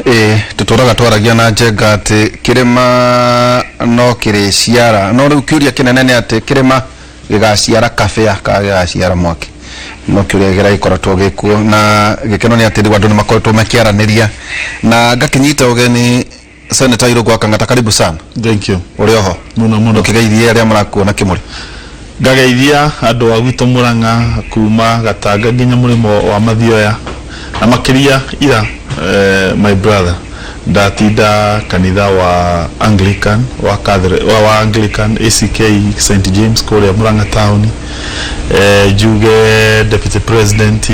Ĩĩ, tũtũraga twaragia na Njenga atĩ kĩrĩma no kĩrĩciara, no rĩu kĩũria kĩnene nĩ atĩ kĩrĩma gĩgaciara kabĩa kana gĩgaciara mwaki? No kĩũria kĩrĩa gĩkoretwo gĩkuo, na gĩkeno nĩ atĩ rĩu andũ nĩ makoretwo makĩaranĩria na ngakĩnyita ũgeni Senator Irũngũ wa Kang'ata, karibu sana. Thank you. Ũrĩ oho? Mũno mũno. Ũkĩgeithie arĩa marakuona kĩmũrĩ. Ngageithia andũ a gwitũ Murang'a kuma Gatanga nginya mũrĩmo wa Mathioya na makĩria ira my brother ndatinda kanitha wa Anglican wa, Catholic, wa Anglican ACK St James kũrĩa Murang'a town. Njuge deputy president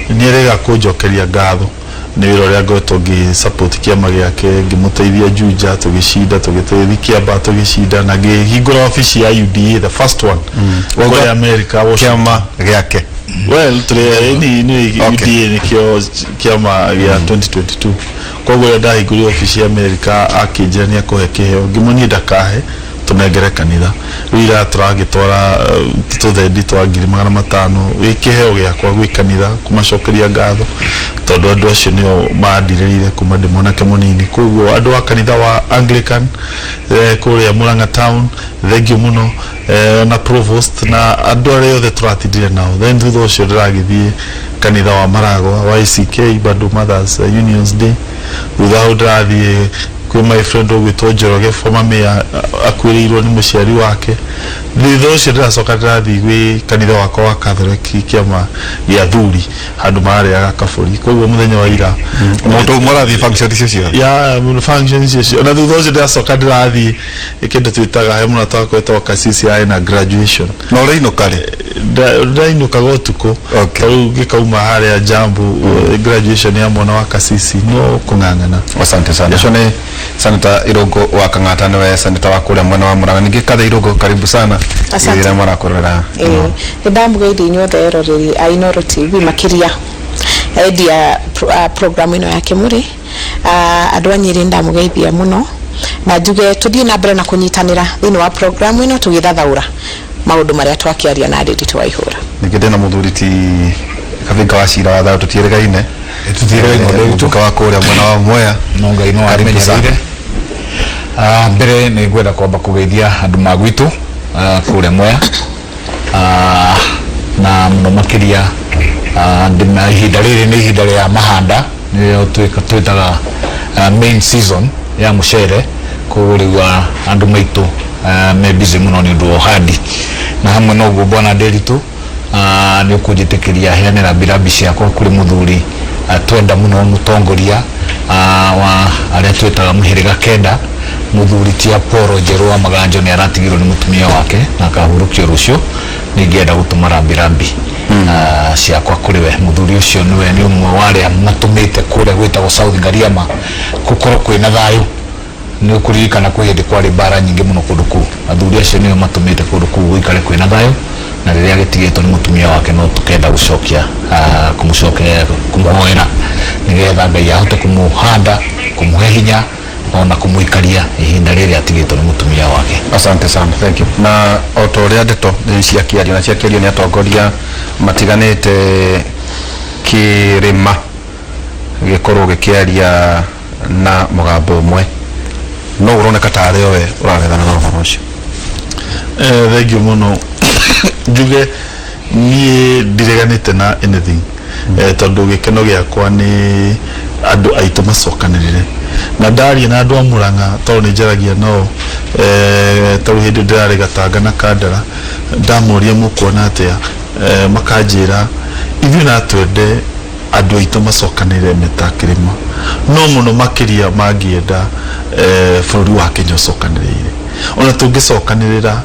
nĩerĩga kũnjokeria ngatho nĩ wĩra ũrĩa ngoretwo ngĩ support kĩama gĩake, ngĩmũteithia Juja tũgĩcinda, tũgĩteithia Kiambaa tũgĩcinda, na ngĩhingũra obici ya UDA, the first one, kũrĩa America, Washington. Kĩama gĩake. Well, tũrĩ ni UDA nĩkĩo kĩama gĩa 2022. Koguo rĩrĩa ndahingũrire obici ya America akĩnjĩra nĩ akũhe kĩheo, ngĩmuonia ndakahe, tũnengere kanitha. Rĩu ira tũragĩtwara tũthendi twa 500,000 gĩ kĩheo gĩakwa gwĩ kanitha kũmacokeria ngatho, tondũ andũ acio nĩo mandirĩrĩire kuma ndĩ mwanake mũnini. Koguo andũ a kanitha wa Anglican kũrĩa Murang'a town, thank you mũno, na provost na andũ arĩa othe tũratindire nao. Then thutha ũcio ndĩragĩthiĩ kanitha wa Maragwa wa ACK, bado Mothers Unions Day. Thutha hau ndĩrathiĩ kwĩ my friend ũgwĩtwo Njoroge, former mayor, akuĩrĩirwo nĩ mũciari wake. Thutha ũcio ndĩracoka ndĩrathiĩ gwĩ kanitha wakwa wa Catholic, kĩama gĩa athuri, handũ mararĩaga kabũri. Koguo mũthenya wa ira Mũndũ ũmwe arathiĩ function icio ciothe. Ya function icio ciothe. Na thutha ũcio ndĩracoka ndĩrathiĩ kĩndũ twĩtaga, he mũrata wakwa wĩtagwo Kasisi, arĩ na graduation. Na ũrainũka rĩ? Ndainũkaga ũtukũ. Tarĩu ngĩkauma harĩa Jambu, graduation ya mwana wa Kasisi, no kũng'ang'ana. Asante sana. Ũcio nĩ Senator Irũngũ wa Kang'ata, nĩwe senator wa kũrĩa mwena wa Murang'a. Ningĩ Kathe Irũngũ, karibu sana. Asante. Rĩrĩa marakwĩrorera. Ĩĩ, nĩ ndamũgeithia inyuothe eroreri a Inooro TV, makĩria endia program ĩno ya Kĩmũrĩ. Andũ a Nyĩrĩ, ndamũgeithia mũno na njuge tũthiĩ na mbere na kũnyitanĩra thĩinĩ wa program ĩno tũgĩthathaũra maũndũ marĩa twakĩaria na Ndĩnditũ wa Ihũra. Ningĩ ndĩna mũthuri ti Kabinga wa Cira wa thayũ, tũtiĩrĩgaine. Tũtiĩrĩgaine, ũndũ witũ. Mũmbunge wa kũrĩa mwena wa Mwea. No Ngai no Karibu sana. amenyereire. Mbere nĩ ngwenda kwamba kũgeithia andũ ma gwitũ kũrĩa Mwea, na mũno makĩria ihinda rĩrĩ nĩ ihinda rĩa mahanda, nĩrĩo twĩtaga main season ya mũcere. Koguo rĩu andũ maitũ me busy mũno nĩ ũndũ wa ũhandi. Na hamwe na ũguo, bwana Nderitu, nĩ ũkũnjĩtĩkĩria heane rambirambi ciakwa kũrĩ mũthuri twenda mũno, mũtongoria wa arĩa twĩtaga mũhĩrĩga kenda, mũthuri ti Apollo Njerũ wa Maganjo. Nĩ aratigirwo nĩ mũtumia wake na akahurũkio rũciũ. Nĩ ingĩenda gũtũma rambirambi ciakwa kũrĩ we. Mũthuri ũcio nĩwe nĩ ũmwe wa arĩa matũmĩte kũrĩa gwĩtagwo South Ngariama gũkorwo kwĩna thayũ. Nĩ ũkũririkana kwĩ hĩndĩ kwarĩ mbara nyingĩ mũno kũndũ kũu. Athuri acio nĩo matũmĩte kũndũ kũu gũikare kwĩna thayũ, na rĩrĩa agĩtigĩtwo nĩ mũtumia wake, no tũkenda gũcokia kũmũcokeria, kũmũhoera nĩgetha Ngai ahote kũmũhanda, kũmũhe hinya ona kũmũikaria ihinda rĩrĩa atigĩtwo nĩ mũtumia wake. Asante sana, thank you. Na o ta ũrĩa ndeto nĩ ciakĩario na ciakĩario nĩ atongoria matiganĩte, kĩrĩma gĩkorwo gĩkĩaria na mũgambo ũmwe, no ũroneka tarĩ we ũraregana na ũhoro ũcio. Thank you mũno. Njuge niĩ ndireganĩte na anything, tondũ gĩkeno gĩakwa nĩ andũ aitũ macokanĩrĩre. Na ndaria na andũ a Murang'a, tondũ nĩ njaragia nao, tondũ hĩndĩ ndĩrarĩ Gatanga na Kandara, ndamoria mũkuona atĩa, makanjĩra ithuĩ na twende andũ aitũ macokanĩrĩre meta kĩrĩma, no mũno makĩria mangĩenda bũrũri wa Kenya ũcokanĩrĩire. Ona tũngĩcokanĩrĩra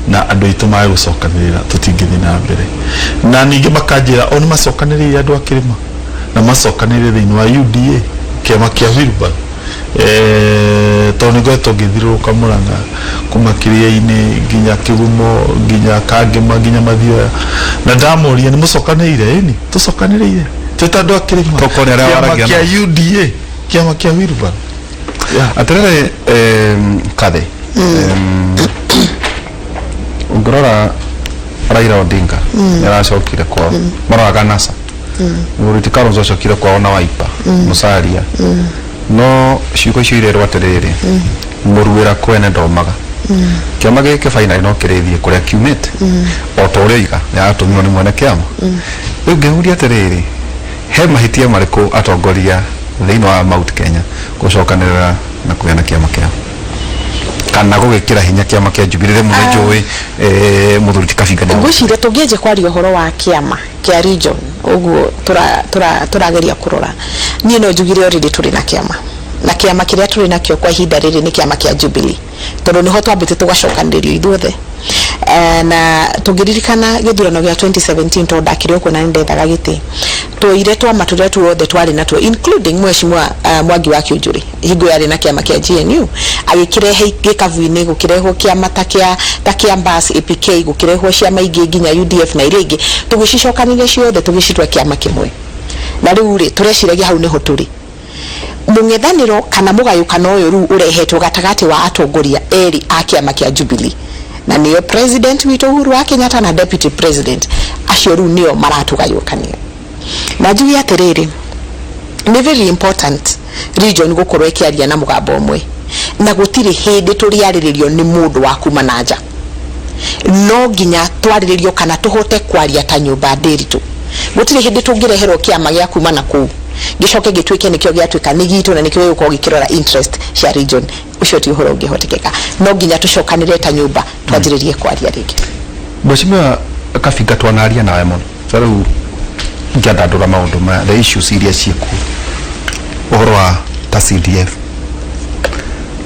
na andũ aitũ mage gũcokanĩrĩra, tũtingĩthiĩ na mbere. Na ningĩ makanjĩra o nĩ macokanĩrĩire andũ a kĩrĩma na macokanĩrĩire thĩinĩ wa UDA, kĩama kĩa wheelbarrow, tondũ nĩ ngoretwo ngĩthiũrũrũka Murang'a kuma Kĩrĩa-inĩ nginya Kĩgumo nginya Kangĩma nginya Mathioya, na ndamoria nĩ mũcokanĩrĩire? Ĩni, tũcokanĩrĩire twĩ ta andũ a kĩrĩma, Tokorwo nĩ arĩa kĩama waragia kĩa nao. UDA, kĩama kĩa wheelbarrow, yeah. Atĩrĩrĩ, Kathe, ũngĩrora Raila Odinga nĩ aracokire kwao, maroraga NASA. Mũruti Kalonzo acokire kwao na Wiper Musalia. No ciugo icio irerwo atĩrĩrĩ, mũruĩra kwene ndomaga. Kĩama gĩkĩ finally no kĩrĩthiĩ kũrĩa kiumĩte o ta ũrĩa oiga nĩaratũmirwo nĩ mwene kĩama. Rĩu ngĩhuria atĩrĩrĩ, he mahĩtia marĩkũ atongoria thĩinĩ wa Mount Kenya gũcokanĩrĩra na kũgĩa na kĩama kĩao kana gũgĩkĩra hinya kĩama kĩa Jubilee? Rĩmwe nĩ njũĩ mũthuri ti Kabinga nĩ Ngwĩciria tũngĩanjia kwaria ũhoro wa kĩama kĩa region ũguo tũrageria kũrora, niĩ no njugire already tũrĩ na kĩama, na kĩama kĩrĩa tũrĩ nakĩo kwa ihinda rĩrĩ nĩ kĩama kĩa Jubilee, tondũ nĩho twambĩte tũgacokanĩrĩrio ithuothe. Na tũngĩririkana gĩthurano gĩa 2017, tondũ ndakĩrĩ okuo na nĩndethaga gĩtĩ, twoire twama tũrĩa tuothe twarĩ natuo, including mheshimiwa Mwangi wa Kiunjuri hingo yarĩ na kĩama kĩa GNU, agĩkĩrehe gĩkabu-inĩ, gũkĩrehwo kĩama ta kĩa Mbas APK, gũkĩrehwo ciama ingĩ nginya UDF na iria ingĩ, tũgĩcicokanĩria ciothe tũgĩcitua kĩama kĩmwe. Na rĩu rĩ, tũreciragia hau nĩho tũrĩ. Mũng'ethanĩro kana mũgayũkano ũyũ rĩu ũrehetwo gatagatĩ wa atongoria erĩ a kĩama kĩa Jubilee, na nĩo president witũ Uhuru wa Kenyatta na deputy president, acio rĩu nĩo maratũgayũkania. Na njuge atĩrĩrĩ, nĩ very important region gũkorwo ĩkĩaria na mũgambo ũmwe, na gũtirĩ hĩndĩ tũrĩarĩrĩrio nĩ mũndũ wa kuma na nja. No nginya twarĩrĩrio kana tũhote kwaria ta nyũmba ndĩritũ. Gũtirĩ hĩndĩ tũngĩreherwo kĩama gĩa kuma na kũu gĩcoke gĩtuĩke nĩkĩo gĩatuĩka nĩ gitũ na nĩkĩo gĩgũkorwo gĩkĩrora interest cia region. Ũcio ti ũhoro ũngĩhotekeka. No nginya tũcokanĩre ta nyũmba, twanjĩrĩrie kwaria rĩngĩ. Mheshimiwa Kabinga, twanaria nawe mũno ta rĩu ngĩandandũra maũndũ maya, the issues iria ciĩkuo, ũhoro wa ta CDF,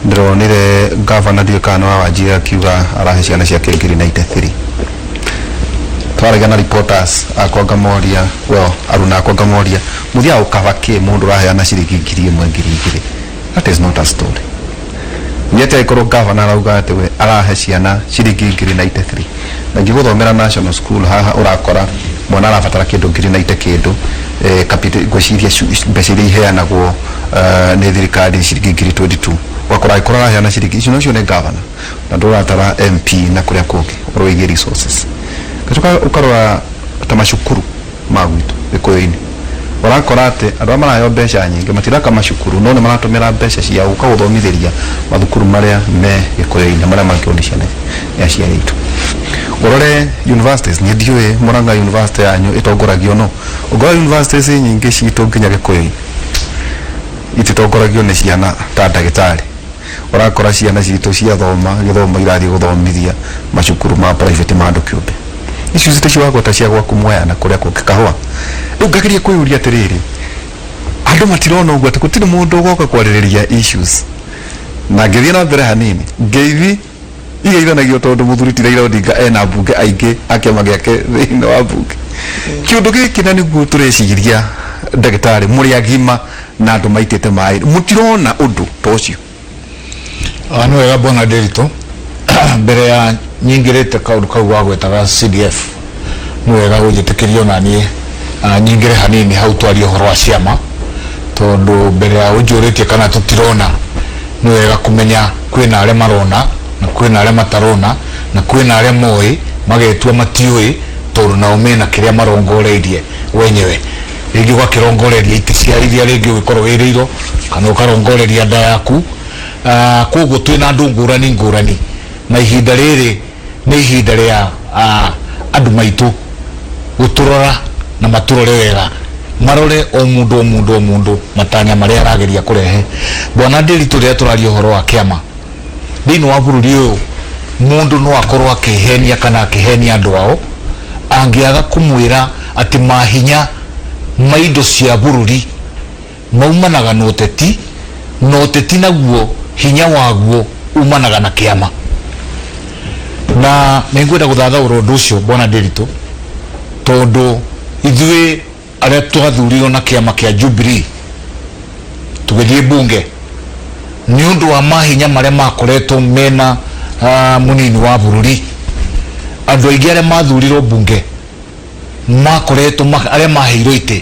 ndĩronire gavana, ndiũĩ kana nĩ wa Wajir, akiuga arahe ciana ciake ngiri 93. Twaragia na reporters akwa ngamoria, well, aruna akwa ngamoria, mũthiaga gũkaba kĩ mũndũ ũraheana ciringi 1000, 2000? That is not a story. Nĩ atĩ angĩkorwo gavana arauga atĩ we arahe ciana ciringi ngiri 93, na ngĩgũthomera national school haha ũrakora mwana arabatara kĩndũ ngiri 90 kĩndũ, ngwĩciria mbeca iria iheanagwo nĩ thirikari ciringi ngiri 22, ũgakora angĩkorwo araheana ciringi icio, nacio nĩ gavana na ndũratara MP na kũrĩa kũngĩ ũhoro wĩgiĩ resources. Gacoka ũkarora ta macukuru ma gwitũ Gĩkũyũ-inĩ, ũrakora atĩ andũ arĩa maraheo mbeca nyingĩ matiraka macukuru, no nĩ maratũmĩra mbeca ciao gũka gũthomithĩria mathukuru marĩa me Gĩkũyũ-inĩ, marĩa mangĩkorwo nĩ ciana nĩ aciari aitũ. Ũrore universities, niĩ ndiũĩ Murang'a University yanyu ĩtongoragio, no ũngorora universities nyingĩ citũ nginya Gĩkũyũ-inĩ ititongoragio nĩ ciana ta ndagĩtarĩ. Ũrakora ciana citũ ciathoma gĩthomo irathiĩ gũthomithia macukuru ma private ma andũ kĩũmbe. Icio citũ ciwagweta cia gwaku Mwea na kũrĩa kũngĩ kahũa. Rĩu ngageria kwĩyũria atĩrĩrĩ, andũ matirona ũguo atĩ gũtirĩ mũndũ ũgoka kwarĩrĩria issues? Na ngĩthiĩ na mbere hanini, ngeithi igeithanagio tondũ mũthuri ti Raila Odinga ena mbunge aingĩ a kĩama gĩake thĩinĩ wa mbunge. Kĩũndũ gĩkĩ na nĩguo tũreciria, ndagĩtarĩ, mũrĩ agima na andũ maitĩte maĩ, mũtirona ũndũ ta ũcio? Ah, nĩ wega, bwana Ndiritu. Mbere ya nyingĩrĩte kaũndũ kau wagwetaga CDF, nĩ wega gũnjĩtĩkĩria ona niĩ nyingĩre hanini hau twarie ũhoro wa ciama, tondũ mbere ya ũnjũrĩtie kana tũtirona, nĩ wega kũmenya kwĩna arĩa marona na kwĩna arĩa matarona na kwĩna arĩa moĩ magetua matiũĩ, tondũ nao mena kĩrĩa marongoreirie wenyewe. Rĩngĩ ũgakĩrongoreria itĩ cia iria rĩngĩ ũgĩkorwo wĩrĩirwo, kana ũkarongoreria nda yaku. Koguo twĩna andũ ngũrani ngũrani, na ihinda rĩrĩ nĩ ihinda rĩa andũ maitũ gũtũrora na matũrore wega, marore o mũndũ o mũndũ o mũndũ matanya marĩa arageria kũrehe. Bwana Ndiritu, rĩrĩa tũraria ũhoro wa kĩama thĩinĩ wa bũrũri ũyũ, mũndũ no akorwo akĩhenia kana akĩhenia andũ ao angĩaga kũmwĩra atĩ mahinya ma indo cia bũrũri maumanaga na ũteti, na ũteti naguo hinya waguo umanaga na kĩama. Na nĩ ngwenda gũthathaũra ũndũ ũcio, bwana Ndiritu, tondũ ithuĩ arĩa twathurirwo na kĩama kĩa Jubilee tũgĩthiĩ bunge nĩ ũndũ wa mahinya marĩa makoretwo mena mũnini wa bũrũri, andũ aingĩ arĩa mathurirwo bunge makoretwo arĩa maheirwo itĩ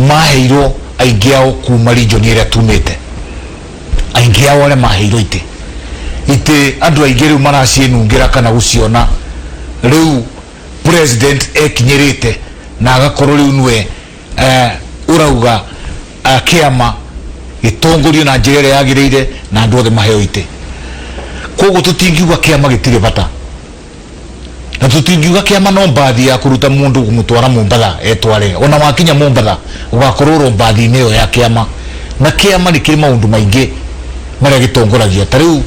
maheirwo aingĩ ao kuma region ĩrĩa tumĩte. Aingĩ ao arĩa maheirwo itĩ, andũ aingĩ rĩu maraciĩnungĩra kana gũciona rĩu president ekinyĩrĩte na agakorwo rĩu nĩwe ũrauga kĩama Gĩtongorio na njĩra ĩrĩa yagĩrĩire na andũ othe maheo itĩ. Koguo tũtingiuga kĩama gĩtirĩ bata, na tũtingiuga kĩama no mbathi ya kũruta mũndũ kũmũtwara Mombatha etware. Ona wakinya Mombatha ũgakorwo ro mbathi-inĩ ĩyo ya kĩama, na kĩama nĩ kĩrĩ maũndũ maingĩ marĩa gĩtongoragia. Ta rĩu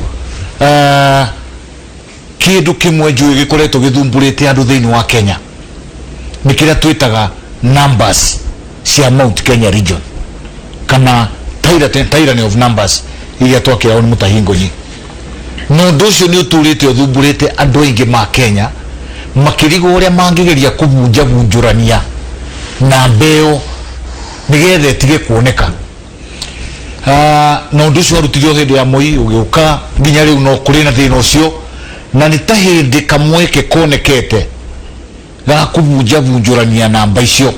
kĩndũ kĩmwe njũĩ gĩkoretwo gĩthumbũrĩte andũ thĩinĩ wa Kenya nĩ kĩrĩa twĩtaga numbers cia Mount Kenya region, kana tyranny of numbers iria twakĩragwo nĩ Mutahi Ngonyi. Na ũndũ ũcio nĩ ũtũrĩte ũthumbũrĩte andũ aingĩ ma Kenya, makĩrigwo ũrĩa mangĩgeria kũbunjabunjũrania namba ĩyo nĩgetha ĩtige kuoneka. Na ũndũ ũcio warutirio hĩndĩ ya Moi ũgĩũka nginya rĩu no kũrĩ na thĩna ũcio, na nĩ ta hĩndĩ kamweke konekete ga kũbunjabunjũrania namba icio,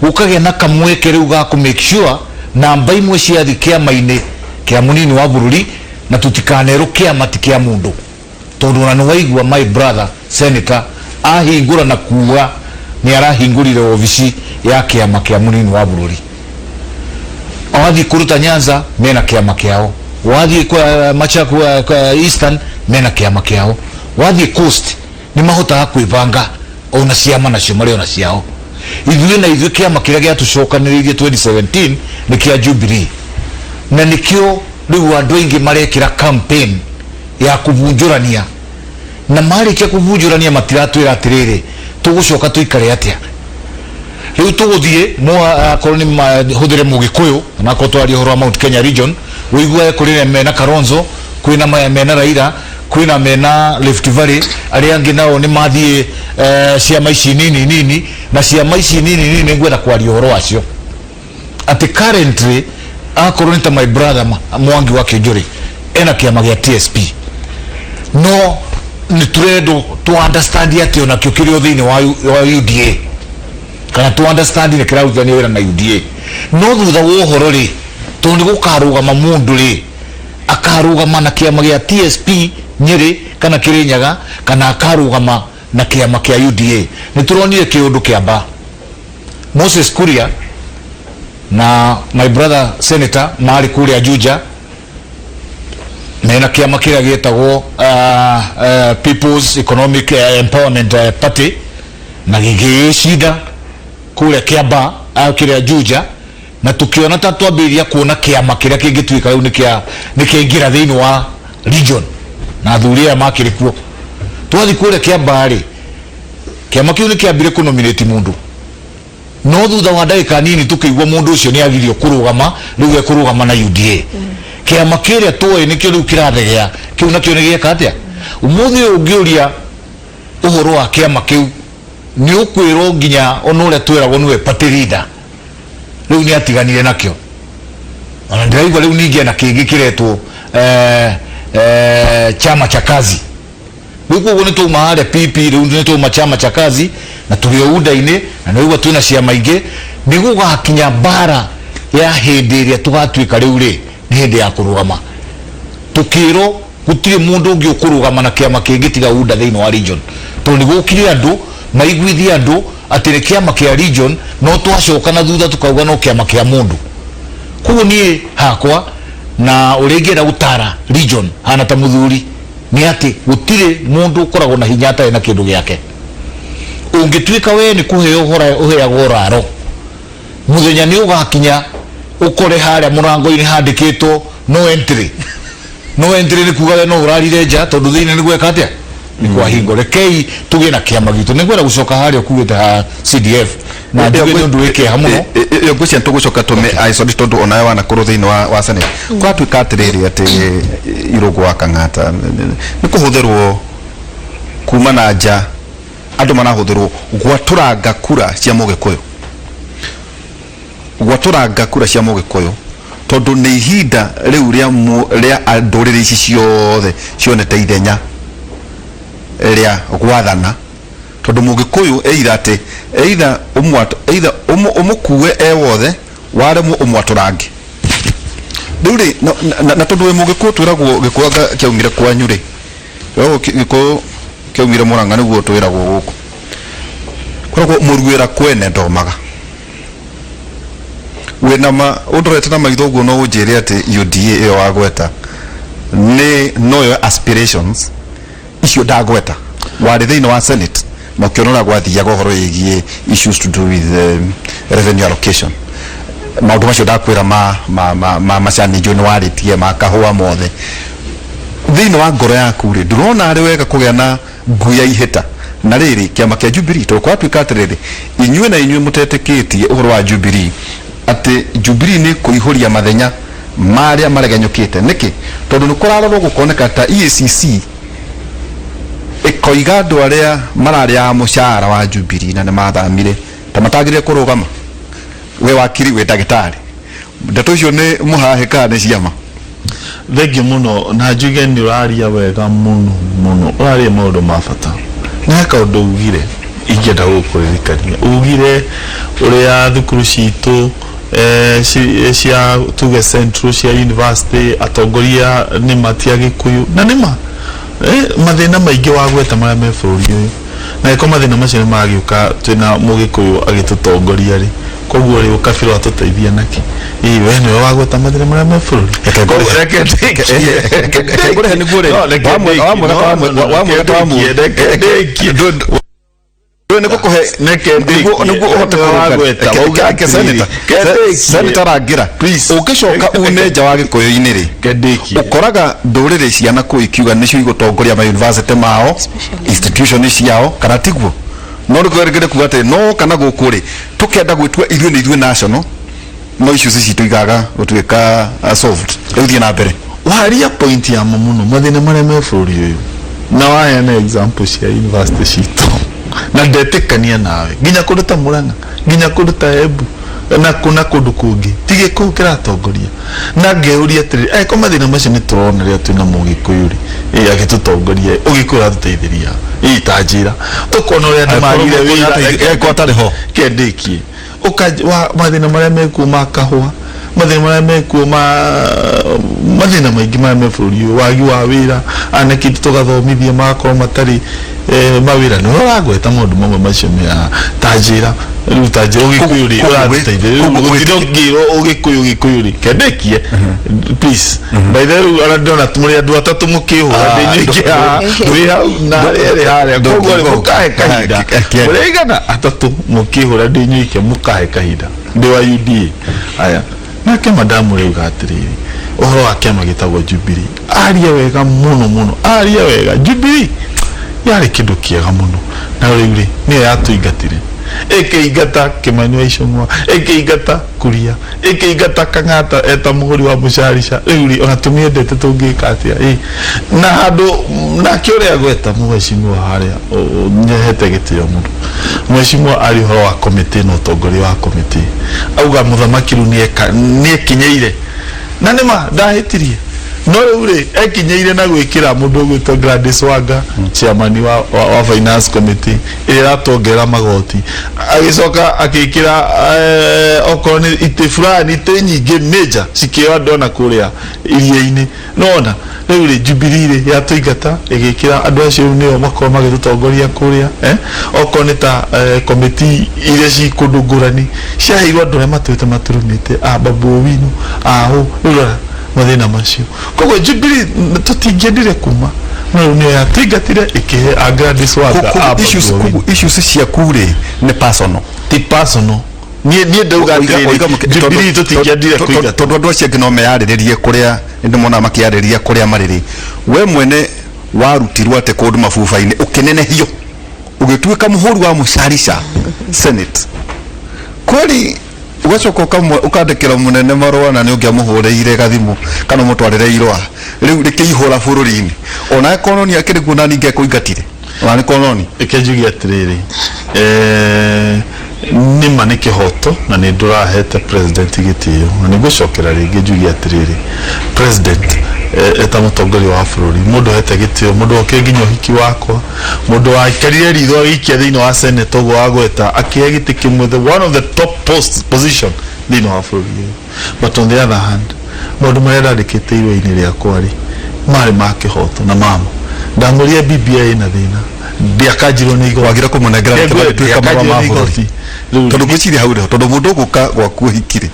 gũkagĩa na kamweke rĩu ga kũ make sure namba imwe ciathi kĩama-inĩ kĩa mũnini wa bũrũri, na tũtikanerwo kĩama ti kĩa mũndũ, tondũ ona nĩ waigua my brother senator ahingũra na kuga nĩ arahingũrire obici ya kĩama kĩa mũnini wa bũrũri. Wathiĩ kũruta Nyanza mena kĩama kĩao, wathiĩ kwa Machakos kwa Eastern mena kĩama kĩao, wathiĩ Coast nĩ mahotaga kwĩbanga ona ciama nacio marĩ ona ciao. Ithuĩ na ithuĩ kĩama kĩrĩa gĩatũcokanĩrĩirie 2017 nĩ kĩa Jubilee, na nĩkĩo rĩu andũ aingĩ marekĩra campaign ya kũbunjũrania, na marĩkia kũbunjũrania matiratwĩra atĩrĩrĩ, tũgũcoka tũikare atĩa rĩu tũgũthiĩ akorwo nĩ mahũthĩre mũgĩkũyũ, na akorwo twaria ũhoro wa Mount Kenya region, ũiguage kũrĩ na mena Kalonzo, kwĩna mena Raila, kwĩna mena Rift Valley, arĩa angĩ nao nĩ mathiĩ ciama ici nini nini. Na ciama ici nini nini ngwenda kwaria ũhoro wacio atĩ currently akorwo nĩ ta my brother Mwangi wa Kĩnjũrĩ ena kĩama gĩa TSP, no nĩ tũrendwo tũ understand atĩ onakĩo kĩrĩ o thĩinĩ wa UDA, kana tũ understand nĩ kĩrarutithania wĩra na UDA. No thutha wa ũhoro rĩ, tondũ nĩ gũkarũgama mũndũ rĩ, akarũgama na kĩama gĩa TSP Nyĩrĩ kana Kĩrĩnyaga, kana akarũgama na kĩama kĩa UDA. Nĩ tũronire kĩũndũ kĩamba Moses Kuria na my brother senator marĩ kũrĩa Juja mena kĩama kĩrĩa gĩtagwo People's Economic Empowerment Party, na gĩgĩcinda kũrĩa Kĩamba, kĩrĩa Juja, na tukiona ta twambĩrĩria kuona kĩama kĩrĩa kĩngĩtuĩka rĩu nĩ kĩaingĩra thĩinĩ wa region na athuri aya makĩrĩ kuo. Twathiĩ kũrĩa Kĩamba rĩ, kĩama kĩu nĩ kĩambire kũnominate mũndũ, no thutha wa ndagĩka nini tũkĩigua mũndũ ũcio nĩ agirio kũrũgama, rĩu ekũrũgama na UDA. Kĩama kĩrĩa tũĩ nĩkĩo rĩu kĩrathegea kĩu nakĩo nĩ gĩeka atĩa? Ũmũthĩ ũyũ ũngĩũria ũhoro wa kĩama kĩu nĩ ũkwĩrwo nginya ona ũrĩa twĩragwo nĩwe party leader rĩu nĩ atiganire nakĩo. Ona ndĩraigua rĩu ningĩ ena kĩngĩ kĩretwo chama cha kazi. Rĩu koguo nĩ twauma harĩa PP, rĩu nĩ twauma chama cha kazi na tũrĩ o UDA-inĩ, na nĩ waigua twĩna ciama ingĩ. Nĩ gũgakinya mbara ya hĩndĩ ĩrĩa tũgatuĩka rĩu rĩ nĩ hĩndĩ ya kũrũgama, tũkĩrwo gũtirĩ mũndũ ũngĩ ũkũrũgama na kĩama kĩngĩ tiga UDA thĩinĩ wa region, tondũ nĩ gũkire andũ maiguithie andũ atĩ nĩ kĩama kĩa region, no twacoka na thutha tukauga no kĩama kĩa mũndũ. Koguo niĩ hakwa na ũrĩa ingĩenda gũtara region hana ta mũthuri nĩ atĩ gũtirĩ mũndũ ũkoragwo na hinya atarĩ na kĩndũ gĩake. Ũngĩtuĩka we nĩ kũheo ũheagwo ũraro, mũthenya nĩ ũgakinya ũkore harĩa mũrango-inĩ handĩkĩtwo "no entry". No entry nĩ kuga we no ũrarire nja, tondũ thĩinĩ nĩ gweka atĩa? Nĩ kwahingwo. Rekei tũgĩe na kĩama gitũ. Nĩ ngwenda gũcoka harĩa ũkugĩte ha CDF na njuge nĩ ũndũ wĩ kĩeha mũno. Ĩyo ngwĩciria tũgũcoka tũme isolate, tondũ onawe wanakorwo thĩinĩ wa Senate. Kwatuĩka atĩrĩrĩ atĩ Irũngũ wa Kang'ata nĩ kũhũthĩrwo kuma na nja, andũ marahũthĩrwo gwatũranga kura cia mũgĩkũyũ, gwatũranga kura cia mũgĩkũyũ, tondũ nĩ ihinda rĩu rĩa ndũrĩrĩ ici ciothe cionete ithenya rĩa gwathana, tondũ mũgĩkũyũ either atĩ either either ũmũkue e wothe, waremwo ũmwatũrange. Rĩu rĩ na tondũ wĩ mũgĩkũyũ, twĩragwo gĩkũyũ anga kĩaumire kwanyu rĩ, twĩragwo gĩkũyũ kĩaumire Mũrang'a, nĩguo twĩragwo gũkũ kwĩragwo mũruĩra kwene ndomaga. Wĩna ma ũndorete na maitho ũguo, no ũnjĩre atĩ UDA ĩyo wagweta nĩ noyo aspirations icio ndagweta? Warĩ thĩinĩ wa Senate na ũkĩona ũrĩa gwathiaga ũhoro wĩgiĩ issues to do with revenue allocation, maũndũ macio ndakwĩra ma macani, njũĩ nĩ warĩtie ma kahũa mothe. Thĩinĩ wa ngoro yaku rĩ, ndũrona arĩ wega kũgĩa na ngui ya ihĩta na rĩrĩ kĩama kĩa Jubilee? Tondũ kwatuĩka atĩrĩrĩ, inyuĩ na inyuĩ mũtetĩkĩtie ũhoro wa Jubilee, atĩ Jubilee nĩ kũihũria mathenya marĩa maregenyũkĩte. Nĩkĩ? Tondũ nĩ kũrarorwo gũkoneka ta EACC ĩkoiga andũ arĩa mararĩaga mũcara wa Jubilee na nĩ mathamire ta matagĩrĩire kũrũgama. We wakiri, wĩ ndagĩtarĩ, ndeto icio nĩ mũhahĩ kana nĩ ciama? Thengiũ mũno, na njuge nĩ ũraria wega mũno mũno, ũraria maũndũ ma bata. Nĩ he kaũndũ ugire ingĩenda gũkũririkania. Ugire ũrĩa thukuru citũ cia tuge central, cia university, atongoria nĩ ma ti Agĩkũyũ, na nĩ ma mathĩna maingĩ wagweta marĩa me bũrũri ũyũ, na ĩko mathĩna macio nĩ magĩũka twĩna Mũgĩkũyũ agĩtũtongoria rĩ, koguo rĩ, ũkabira watũteithia nakĩ? Ĩ we nĩwe wagweta mathĩna marĩa me bũrũri. Reke ngũrĩhe. Koguo reke ndĩkie. Reke ngũrĩhe nĩguo rĩ, No, reke ndĩkie. No, no, no, wamwega reke ndĩkie, reke ndĩkie. Ndũĩ nĩ gũkũhe Reke ndĩkie. nĩguo ũhote Nĩwe kũrũnga. wagweta, wauga Reke atĩrĩrĩ, senator, reke ndĩkie. Senator Rangira, Please. ũngĩcoka ume nja wa Gĩkũyũ-inĩ rĩ, Reke ndĩkie. ũkoraga ndũrĩrĩ ciana kũu ikiuga nĩcio igũtongoria ma university mao, institution ciao, kana tiguo? No nĩ kuga atĩ no kana gũkũ rĩ, tũkenda gwĩtua ithuĩ nĩ ithuĩ national, no issues citũ igaga gũtuĩka solved. Rĩu thiĩ na mbere. Waria point ya ma mũno, mathĩna marĩa me bũrũri ũyũ, na waheana example cia university citũ, na ndetĩkania nawe, nginya kũndũ ta Murang'a, nginya kũndũ ta Embu na kuna kũndũ kũngĩ ti Gĩkũyũ kĩratongoria. Na ngeyũria atĩrĩrĩ, angĩkorwo mathĩna macio nĩ tũrona rĩrĩa twĩna Mũgĩkũyũ rĩ, ĩ agĩtũtongoria, Ũgĩkũyũ ũratũteithĩria ĩ ta njĩra tũkona ũrĩa andũ magire wĩra. Angĩkorwo atarĩ ho. Kendĩkie wa mathĩna marĩa mekuo ma kahũa, mathĩna marĩa mekuo ma mathĩna maingĩ marĩa me bũrũri ũyũ, wagi wa wĩra, anake aitũ tũgathomithia magakorwo matarĩ mawĩra. Nĩwe ũragweta maũndũ mamwe macio me haha. Ta njĩra rĩu, ta njĩra, Ũgĩkũyũ rĩ, ũratũteithĩrĩria rĩu? Gũtirĩ ũngĩrwo Ũgĩkũyũ, Ũgĩkũyũ rĩ, kendĩkie please. By the way, rĩu ona ndĩrona mũrĩ andũ atatũ mũkĩhũra ndĩ nyingĩ haha, wĩ hau na harĩa ĩrĩ harĩa, koguo rĩ, mũkahe kahinda. Mũrĩ aigana atatũ mũkĩhũra ndĩ nyuike, mũkahe kahinda. Ndĩ wa UDA. Aya, nake madamu rĩuga atĩrĩrĩ, ũhoro wa kĩama gĩtagwo Jubilee, aria wega mũno mũno, aria wega. Jubilee yarĩ kĩndũ kĩega mũno, na rĩu rĩ, nĩyo yatũingatire, ĩkĩingata Kĩmani wa Ichung'wa, ĩkĩingata Kuria, ĩkĩingata Kang'ata eta mũhũri wa mũcarica. Rĩu rĩ, ona tũmĩendete tũngĩka atĩa? Ĩ na handũ nake ũrĩa agweta mheshimiwa harĩa nyehete gĩtĩo mũno, mheshimiwa ari ũhoro wa komĩtĩ na ũtongoria wa komĩtĩ, auga mũthamaki rĩu nĩekinyeire, na nĩma ndahĩtirie, no rĩu rĩ, ekinyeire na gwĩkĩra mũndũ ũgwĩtwo Gladys Wanga chairman wa finance committee ĩrĩa ĩratuongerera magoti, agĩcoka agĩkĩra okorwo nĩ itĩ fulani, itĩ nyingĩ major cikĩoya andũ ona kũrĩa iria-inĩ. Nona rĩu rĩ, Jubilee rĩ, yatũingata ĩgĩkĩra andũ acio, rĩu nĩo makorwo magĩtũtongoria kũrĩa, okorwo nĩ ta komiti iria ci kũndũ ngũrani ciaheirwo andũ arĩa matũĩte maturumĩte a Babu Owino ahũ. Rĩu rora mathĩna macio. Koguo Jubilee tũtingĩendire kuma, no rĩu nĩyo yatũingatire ĩkĩhe a Gladys Wanga, a Babu Issues Owino. Koguo issues ciaku rĩ, nĩ personal? Ti personal. Niĩ ndauga atĩrĩrĩ, Jubilee tũtingĩendire kũingata. Tondũ andũ acio angĩ no meyarĩrĩrie kũrĩa nĩ ndĩmonaga makĩarĩrĩria kũrĩa marĩ rĩ, we mwene warutirwo atĩ kũndũ mabuba-inĩ, ũkĩnenehio, ũgĩtuĩka mũhũri wa mũcarica Senate kweli, ũgacoka ũkandĩkĩra mũnene marũa na nĩ ũngĩamũhũrĩire gathimũ kana ũmũtwarĩre irũa rĩu rĩkĩihũra bũrũri-inĩ, ona kononi akĩrĩ kuo na ningĩ ekũingatire ona nĩ kononi. Reke njuge atĩrĩrĩ, nĩma nĩ kĩhoto na nĩ ndũrahete president gĩtĩo, na nĩ ngũcokera rĩngĩ njuge atĩrĩrĩ, president eta mũtongoria wa bũrũri, mũndũ hete gĩtĩo, mũndũ okire nginya ũhiki wakwa, mũndũ waikarire ritho agĩikia thĩinĩ wa senate ũguo wagweta, akĩhe gĩtĩ kĩmwe, the one of the top post position thĩinĩ wa bũrũri ũyũ. But on the other hand, maũndũ marĩa ndandĩkĩte irũa-inĩ rĩakwa rĩ, marĩ ma kĩhoto na mama ndamũria BBI ĩna thĩna, ndiakanjirwo nĩ igoti. Wagire kũmũnengera nĩkĩ magĩtuĩka marũa ma Ndiakanjirwo nĩ bũrũri? igoti. Rĩu Tondũ ngwĩciria hau nĩho, tondũ mũndũ ũgũka gwaku ũhiki rĩ,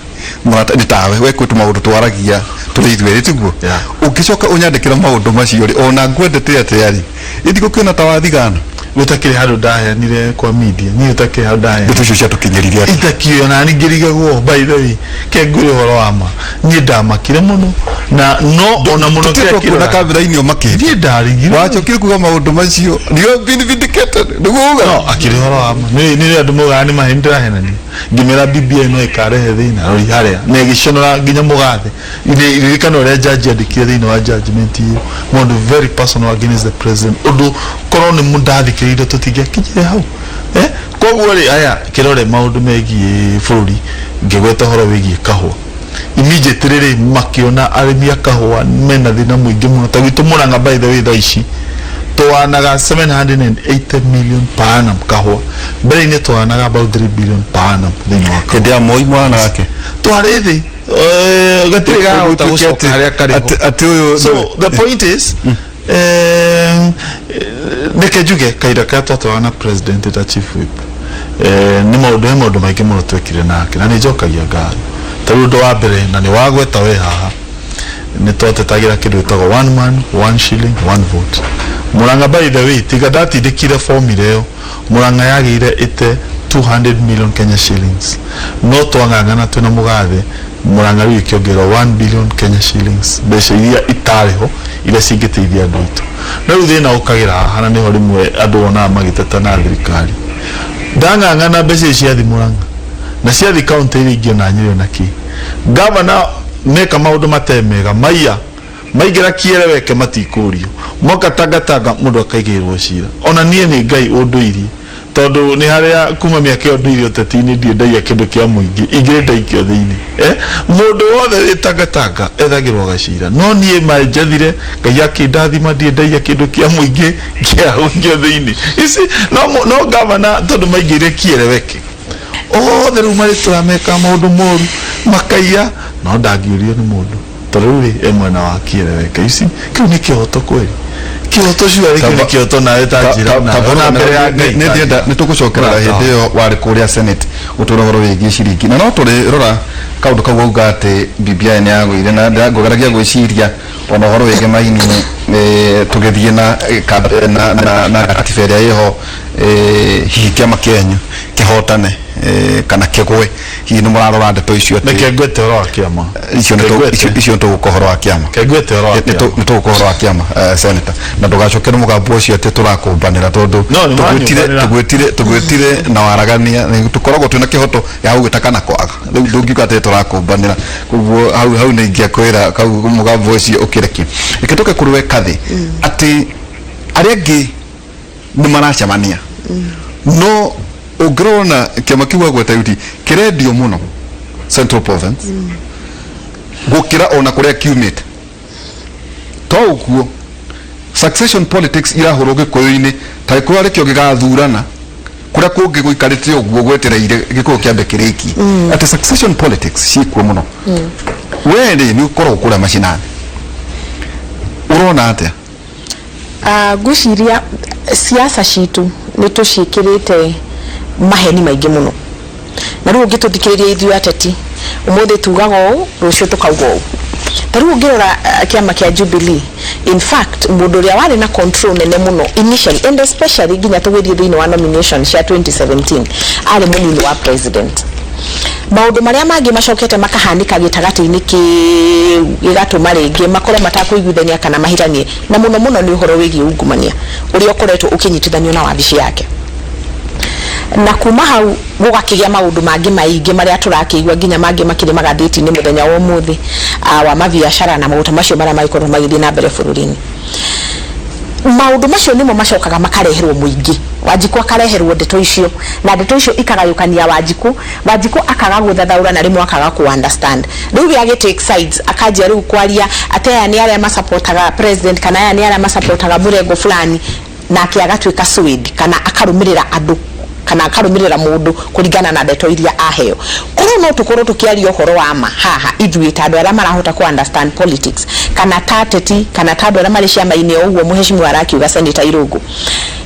Mũrata nĩ tawe we kwĩ tũmaũndũ twaragia tũrĩ ithuerĩ, tiguo? Yeah. Ũngĩcoka ũnyandĩkĩra maũndũ macio rĩ, ona ngwendete atĩa rĩ, ĩndigũkĩona ta wathigana. Gũtakĩrĩ handũ ndaheanire kwa media, niĩ gũtakĩrĩ handũ ndaheanire. Ndeto icio ciatũkinyĩrire atĩa? Itakio na ningĩ rigagwo. By the way, ke ngwĩre ũhoro wa ma, niĩ ndamakire mũno na no ona mũno Tũtirĩ kĩrĩa twakuona kĩroraga. kamera-inĩ ũmakĩte. Niĩ ndarigirwo. Wacokire kuga maũndũ macio you have been vindicated, nĩguo uga? No akĩrĩ ũhoro wa ma, nĩ andũ maugaga nĩ maheni ndĩrahenania, ngĩmera BBI no ĩkarehe thĩna rori harĩa na ĩgĩconora nginya mũgathe. Ririkana ũrĩa judge andĩkire thĩinĩ wa judgment ĩyo maũndũ very personal against the president, ũndũ korwo nĩ mũndathikĩrĩirie tũtingĩakinyire hau, eh? Koguo rĩ, aya kĩrore maũndũ megiĩ bũrũri, ngĩgweta ũhoro wĩgiĩ kahũa, immediately rĩ makĩona arĩmi a kahũa mena thĩna mũingĩ mũno. Ta gwitũ Mũrang'a, by the way, thaa ici twanaga 780 million per annum kahũa, mbere-inĩ twanaga about 3 billion per annum thĩinĩ wa kahũa. Hĩndĩ ya Moi mwana wake. Twarĩ thĩ, gatirĩ gahota gũcoka harĩa karĩ ho. Atĩ ũyũ. So the point is, reke njuge kahinda karĩa twatwaraga na president ta chief whip, nĩ maũndũ, he maũndũ maingĩ mũno twekire nake na nĩ njokagia ngatho. Ta rĩu ũndũ wa mbere, na nĩ wagweta we haha, nĩ twatetagĩra kĩndũ gĩtagwo one man, one shilling, one vote. Murang'a, by the way, tiga ndatindĩkire formula ĩyo, Murang'a yagĩire ĩte 200 million Kenya shillings, no twang'ang'ana twĩna mũgathe, Murang'a rĩu ĩkĩongererwo 1 billion Kenya shillings, mbeca iria itarĩ ho iria cingĩteithia andũ aitũ. No rĩu thĩna ũkagĩra haha, na nĩho rĩmwe andũ wonaga magĩteta na thirikari. Ndang'ang'ana mbeca ici ciathi Murang'a na ciathi kaunti iria ingĩ, ona Nyĩrĩ, ona kĩ, gavana meka maũndũ mate mega, maiya maingĩra kiereweke, matikũrio moka Tangatanga, mũndũ akaigĩrwo cira. Ona niĩ nĩ Ngai ũndũirie, tondũ nĩ harĩa kuma mĩaka ĩyo ndũire ũteti-inĩ, ndirĩ ndaiya kĩndũ kĩa mũingĩ, ingĩrĩ ndaikio thĩinĩ, eh? Mũndũ wothe wĩ Tangatanga ethagĩrwo gacira, no niĩ manjathire Ngai akĩndathima, ndirĩ ndaiya kĩndũ kĩa mũingĩ kĩa gũikio thĩinĩ ici. No gavana tondũ maingĩire kiereweke othe, rĩu marĩtũra meka maũndũ moru, makaiya, no ndangĩũrio nĩ mũndũ tondũ rĩu rĩ e mwena wa kiereweke ici. Kĩu nĩ kĩhoto kweli? Kĩhoto cio rĩ, kĩu nĩ kĩhoto? Nawe ta njĩra nawe, ona mbere ya Ngai. Nĩ ndĩrenda nĩ tũgũcokerera hĩndĩ ĩyo warĩ kũrĩa Senate ũtwĩre ũhoro wĩgiĩ ciringi, na no tũrĩ rora kaũndũ kau wauga atĩ BBI nĩ yagũire, na ngũgeragia gwĩciria ona ũhoro wĩgiĩ maini, tũgĩthiĩ na na katiba ĩrĩa ĩho, hihi kĩama kĩanyu kĩhotane kana kĩgwe, hihi nĩ mũrarora ndeto icio atĩ Reke ngwete ũhoro wa kĩama. Icio nĩ Ngwete. icio nĩ tũgũka ũhoro wa kĩama. Ke ngwete ũhoro wa kĩama. Nĩ tũgũka ũhoro wa kĩama, senator, na ndũgacokere mũgambo ũcio atĩ tũrakũmbanĩra, tondũ No, nĩ tũgwĩtire maranyũmbanĩra. tũgwĩtire na waragania, nĩ tũkoragwo twĩna kĩhoto ya gũgĩta kana kwaga. Rĩu ndũngiuga atĩ tũrakũmbanĩra, koguo hau nĩ ingĩakwĩra kau mũgambo ũcio ũkĩrekie. Reke tũke kũrĩ we Kathĩ, atĩ arĩa angĩ nĩ maracemania, no ũngĩrona kĩama kĩu agweta UT kĩrendio mũno Central Province gũkĩra ona kũrĩa kiumĩte. To ũguo, succession politics irahũrwo Gĩkũyũ-inĩ ta Gĩkũyũ arĩ kĩo gĩgathurana, kũrĩa kũngĩ gũikarĩte ũguo gwetereire Gĩkũyũ kĩambe kĩrĩkie, atĩ succession politics ciĩkuo mũno. We rĩ, nĩ ũkoragwo kũrĩa macinani, ũrona atĩa? Ngwĩciria siasa citũ nĩ tũciĩkĩrĩte maheni maingĩ mũno, na rĩu ũngĩtũthikĩrĩria ithuĩ ateti, ũmũthĩ tugaga ũũ, rũciũ tũkauga ũũ. Ta rĩu ũngĩrora kĩama kĩa Jubilee, in fact mũndũ ũrĩa warĩ na control nene mũno initially, and especially nginya tũgĩthiĩ thĩinĩ wa nomination cia 2017, arĩ mũnini wa president. Maũndũ marĩa mangĩ macokete makahanĩka gĩtagatĩ-inĩ kĩu gĩgatũma rĩngĩ makorwo matakũiguithania kana mahitanie, na mũno mũno nĩ ũhoro wĩgiĩ ungumania ũrĩa ũkoretwo ũkĩnyitithanio na wabici yake, na kuma hau gũgakĩgĩa maũndũ mangĩ maingĩ marĩa tũrakĩigua, nginya mangĩ makĩrĩ magathĩti-inĩ mũthenya wa ũmũthĩ, wa mabiacara na maũndũ macio marĩa magĩkorwo magĩthiĩ na mbere bũrũri-inĩ. Maũndũ macio nĩmo macokaga makareherwo mũingĩ. Wanjikũ akareherwo ndeto icio, na ndeto icio ikagayũkania Wanjikũ. Wanjikũ akaga gũthathaũra, na rĩmwe akaga ku understand. Rĩu we agĩ take sides, akanjia rĩu kwaria atĩ aya nĩ arĩa masapotaga president kana aya nĩ arĩa masapotaga mũrengo fulani, nake agatuĩka swayed kana akarũmĩrĩra andũ kana akarũmĩrĩra mũndũ kũringana na ndeto iria aheo. Korwo no tũkorwo tũkĩaria ũhoro wa ma haha, ithuĩ ta andũ arĩa marahota ku understand politics, kana ta ateti, kana ta andũ arĩa marĩ ciama-inĩ, o ũguo mũheshimiwa arakiuga, Senator Irũngũ,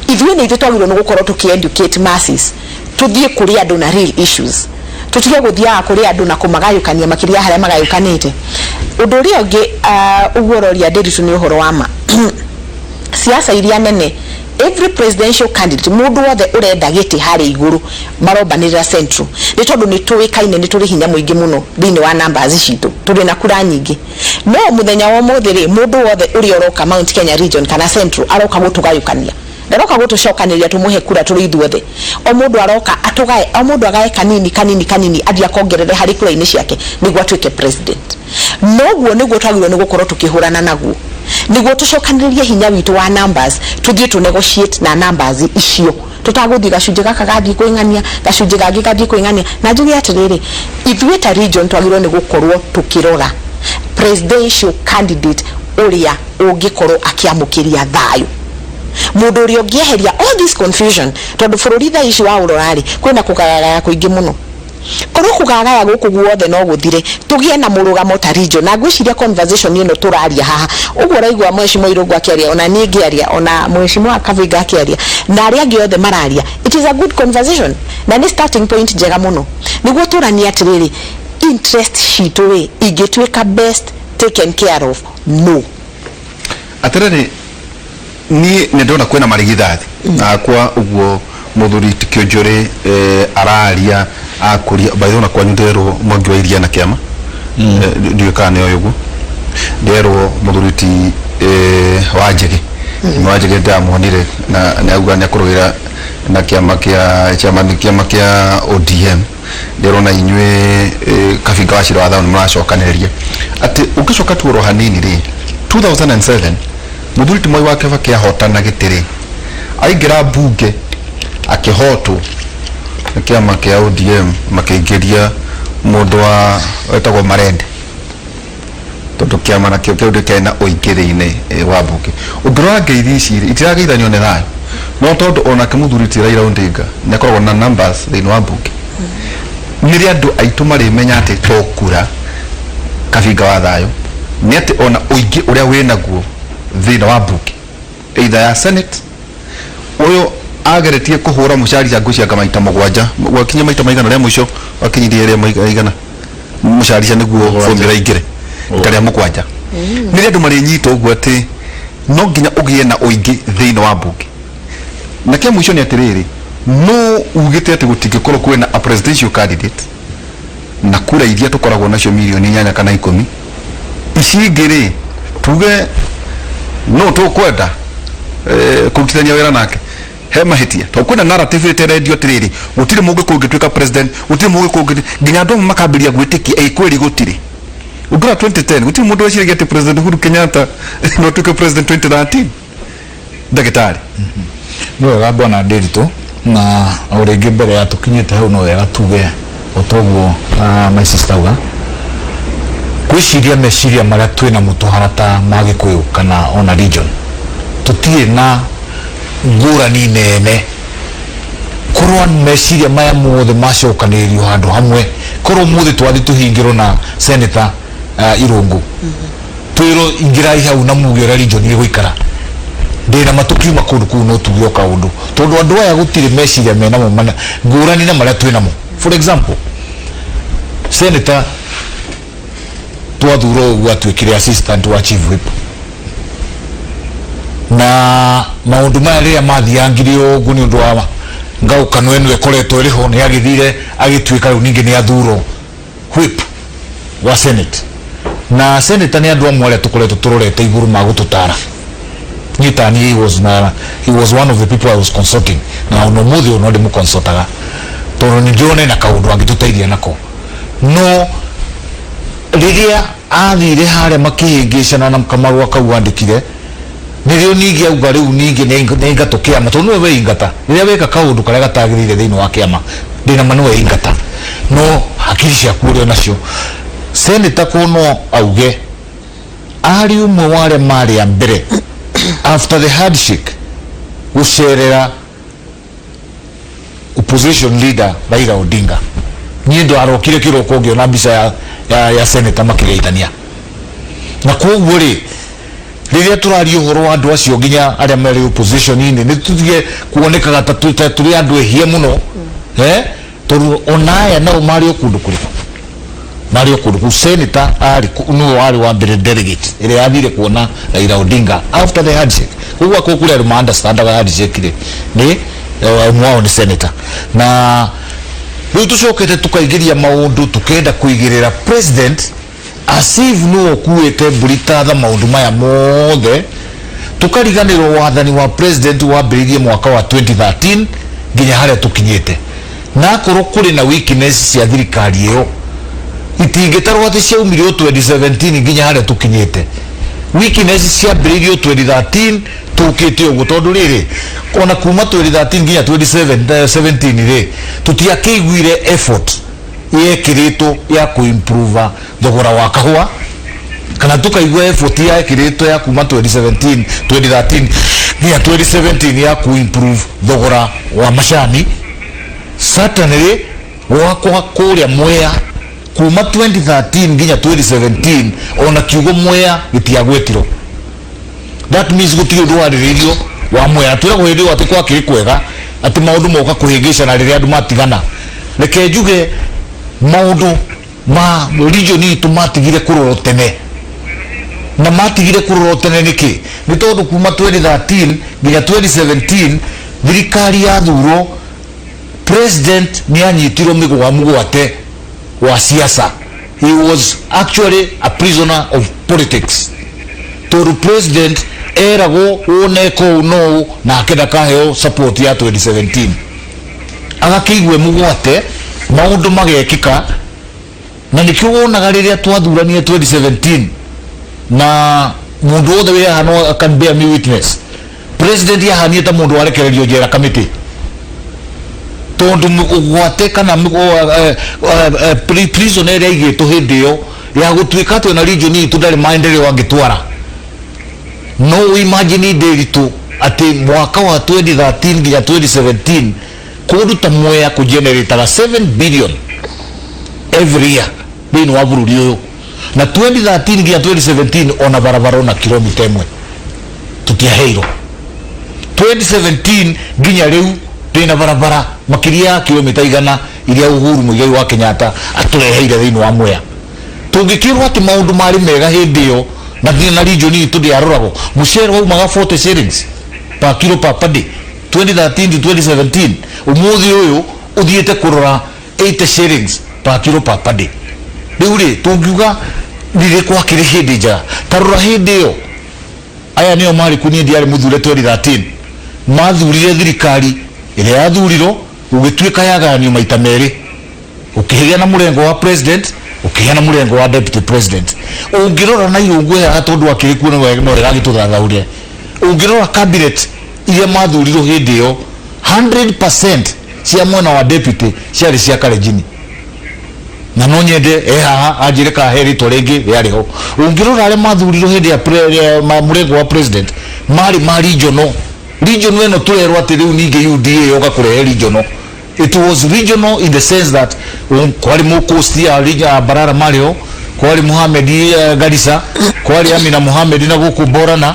ithuĩ nĩ ithuĩ twagĩrĩirwo nĩ gũkorwo tũkĩ educate masses, tũthiĩ kũrĩ andũ na real issues. Tutige guthiaga kuri andu na kumagayukania makiria haria magayukanite. Undu uria ungi uguo uroria Ndiritu ni uhoro wa ma siasa iria nene. Every presidential candidate, mundu wothe urenda giti hari iguru, marombanirira Central, ni tondu ni tuikaine, ni turi hinya muingi muno thiini wa numbers citu, turi na kura nyingi. No muthenya wa umuthi ri, mundu wothe uria uroka Mount Kenya region kana Central aroka gutugayukania, ndaroka gutucokaniria tumuhe kura turi ithuothe. O mundu aroka atugae, o mundu agae kanini kanini kanini, athie akongerere hari kura-inĩ ciake niguo atuike president. Noguo niguo twagĩrĩirwo nĩ gũkorwo tukĩhũrana naguo, niguo tucokanĩrĩrie hinya witũ wa numbers, tuthiĩ tu negotiate na numbers icio, tutagũthiĩ gacunjĩ gaka gathiĩ kwĩng'ania, gacunjĩ gangĩ gathiĩ kwĩng'ania. Na njuge atĩrĩrĩ, ithuĩ ta region twagĩrĩirwo nĩ gũkorwo tukĩrora presidential candidate ũrĩa ũngĩkorwo akĩamũkĩria thayũ, mũndũ ũrĩa ũngĩeheria all this confusion, tondũ bũrũri thaa ici wa ũrorarĩ kwĩna kũgayagaya kũingĩ mũno. Korwo kũgagaya gũkũ guothe no gũthire, tũgĩe na mũrũgamo ta region. Na ngwĩciria conversation ĩno tũraria haha ũguo, ũraigua Mheshimiwa Irũngũ akĩaria, ona niĩ ngĩaria, ona Mheshimiwa Kavinga akĩaria, na arĩa angĩ othe mararia, it is a good conversation na nĩ starting point njega mũno nĩguo tũranie atĩrĩrĩ, interest citũ rĩ ingĩtuĩka best taken care of no. Atirĩrĩ, niĩ nĩ ndona kwĩna marigithathi nakwa ũguo mũthuri ti Kĩonjũrĩ araria akũria by the way, ona kwanyu nderwo Mwangi wa Iria na kĩama. Ndiũĩ kana nĩ oĩ ũguo, nderwo mũthuri ti Wanjĩgĩ, Wanjĩgĩ ndamuonire na nĩ auga nĩ akũrũĩra na kĩama kĩa chairman kĩama kĩa ODM. Nderwo na inyuĩ Kabinga wa Cira wa Thayũ nĩ mũracokanĩrĩria atĩ ũngĩcoka tu oro hanini rĩ, 2007 mũthuri ti Mwai wa Kibaki ahotana gĩtĩ rĩ, aingĩra mbunge akĩhotwo nĩ kĩama kĩa ODM, makĩingĩria mũndũ wa wetagwo Marende, tondũ kĩama nakĩo kĩu kĩarĩ na ũingĩ thĩinĩ wa mbunge. Ũngĩrora ngeithi ici rĩ, itirageithanio nĩ thayũ, no tondũ onake mũthuri ti Raila Odinga nĩ akoragwo na numbers thĩinĩ wa mbunge, nĩrĩ andũ aitũ marĩmenya atĩ to kura Kabinga wa Thayũ, nĩ atĩ ona ũingĩ ũrĩa wĩnaguo thĩinĩ wa mbunge, either ya Senate, ũyũ ageretie kũhũra mũcarica ngũcianga maita 7, gwakinya maita maigana rĩa mũico wakinyirie rĩa maigana mũcarica nĩguo formula ingĩre ita rĩa 7, nĩrĩ andũ marĩnyita ũguo atĩ no nginya ũgĩe na ũingĩ thĩinĩ wa mbunge. Na kĩa mũico nĩ atĩrĩrĩ, no ugĩte atĩ gũtingĩkorwo kwĩna a presidential candidate na kura iria tũkoragwo nacio mirioni 8 kana 10 ici ingĩ rĩ, tuge no tũkwenda kũrutithania wĩra nake he mahĩtia, tondũ kwĩna narrative ĩterendio atĩrĩrĩ, gũtirĩ mũgĩkũyũ ũngĩtuĩka president, gũtirĩ mũgĩkũyũ ũngĩ, nginya andũ amwe makambĩrĩria gwĩtĩkia ĩ kweli gũtirĩ. Ũngĩrora 2010, gũtirĩ mũndũ weciragia atĩ President Uhuru Kenyatta no atuĩke president 2013, ndagĩtarĩ. Nĩ wega, bwana Ndiritu, na o rĩngĩ mbere ya tũkinyĩte hau, no wega tuge o toguo my sister auga, gwĩciria meciria marĩa twĩnamo tũhana ta ma Gĩkũyũ kana ona region, tũtirĩ na ngũrani nene. Korwo meciria maya mothe macokanĩrĩrio handũ hamwe, korwo mũthĩ twathi tũhingĩrwo na Senator Irũngũ, twĩrwo ingĩrai hau na muge ũrĩa region ĩgũikara, ndĩna ma tũkiuma kũndũ kũu no tuge o kaũndũ, tondũ andũ aya gũtirĩ meciria menamo mana ngũrani na marĩa twĩnamo. For example, senator twathurwo ũguo atuĩkire assistant wa chief whip, na maũndũ maya rĩrĩa mathiangire ũguo nĩ ũndũ wa ngaũkano ĩno ĩkoretwo ĩrĩ ho, nĩ agĩthire agĩtuĩka rĩu ningĩ nĩ athurwo whip wa Senate. Na senator nĩ andũ amwe arĩa tũkoretwo tũrorete igũrũ magũtũtara. Niĩ ta niĩ, he was one of the people I was consulting, na ona ũmũthĩ ũyũ no ndĩmũconsultaga, tondũ nĩ ndĩrona ena kaũndũ angĩtũteithia nako. No rĩrĩa athire harĩa makĩhĩngĩcana na kamarũa kau andĩkire, nĩrĩo ningĩ auga rĩu ningĩ nĩ aingatwo kĩama, tondũ nĩwe weingata. Rĩrĩa weka kaũndũ karĩa gatagĩrĩire thĩinĩ wa kĩama, ndĩna ma nĩwe ingata, no hakiri ciaku ũrĩ onacio. Senator ko no auge arĩ ũmwe wa arĩa marĩ a mbere after the handshake gũcerera opposition leader Raila Odinga. Niĩ ndarokire kĩroko ngĩona mbica ya senator makĩgeithania. Na koguo rĩ, rĩrĩa tũraria ũhoro wa andũ acio nginya arĩa marĩ opposition-inĩ, nĩ tũtige kuonekaga ta tũrĩ andũ ehia mũno. Tondu onaya nao marĩ o kũndũ kũrĩkũ? Marĩ o kũndũ kũu. Senator arĩ nĩwe warĩ wa mbere delegate ĩrĩa yathire kuona Raila Odinga after the handshake. Koguo akorwo kũrĩ andũ ma understandaga handshake rĩ, nĩ ũmwe wao nĩ senator. Na rĩu tũcokete tũkaingĩria maũndũ, tũkenda kũigĩrĩra president as if nĩwe ũkuĩte mbũri tatha maũndũ maya mothe, tukariganĩrwo wathani wa president wambĩrĩirie mwaka wa 2013 nginya harĩa tũkinyĩte. Na akorwo kũrĩ na weakness cia thirikari ĩyo, itingĩtarwo atĩ ciaumire o 2017 nginya harĩa tũkinyĩte. Weakness ciambĩrĩirio 2013 tũkĩte ũguo, tondũ rĩrĩ, ona kuma 2013 nginya 2017 rĩ, tũtiakĩiguire effort yekĩrĩtwo ya kũimprove thogora wa kahũa, kana tukaigua effort yekĩrĩtwo ya kuma 2017, 2013 nginya 2017 ya kũimprove thogora wa macani. Certainly gwakwa kũrĩa Mwea kuma 2013 nginya 2017 ona kiugo Mwea gĩtiagwetirwo. That means gũtirĩ ũndũ warĩrĩirio wa Mwea. Twĩragwo hĩndĩ ĩyo atĩ gwakĩrĩ kwega, atĩ maũndũ moka kũhĩngĩcana rĩrĩa andũ matigana. Reke njuge maũndũ ma region itũ matigire kũrorwo tene. Na matigire kũrorwo tene nĩkĩ? Nĩ tondũ kuma 2013 nginya 2017 thirikari yathurwo, president nĩ anyitirwo mĩgwa mũgwate wa siasa. He was actually a prisoner of politics, tondũ president eragwo woneka ũũ no ũũ, nake ndakaheo support ya 2017, agakĩigue mũgwate, maũndũ magekĩka. Na nĩkĩo wonaga rĩrĩa twathuranire 2017, na mũndũ wothe wĩ haha no can bear me witness, president yahanire ta mũndũ warekererio njera kamĩtĩ, tondũ ũgwate kana prison ĩrĩa aigĩtwo hĩndĩ ĩyo ya gũtuĩka atĩ ona region itũ ndarĩ maendeleo angĩtwara. No imagine ndĩritũ atĩ mwaka wa 2013 nginya 2017 kũndũ ta Mwea kũgenerataga 7 billion every year thĩinĩ wa bũrũri ũyũ, na 2013 nginya 2017 ona barabara ona kilomita ĩmwe tũtiaheirwo. 2017 nginya rĩu twĩna barabara makĩria ya kilomita 100 iria Uhuru Muigai wa Kenyatta atũreheire thĩinĩ wa Mwea. Tũngĩkĩrwo atĩ maũndũ marĩ mega hĩndĩ ĩyo na nginya na region itũ ndĩaroragwo, mũcere waumaga 40 shillings per kilo per paddy 2013 to 2017, ũmũthĩ ũyũ ũthiĩte kũrora 80 shillings per kilo per paddy. Rĩu rĩ, tũngiuga rĩrĩ gwakĩrĩ hĩndĩ njega? Ta rora hĩndĩ ĩyo aya nĩo marĩ kuo, niĩ ndiarĩ mũthure 2013, mathurire thirikari ĩrĩa yathurirwo, gũgĩtuĩka yagayanio maita merĩ, ũkĩgĩa na mũrengo wa president, ũkĩgĩa na mũrengo wa deputy president. Ũngĩrora na Irũngũ haha, tondũ akĩrĩ kuo no wega agĩtũthathaũrĩre, ũngĩrora cabinet iria mathurirwo hĩndĩ ĩyo, 100% cia mwena wa deputy ciarĩ cia Kalenjini. Na no nyende e haha anjĩre kana he rĩtwa rĩngĩ rĩarĩ ho. Ũngĩrora arĩa mathurirwo hĩndĩ ya mũrengo wa president marĩ ma regional. Regional ĩno tũrerwo atĩ rĩu ningĩ UDA yoka kũrehe regional, it was regional in the sense that kwarĩ mũkũsti ya Barara marĩ ho, kwarĩ Mohamed Garissa, kwarĩ Amina Mohamed na gũkũ Borana,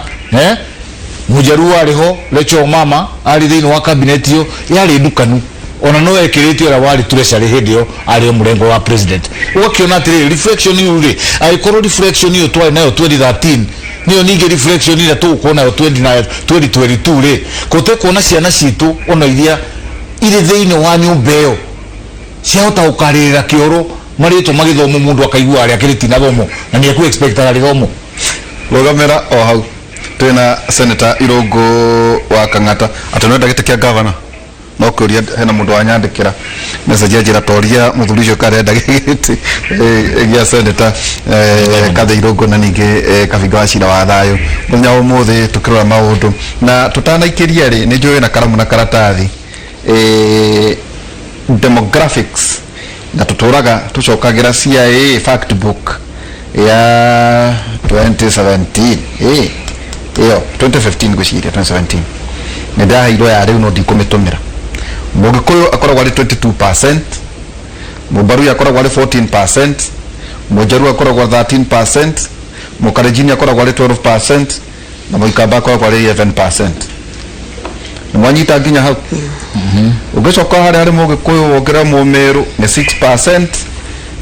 Mũjaruo arĩ ho, Rachel Mama arĩ thĩinĩ wa cabinet ĩyo yarĩ ndukanu. Ona no ekĩrĩtio ũrĩa warĩ treasury hĩndĩ ĩyo arĩ o mũrengo wa president. Ũgakĩona atĩrĩrĩ, reflection ĩyo rĩ, angĩkorwo reflection ĩyo twarĩ nayo 2013 nĩyo ningĩ reflection ĩrĩa tũgũkorwo nayo 2022 rĩ, kũte kuona ciana citũ ona iria irĩ thĩinĩ wa nyũmba ĩyo ciahota gũkarĩrĩra kĩoro marĩtwa magĩthomwo, mũndũ akaigua arĩa akĩrĩ tinathomo na nĩ eku expectaga rĩthomwo. Rũgamĩra o hau, twĩna Senator Irũngũ wa Kang'ata atĩ nĩwenda gĩtĩ kĩa gavana. No kũria hena mũndũ wanyandĩkĩra message anjĩra toria mũthuri ũcio karenda gĩtĩ gĩa senator Kathe Irũngũ na ningĩ Kabinga wa cira wa thayũ mũthenya wa ũmũthĩ tũkĩrora maũndũ. Na tũtanaikĩria rĩ, nĩ njũĩ na karamu na karatathi, demographics, na tũtũraga tũcokagĩra CIA fact book ya 2017, ĩyo 2015 ngwĩciria 2017 nĩ ndaheirwo ya rĩu no ndikũmĩtũmĩra. Mũgĩkũyũ akoragwo arĩ 22%, Mũmbaruya akoragwo arĩ 14%, Mũjaruo akoragwo 13%, Mũkalenjini akoragwo arĩ 12% na Mũikamba akoragwo arĩ 11%. Nĩ mwanyita nginya hau. Ũngĩcoka harĩa harĩ Mũgĩkũyũ wongerere Mũmĩrũ nĩ 6%,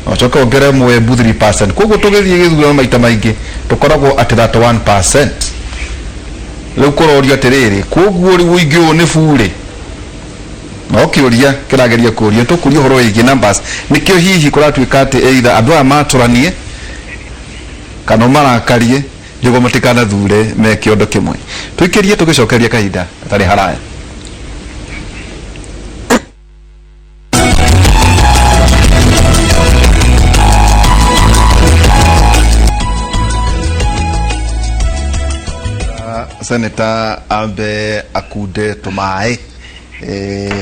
na ũcoke wongerere Mũembu 3%. Koguo tũgĩthiĩ gĩthurano maita maingĩ tũkoragwo at 31%. Rĩu kũrorio atĩrĩrĩ, koguo rĩu ũingĩ ũyũ nĩ burĩ? No kĩũria kĩrageria kũrio, tũkũria ũhoro wĩgiĩ numbers. Nĩkĩo hihi kũratuĩka atĩ either andũ aya matũranie kana ũmarakarie nĩguo matikanathure me kĩondo kĩmwe. Tũikĩrie tũgĩcokeria kahinda gatarĩ haraya. Senator ambe akunde tũmaĩ,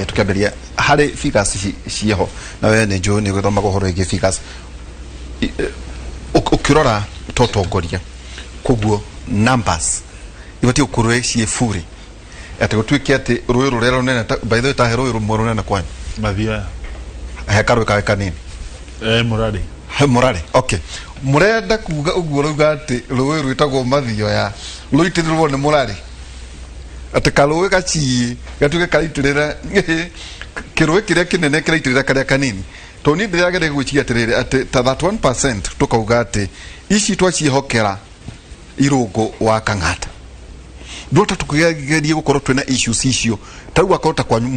tukiambĩrĩria harĩ figures ciĩho, na we nĩ njũĩ nĩ ũgĩthomaga ũhoro wĩgiĩ figures. Ũkĩrora ta ũtongoria, koguo numbers ibatiĩ gũkorwo ciĩ burĩ, atĩ gũtuĩke atĩ rũĩ rũrĩa rũnene by the way, tahe rũĩ rũmwe rũnene kwanyu. Mathioya. He karũĩ kangĩ kanini. Mũrarĩ. He Mũrarĩ. Okay, mũrenda kuga ũguo rauga atĩ rũĩ rwĩtagwo Mathioya rũitĩrĩrwo nĩ Mũrarĩ, atĩ karũĩ gaciĩ gatuĩke karaitĩrĩra kĩrũĩ kĩrĩa kĩnene kĩraitĩrĩra karĩa kanini, tondũ niĩ ndĩrageria gwĩciria atĩrĩrĩ, atĩ ta 31% tũkauga atĩ ici twaciĩhokera Irũngũ wa Kang'ata, ndwota tukigerie gukorwo twina issues icio. Ta rĩu akorwo ta kwanyu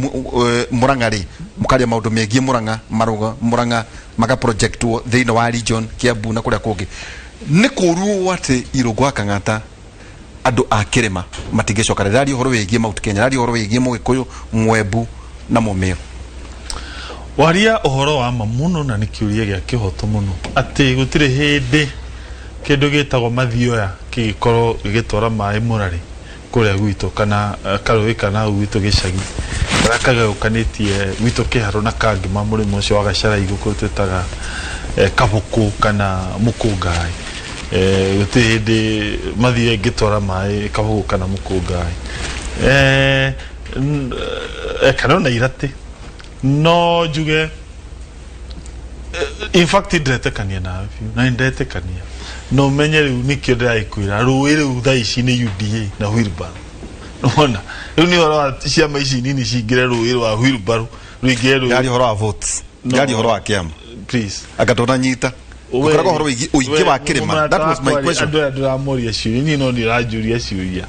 Murang'a rĩ, mũkaria maũndũ megiĩ Murang'a, marũga Murang'a maka projectwo thĩinĩ wa region Kiambu na kũrĩa kũngĩ. Nĩ kũru ũũ atĩ Irũngũ wa Kang'ata andũ a kĩrĩma matingĩcoka rĩ ũhoro wĩgiĩ Mount Kenya, raria ũhoro wĩgiĩ Mũgĩkũyũ, Mwembu na Mũmĩrũ. Waria ũhoro wa ma mũno, na nĩ kĩũria gĩa kĩhoto mũno, atĩ gũtirĩ hĩndĩ kĩndũ gĩtagwo Mathioya kĩgĩkorwo gĩgĩtwara maĩ Mũrarĩ kũrĩa gwitũ, kana karũĩ kana hau gwitũ gĩcagi karĩa kagayũkanĩtie gwitũ Kĩharũ na Kangĩma, mũrĩmo ũcio wa Gacaraigũ kũrĩa twĩtaga Kabũkũ kana Mũkũngai. Gũtirĩ hĩndĩ Mathioya ĩngĩtwara maĩ Kabũkũ kana Mũkũngai, kana ona Iratĩ. No njuge, in fact ndiretĩkania nawe biũ, na nĩndetĩkania no menye rĩu nĩkĩo ndĩragĩkwĩra rũĩ rĩu thaa ici nĩ UDA na wheelbarrow. Wona rĩu nĩ ũhoro wa ciama ici nini cingĩre rũĩ rwa wheelbarrow rũingĩre rũĩ. Ndaria ũhoro wa votes. No. Ndaria ũhoro wa kĩama. Please. Anga ndũnanyita ũkoraga ũhoro wĩgiĩ ũingĩ wa kĩrĩma. That was my question. Andũ aya ndĩramoria ciũria, niĩ no ndĩranjũria ciũria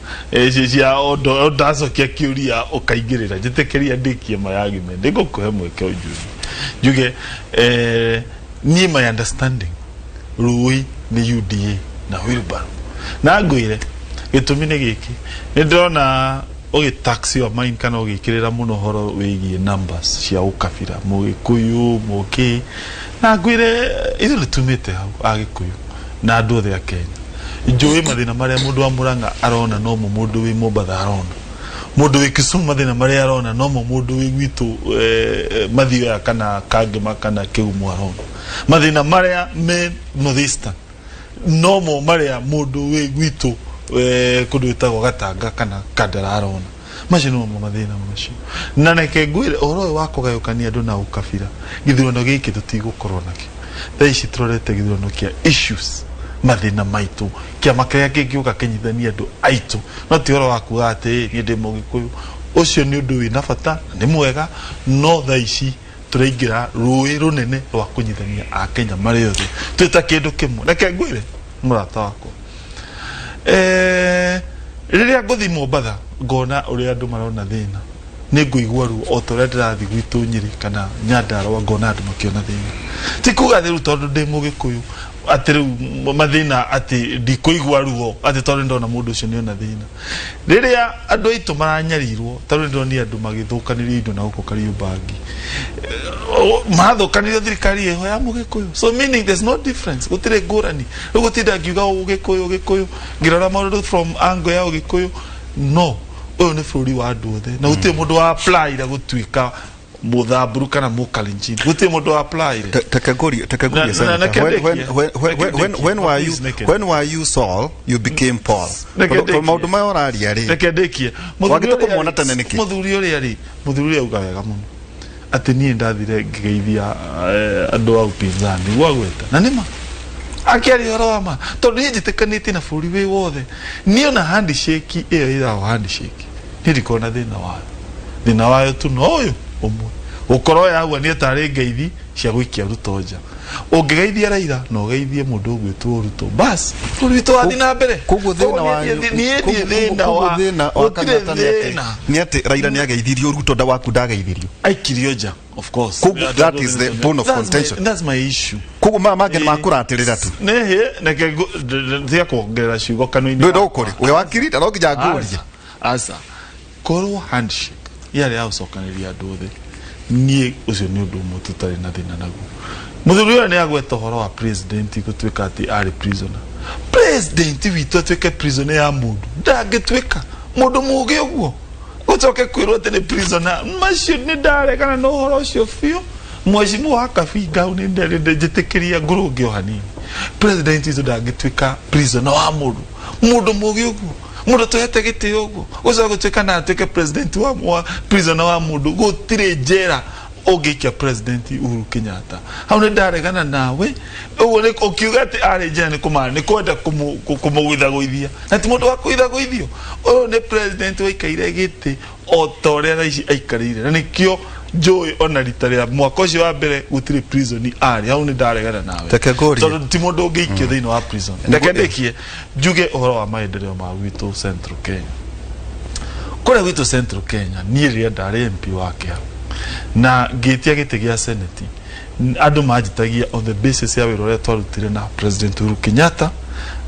cia o ndacokia kĩũria ũkaingĩrĩra. Njĩtĩkĩria ndĩkie my argument, ndĩngũkũhe mweke ũnjũrie. Njuge, niĩ my understanding, rũĩ nĩ UDA na wheelbarrow, na ngwĩre gĩtũmi nĩ gĩkĩ: nĩ ndĩrona ũgĩ tax your mind kana ũgĩkĩrĩra mũno ũhoro wĩgiĩ numbers cia ũkabira, Mũgĩkũyũ, mũkĩ, na ngwĩre ithuĩ nĩ tumĩte hau. Agĩkũyũ na andũ othe a Kenya, njũĩ mathĩna marĩa mũndũ wa Mũrang'a arona nomo mũndũ wĩ Mombatha arona, mũndũ wĩ Kisumu mathĩna marĩa arona nomo mũndũ wĩ gwitũ Mathioya kana Kangĩma kana Kĩgumo arona, mathĩna marĩa me North Eastern nomo marĩa mũndũ wĩ gwitũ kũndũ gwĩtagwo Gatanga kana Kandara arona. Macio nĩmo mathĩna macio. Na reke ngwĩre, ũhoro ũyũ wa kũgayũkania andũ na ũkabira, gĩthurano gĩkĩ tũtigũkorwo nakĩo. Thaa ici tũrorete gĩthurano kĩa issues, mathĩna maitũ, kĩama kĩrĩa kĩngĩũka kĩnyitithanie andũ aitũ, no ti ũhoro wa kuga atĩ niĩ ndĩ Mũgĩkũyũ. Ũcio nĩ ũndũ wĩna bata na nĩ mwega, no thaa ici tũraingĩra rũĩ rũnene rwa kũnyitithania Akenya marĩ othe twĩ ta kĩndũ kĩmwe. Reke ngwĩre, mũrata wakwa, rĩrĩa ngũthiĩ Mombatha ngona ũrĩa andũ marona thĩna, nĩ ngũigua ruo o ta ũrĩa ndĩrathiĩ gwitũ Nyĩrĩ kana Nyandarũa ngona andũ makĩona thĩna. Ti kuga atĩ rĩu tondũ ndĩ Mũgĩkũyũ atĩ rĩu mathĩna atĩ ndikũigua ruo atĩ tondũ nĩndona mũndũ ũcio nĩona thĩna. Rĩrĩa andũ aitũ maranyarirwo, ta rĩu nĩndĩronire andũ magĩthũkanĩrio indo na gũkũ Kariobangi, marathũkanĩrio thirikari ĩho ya Mũgĩkũyũ, so meaning there's no difference, gũtirĩ ngũrani. Rĩu gũtinda ngiuga Ũgĩkũyũ, Ũgĩkũyũ, ngĩrora maũndũ from angle ya Ũgĩkũyũ, no ũyũ nĩ bũrũri wa andũ othe, na gũtirĩ mũndũ wa apply gũtuĩka Mũthamburu kana Mũkalenjin, gũtirĩ mũndũ wa apply. Tekaguria, Senator. When were you when were you Saul, you became Paul? Tondũ maũndũ maya ũraria rĩ, Reke ndĩkie. Wagĩte kũmuona tene nĩkĩ? Mũthuri ũrĩa rĩ, mũthuri ũrĩa auga wega mũno atĩ niĩ ndathire ngĩgeithia andũ a upinzani gwagweta, na nĩma akĩaria ũhoro wa ma, tondũ niĩ njĩtĩkanĩtie na bũrũri wĩ wothe. Niĩ ona handshake ĩyo ĩragwo handshake, niĩ ndikoragwo na thĩna wayo. Thĩna wayo tu no ũyũ ũmwe, gũkorwo yahuanire tarĩ ngeithi cia gũikia Ruto nja. Ũngĩgeithia Raila na ũgeithie mũndũ ũgwĩtwo Ruto, bas bũrũri witũ wathiĩ na mbere. Koguo thĩna Koguo wanyu niĩ ndirĩ thĩna koguo wa thĩna wa gũtirĩ Kang'ata nĩ atĩ thĩna. nĩ atĩ Raila nĩ ageithirio, Ruto nda waku ndageithirio. Aikirio nja, of course. Koguo that is the bone of contention. That's my issue. Koguo maya mangĩ nĩ makũratĩrĩra tu. Nĩhĩ reke tiga kuongerera ciugo kanua-inĩ. Ndũĩ ndũkũrĩ wĩ wakiri na no nginya ngũrie. Aca, korwo handshake yarĩ ya gũcokanĩria andũ othe, niĩ ũcio nĩ ũndũ ũmwe tũtarĩ na thĩna naguo. Mũthuri ũyũ nĩ agweta ũhoro wa president gũtuĩka atĩ arĩ prisoner. President witũ atuĩke prisoner ya mũndũ? Ndangĩtuĩka. Mũndũ mũgĩ ũguo gũcoke kwĩrwo atĩ nĩ prisoner, macio nĩ ndaregana na ũhoro ũcio biũ. Mheshimiwa wa Kabinga, hau nĩ njĩtĩkĩria ngũrũnge o hanini. President witũ ndangĩtuĩka prisoner wa mũndũ. Mũndũ mũgĩ ũguo, mũndũ tũhete gĩtĩo ũguo, gũcoka gũtuĩka na atuĩke president wa prisoner wa mũndũ, gũtirĩ njera ũngĩikia President Uhuru Kenyatta. Hau nĩ ndaregana nawe. Ũguo nĩ ũkiuga atĩ arĩ njera nĩ kũmara nĩ kwenda kũmũgũithagũithia, na ti mũndũ wa kũgũithagũithio. Ũyũ nĩ president waikaire gĩtĩ o ta ũrĩa thaa ici aikarĩire, na nĩkĩo njũĩ ona rita rĩa mwaka ũcio wa mbere gũtirĩ prison arĩ. Hau nĩ ndaregana nawe. Reke ngũrie. Tondũ ti mũndũ ũngĩikio thĩinĩ wa prison. Reke ndĩkie njuge ũhoro wa maendeleo ma gwitũ Central Kenya. Kũrĩa gwitũ Central Kenya, niĩ rĩrĩa ndarĩ MP wa Kĩharu na ngĩtia gĩtĩ gĩa senate, andũ manjĩtagia on the basis ya wĩra ũrĩa twarutire na President Uhuru Kenyatta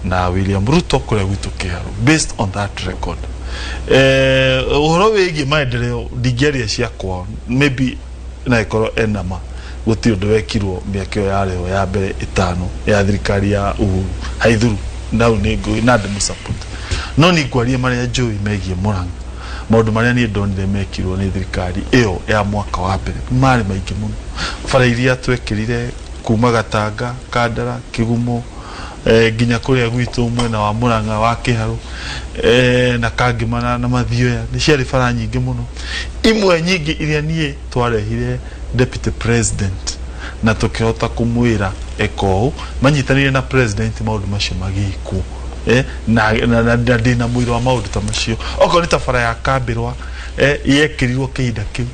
na William Ruto kũrĩa gwitũ Kĩharu. Based on that record, ũhoro wĩgiĩ maendeleo ndingĩaria cia kwao, maybe na ĩkorwo ena ma gũtirĩ ũndũ wekirwo mĩaka ĩyo yarĩho ya mbere 5 ya thirikari ya Uhuru haithuru nau nĩ na ndĩmũ support, no nĩ ngwaria marĩa njũĩ megiĩ Murang'a. Maũndũ marĩa niĩ ndonire mekirwo nĩ thirikari ĩyo ya mwaka wa mbere marĩ maingĩ mũno. Bara iria twekĩrire kuma Gatanga, Kandara, Kĩgumo, nginya kũrĩa gwitũ mwena wa Murang'a wa Kĩharũ, na Kangĩmana na Mathioya, nĩ ciarĩ bara nyingĩ mũno. Imwe nyingĩ iria niĩ twarehire deputy president na tũkĩhota kũmwĩra eka ũũ, manyitanĩire na president, maũndũ macio magĩkwo. Na ndĩna mũira wa maũndũ ta macio. Okorwo nĩ ta bara ya Kambĩrwa, yekĩrirwo kĩhinda kĩu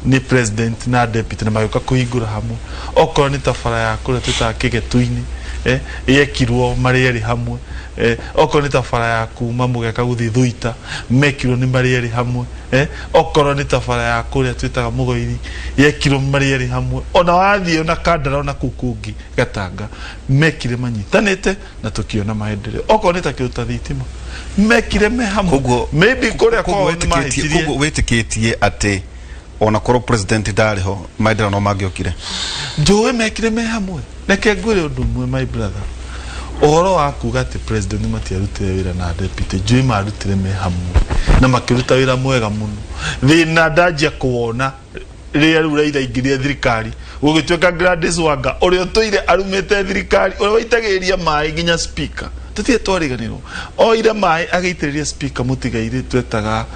nĩ president na deputy na magĩũka kũhingũra hamwe. Okorwo nĩ ta bara ya kũrĩa twĩtaga Kĩgetu-inĩ, yekirwo marĩ erĩ hamwe. Okorwo nĩ ta bara ya kuma Mũgeka gũthiĩ Thũita, mekirwo nĩ marĩ erĩ hamwe. Okorwo nĩ ta bara ya kũrĩa twĩtaga Mũgoiri, yekirwo marĩ erĩ hamwe. Ona wathiĩ ona Kandara ona kũu kũngĩ Gatanga, mekire manyitanĩte na tũkĩona maendeleo. Okorwo nĩ ta kĩndũ ta thitima, mekire me hamwe. Koguo maybe kũrĩa koguo kwao nĩ mahĩtirie. Koguo wĩtĩkĩtie atĩ ona korwo president ndarĩ ho, maendeleo no mangĩokire? Njũĩ mekire me hamwe. Reke ngwĩre ũndũ ũmwe, my brother, ũhoro wa kuga atĩ president matiarutire wĩra na deputy, njũĩ marutire me hamwe na makĩruta wĩra mwega mũno. Thĩna ndanjia kũwona rĩrĩa rĩu Raila aingĩrire thirikari, gũgĩtuĩka Gladys Wanga ũrĩa ũtũire arumĩte thirikari, ũrĩa waitagĩrĩria maĩ nginya speaker, tũtirĩ twariganĩrwo, oire maĩ agĩitĩrĩria speaker mũtigairĩ twetaga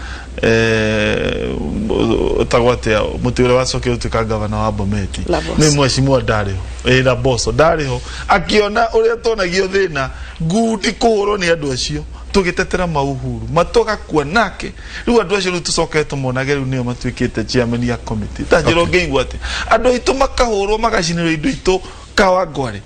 tagwo atĩa, mũti ũrĩa wacokire gũtuĩka gavana wa Bomet. Laboso. Nĩ mheshimiwa ndarĩ ho, Laboso ndarĩ ho, akĩona ũrĩa tuonagio thĩna ngundi kũhũrwo nĩ andũ acio tũgĩtetera mauhuru matũgakua nake. Rĩu andũ acio rĩu tũcoke tũmonage rĩu nĩo matuĩkĩte chairman ya committee. Ta njĩra ũngĩigua atĩ andũ aitũ makahũrwo, magacinĩrwo indo itũ Kawangware,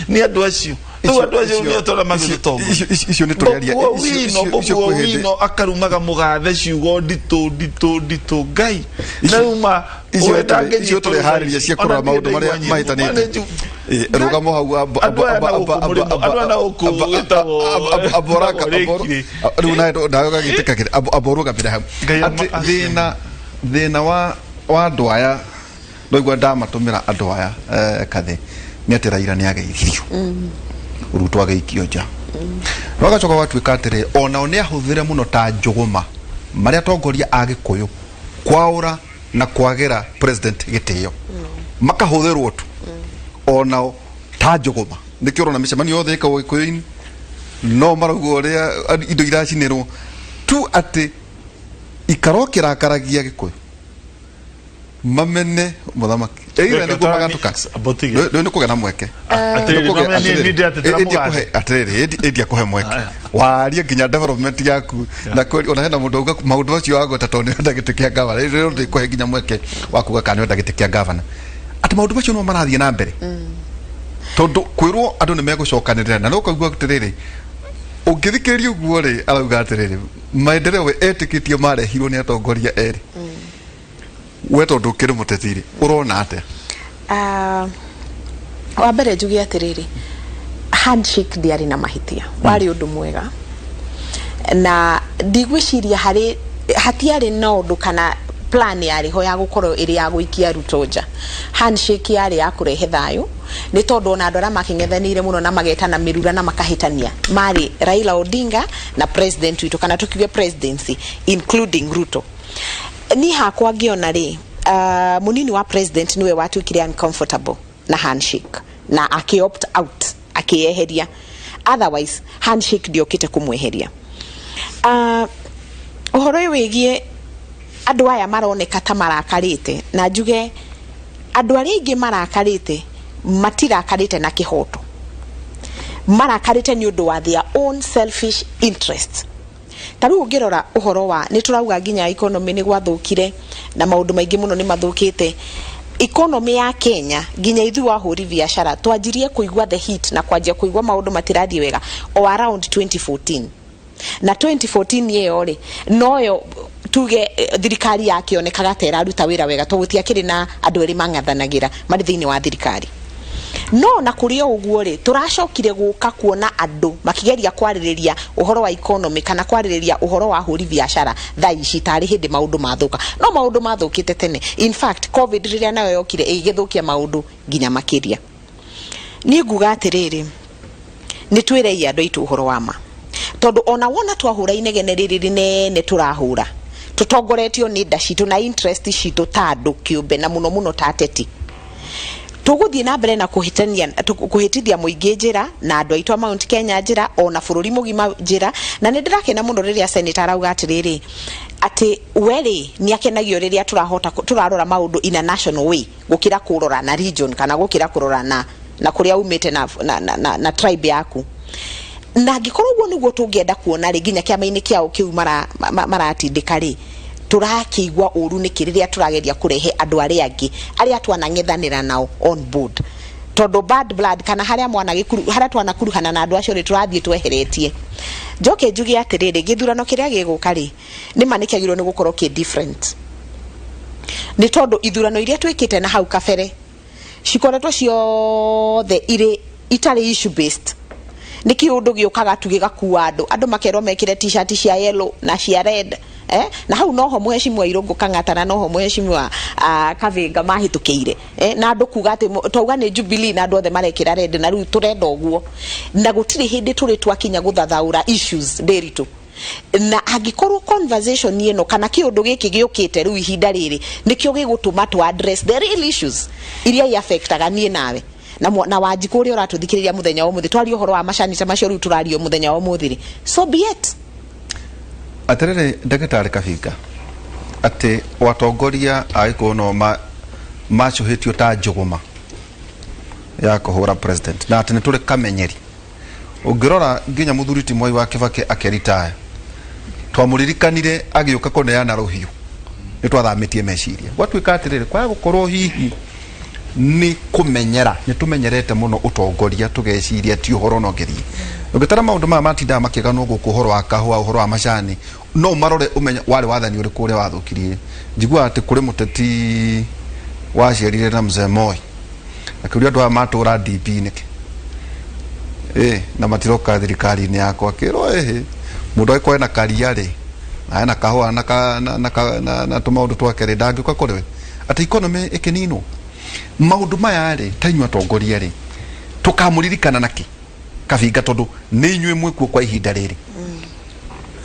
nĩ andũ acio rĩu, andũ acio nĩo tũrona magĩtũtongoria. Icio nĩ tũrĩaria. Bobi Owino, icio Bobi kwĩ hĩndĩ- Owino akarumaga mũgathe ciugo nditũ nditũ nditũ ngai na rĩu Icio icio tũreharĩria cia kũrora maũndũ marĩa mahĩtanĩte. Rũgamo hau. Andũ aya na gũkũ mũrĩmo, andũ aya na gũkũ wĩtagwo Aboraka. Rĩkire. Rĩu nawe ũgagĩtĩkagĩra amba ũrũgamĩre hau. Ngai atĩ thĩna wa andũ aya ndoigua ndamatũmĩra andũ aya, kathĩ nĩ atĩ Raila nĩ ageithirio, Ruto agĩikio nja, no agacoka gwatuĩka atĩrĩ onao nĩ ahũthĩre mũno ta njũgũma marĩa atongoria a Gĩkũyũ kwaũra na kwagĩra president gĩtĩo, makahũthĩrwo tu onao ta njũgũma. Nĩkĩo ũrona mĩcemanio yothe ĩkagwo Gĩkũyũ-inĩ, no marauga ũrĩa indo iracinĩrwo tu atĩ ikaro kĩrakaragia Gĩkũyũ. Mamene mũthamaki either Reke nĩguo magatuka. Botige. Rĩu nĩ kũgĩa na mweke. Atĩrĩrĩ, Nĩkũgĩa- no niĩ- atĩrĩrĩ, niĩ ndirateta ĩndĩ mũgate. atĩrĩrĩ, ĩndĩ akũhe mweke Aya. warie nginya development yaku na kweli ona hena mũndũ auga maũndũ macio wagweta tondũ nĩũrenda gĩtĩ kĩa gavana. Rĩu ndĩkũhe nginya mweke wa kuga kana nĩũrenda gĩtĩ kĩa gavana, atĩ maũndũ macio no marathiĩ na mbere, tondũ kwĩrwo andũ nĩ megũcokanĩrĩra na no ũkaigua atĩrĩrĩ, ũngĩthikĩrĩria ũguo rĩ, arauga atĩrĩrĩ, maendeleo we etĩkĩtie marehirwo nĩ atongoria erĩ. We tondũ ũkĩrĩ mũteti rĩ, ũrona atĩa? Ah, wa mbere njuge atĩrĩrĩ, handshake ndĩarĩ na mahĩtia, warĩ ũndũ mwega, na ndigwĩciria harĩ hatiarĩ na ũndũ kana plan yarĩ ho ya gũkorwo ĩrĩ ya gũikia Ruto nja. Handshake yarĩ ya kũrehe thayũ, nĩ tondũ ona andũ arĩa makĩng'ethanĩire mũno na magetana mĩrura na makahĩtania marĩ Raila Odinga na president witũ, kana tũkiuge presidency including Ruto. Niĩ hakwa ngĩona rĩ, mũnini wa president nĩwe watuĩkire uncomfortable na handshake na akĩ opt out, akĩyeheria. Otherwise handshake ndĩokĩte kũmweheria. Ũhoro ũyũ wĩgiĩ andũ aya maroneka ta marakarĩte, na njuge andũ arĩa aingĩ marakarĩte matirakarĩte na kĩhoto, marakarĩte nĩ ũndũ wa their own selfish interest. Ta rĩu ũngĩrora ũhoro wa nĩ tũrauga nginya economy nĩ gwathũkire na maũndũ maingĩ mũno nĩ mathũkĩte economy ya Kenya, nginya ithuĩ ahũri biacara twanjirie kũigua the heat na kwanjia kũigua maũndũ matirathiĩ wega o around 2014. Na 2014 ĩyo rĩ, noyo tuge thirikari yakĩonekaga ta ĩraruta wĩra wega, tondũ gũtiakĩrĩ na andũ erĩ mang'athanagĩra marĩ thĩinĩ wa thirikari. No na kũrĩ o ũguo rĩ, tũracokire gũka kuona andũ makĩgeria kwarĩrĩria ũhoro wa economy kana kwarĩrĩria ũhoro wa hũri biacara thaa ici tarĩ hĩndĩ maũndũ mathũka, no maũndũ mathũkĩte tene. In fact, COVID rĩrĩa nayo yokire ĩgĩthũkia maũndũ nginya makĩria. Niĩ nguga atĩrĩrĩ, nĩ twĩrei andũ aitũ ũhoro wa ma, tondũ ona wona twahũra inegene rĩrĩ rĩnene, tũrahũra tũtongoretio nĩ nda citũ na interest citũ ta andũ kĩũmbe, na mũno mũno ta ateti. Tũgũthiĩ na mbere na kũhĩtania kũhĩtithia mũingĩ njĩra na andũ aitũ a Mount Kenya njĩra, ona bũrũri mũgima njĩra. Na nĩ ndĩrakena mũno rĩrĩa senator arauga atĩrĩrĩ, atĩ we rĩ, nĩ akenagio rĩrĩa tũrahota tũrarora maũndũ in a national way gũkĩra kũrora na region kana gũkĩra kũrora na kũrĩa umĩte na tribe yaku. Na angĩkorwo ũguo nĩguo tũngĩenda kuona rĩ, nginya kĩama-inĩ kĩao kĩu maratindĩka rĩ, tũrakĩigua ũru nĩkĩ rĩrĩa tũrageria kũrehe andũ arĩa angĩ arĩa twanang'ethanĩra nao on board? Tondũ bad blood kana harĩa mwana gĩkuru harĩa twanakuruhana na andũ acio rĩ, tũrathiĩ tweheretie. Njoke njuge atĩrĩrĩ, gĩthurano kĩrĩa gĩgũka rĩ, nĩma nĩ kĩagĩrĩirwo nĩ gũkorwo kĩ different, nĩ tondũ ithurano iria twĩkĩte na hau kabere cikoretwo ciothe irĩ itarĩ issue based. Nĩ kĩũndũ gĩũkaga tu gĩgakua andũ, andũ makerwo mekĩre T-shirt cia yellow na cia red, eh? Na hau noho mũheshimiwa Irũngũ Kang'ata na noho mũheshimiwa Kavinga mahĩtũkĩire, eh? Na andũ kuga atĩ twauga nĩ Jubilee na andũ othe marekĩra red, na rĩu tũrenda ũguo, na gũtirĩ hĩndĩ tũrĩ twakinya gũthathaũra issues ndĩritũ. Na angĩkorwo conversation ĩno kana kĩũndũ gĩkĩ gĩũkĩte rĩu ihinda rĩrĩ nĩkĩo gĩgũtũma tũ address the real issues iria iaffectaga niĩ nawe na Wanjikũ ũrĩa ũratũthikĩrĩria mũthenya wa ũmũthĩ, twarie ũhoro wa macani ta macio rĩu tũrario mũthenya wa ũmũthĩ rĩ, so be it. Atĩrĩrĩ, ndagĩtarĩ Kabinga, atĩ watongoria a Gĩkũyũ no macuhĩtio ta njũgũma ya kũhũra president, na atĩ nĩ tũrĩ kamenyeri. Ũngĩrora nginya mũthuri ti Mwai wa Kĩbakĩ akĩritaya, twamũririkanire agĩũka kũneana rũhiũ, nĩ twathamĩtie meciria. Gwatuĩka atĩrĩrĩ, kwaga gũkorwo hihi nĩ kũmenyera, nĩ tũmenyerete mũno ũtongoria, tũgeciria ti ũhoro no ngĩthiĩ ũngĩtara maũndũ maya matindaga makĩganwo gũkũ, ũhoro wa kahũa, ũhoro wa macani, no ũmarore ũmenye warĩ wathani ũrĩkũ ũrĩa wathũkirie. Njiguaga atĩ kũrĩ mũteti waciarire na mzee Moi akĩũria andũ aya matũra DP nĩkĩ ĩ na matiroka thirikari-inĩ yakwa, akĩrwo ĩhĩ, mũndũ angĩkorwo ena karia rĩ, na ena kahũa na, ka, na, na, na, na, na tũmaũndũ twake rĩ, ndangĩũka kũrĩ we atĩ economy ĩkĩninwo. Maũndũ maya rĩ, ta inyuĩ atongoria rĩ, tũkamũririkana nakĩ Kabinga, tondũ nĩ inyuĩ mwĩkuo kwa ihinda rĩrĩ?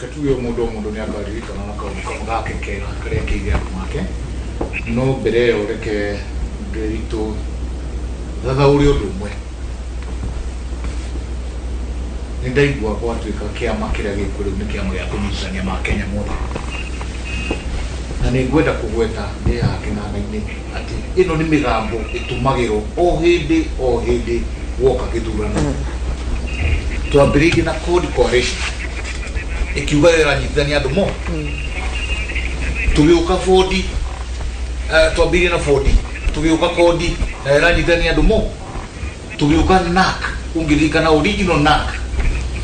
Reke tuge o mũndũ o mũndũ nĩ akaririkana na kaũndũ kamwe gake kega karĩa ekĩire andũ make. No mbere ĩyo reke Nderitu thathaũre ũndũ ũmwe. Nĩ ndaigua gwatuĩka kĩama kĩrĩa gĩkuo rĩu nĩ kĩama gĩa kũnyitithania Makenya mothe. Na nĩ ngwenda kũgweta ndĩ haha kĩnanda-inĩ atĩ ĩno nĩ mĩgambo ĩtũmagĩrwo o hĩndĩ o hĩndĩ woka gĩthurano. Twambĩrĩirie na CORD coalition ĩkiuga yo ĩranyitithania andũ mo. Tũgĩũka Ford, twambĩrĩirie na Ford, tũgĩũka CORD nayo ĩranyitithania andũ mo. Tũgĩũka NARC, ũngĩririkana original NARC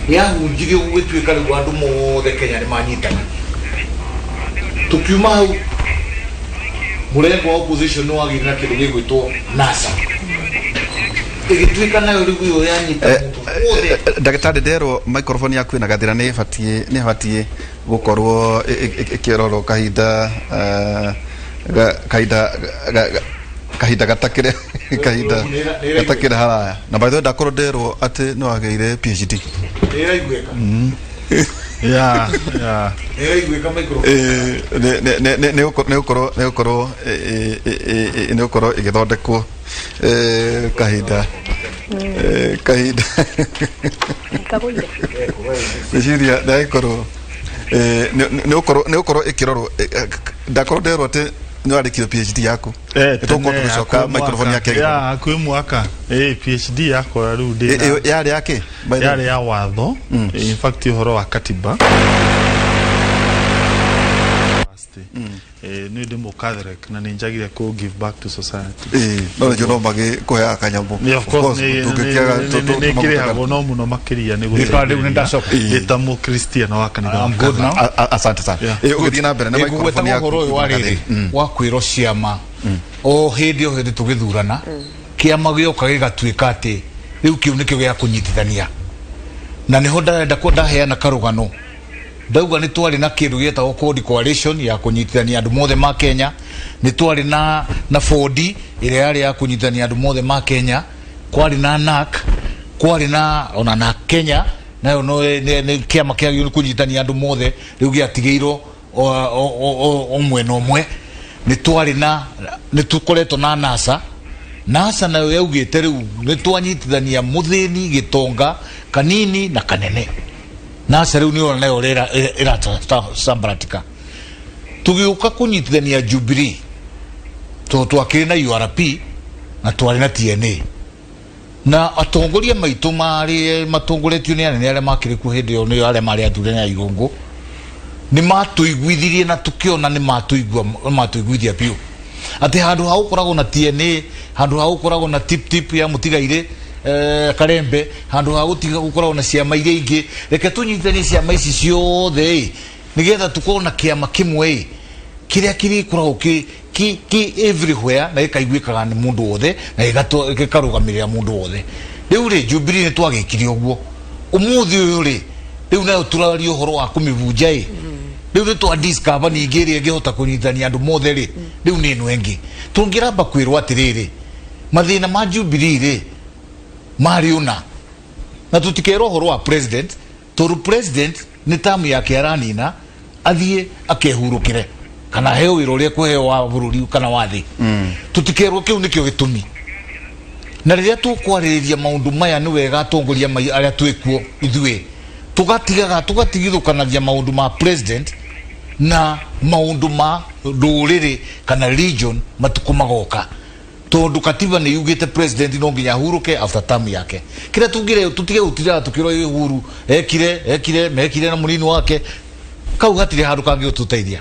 yahunjirio gũgĩtuĩka rĩu andũ mothe Kenya nĩ manyitana. Tũkiuma hau mũrengo wa opposition nĩ wagĩire na kĩndũ gĩgwĩtwo NASA, ĩgĩtuĩka nayo rĩu ĩyo yanyita mũndũ wothe. Ndagĩtarĩ, nderwo microphone yaku ĩna gathĩna, nĩ ĩbatiĩ gũkorwo ĩkĩrorwo kahinda kahinda gatakĩrĩ kahinda gatakĩrĩ haraya. Na by the way, ndakorwo nderwo atĩ nĩ wagĩire PhD. Nĩ ĩraiguĩka? Yeah. Nĩ ĩraiguĩka microphone? Nĩ gũkorwo ĩgĩthondekwo kahinda kahinda Kagũire. Gwĩciria ndagĩkorwo nĩ gũkorwo ĩkĩrorwo. Ndakorwo nderwo atĩ nĩ wandĩkire PhD yaku. Tũgũkorwo Tene, tũgĩcoka hakuhĩ microphone mwaka. yake. Ya hakuhĩ mwaka. PhD yakwa rĩu ndĩ Ĩyo yarĩ yake by the way? Yarĩ ya watho, in fact ũhoro wa katiba. Nĩ ndĩ mũ Catholic na nĩ njagire kũ give back to society. No nĩkĩo no magĩkũheaga kanyamũ. Nĩ of course nĩ tũngĩkĩaga nĩ kĩrĩhagwo no mũno makĩria nĩ Ndĩka rĩu nĩ ndacoka. ndĩ ta mũkristiano wa kanitha wa I'm good now. Asante sana. Yeah. Ũgĩthiĩ na mbere na ngũgwetaga microphone yaku. ũhoro ũyũ wa rĩrĩ wa kwĩrwo ciama o hĩndĩ o hĩndĩ tũgĩthurana, kĩama gĩoka gĩgatuĩka atĩ rĩu kĩu nĩkĩo gĩa kũnyitithania, na nĩho ndarenda ndaheana karũgano. Ndauga nĩ twarĩ na kĩndũ gĩetagwo CORD coalition ya kũnyitithania andũ mothe ma Kenya, nĩ twarĩ na Ford ĩrĩa yarĩ ya kũnyitithania andũ mothe ma Kenya, kwarĩ na NARC, kwarĩ na ona na Kenya nayo no nĩ kĩama kĩagĩrĩirwo nĩ kũnyitithania andũ mothe, rĩu gĩatigĩirwo o mwena ũmwe. Nĩ twarĩ na nĩ tũkoretwo na NASA. NASA nayo yaugĩte rĩu nĩ twanyitithania mũthĩni, gĩtonga, kanini na kanene. NASA rĩu nĩyo nayo ĩrasambaratika. Tũgĩũka kũnyitithania Jubilee, tondũ twakĩrĩ na URP na twarĩ na TNA, na atongoria maitũ marĩ matongoretio nĩ anene arĩa makĩrĩ kuo hĩndĩ ĩyo, nĩo arĩa marĩ athure na irũngũ, nĩ matũiguithirie na tũkĩona nĩ matũigua, nĩ matũiguithia biũ atĩ handũ ha gũkoragwo na TNA, handũ ha gũkoragwo na tip tip ya mũtigairĩ Karembe, handũ ha gũtiga gũkoragwo na ciama iria ingĩ, reke tũnyitithanie ciama ici ciothe ĩ, nĩgetha tũkorwo na kĩama kĩmwe ĩ, kĩrĩa kĩrĩkoragwo kĩ everywhere na gĩkaiguĩkaga nĩ mũndũ wothe na gĩkarũgamĩrĩra mũndũ wothe. Rĩu rĩ, Jubilee nĩ twagĩkire ũguo. Ũmũthĩ ũyũ rĩ, rĩu nayo tũraria ũhoro wa kũmĩbunja ĩ. Rĩu nĩ twa discover ningĩ ĩrĩa ĩngĩhota kũnyitithania andũ mothe rĩ, rĩu nĩ ĩno ĩngĩ. Tũngĩramba kwĩrwo atĩrĩrĩ, mathĩna ma Jubilee rĩ marĩ ũna, na tũtikerwo ũhoro wa president, tondũ president nĩ tamu yake aranina, athiĩ akehurũkĩre kana aheo wĩra ũrĩa ekũheo wa bũrũri kana wa thĩ. Tũtikerwo kĩu nĩkĩo gĩtũmi. Na rĩrĩa tũkwarĩrĩria maũndũ maya, nĩ wega atongoria arĩa twĩkuo ithuĩ tũgatigaga tũgatigithũkanagia maũndũ ma president na maũndũ ma rũrĩrĩ kana region matukũ magoka, tondũ katiba nĩ yugĩte president no nginya ahurũke after term yake. Kĩrĩa tungire, tũtige gũtindaga tũkĩrwo Uhuru ekire mekire na mũnini wake, kau hatirĩ handũ kangĩgũtũteithia.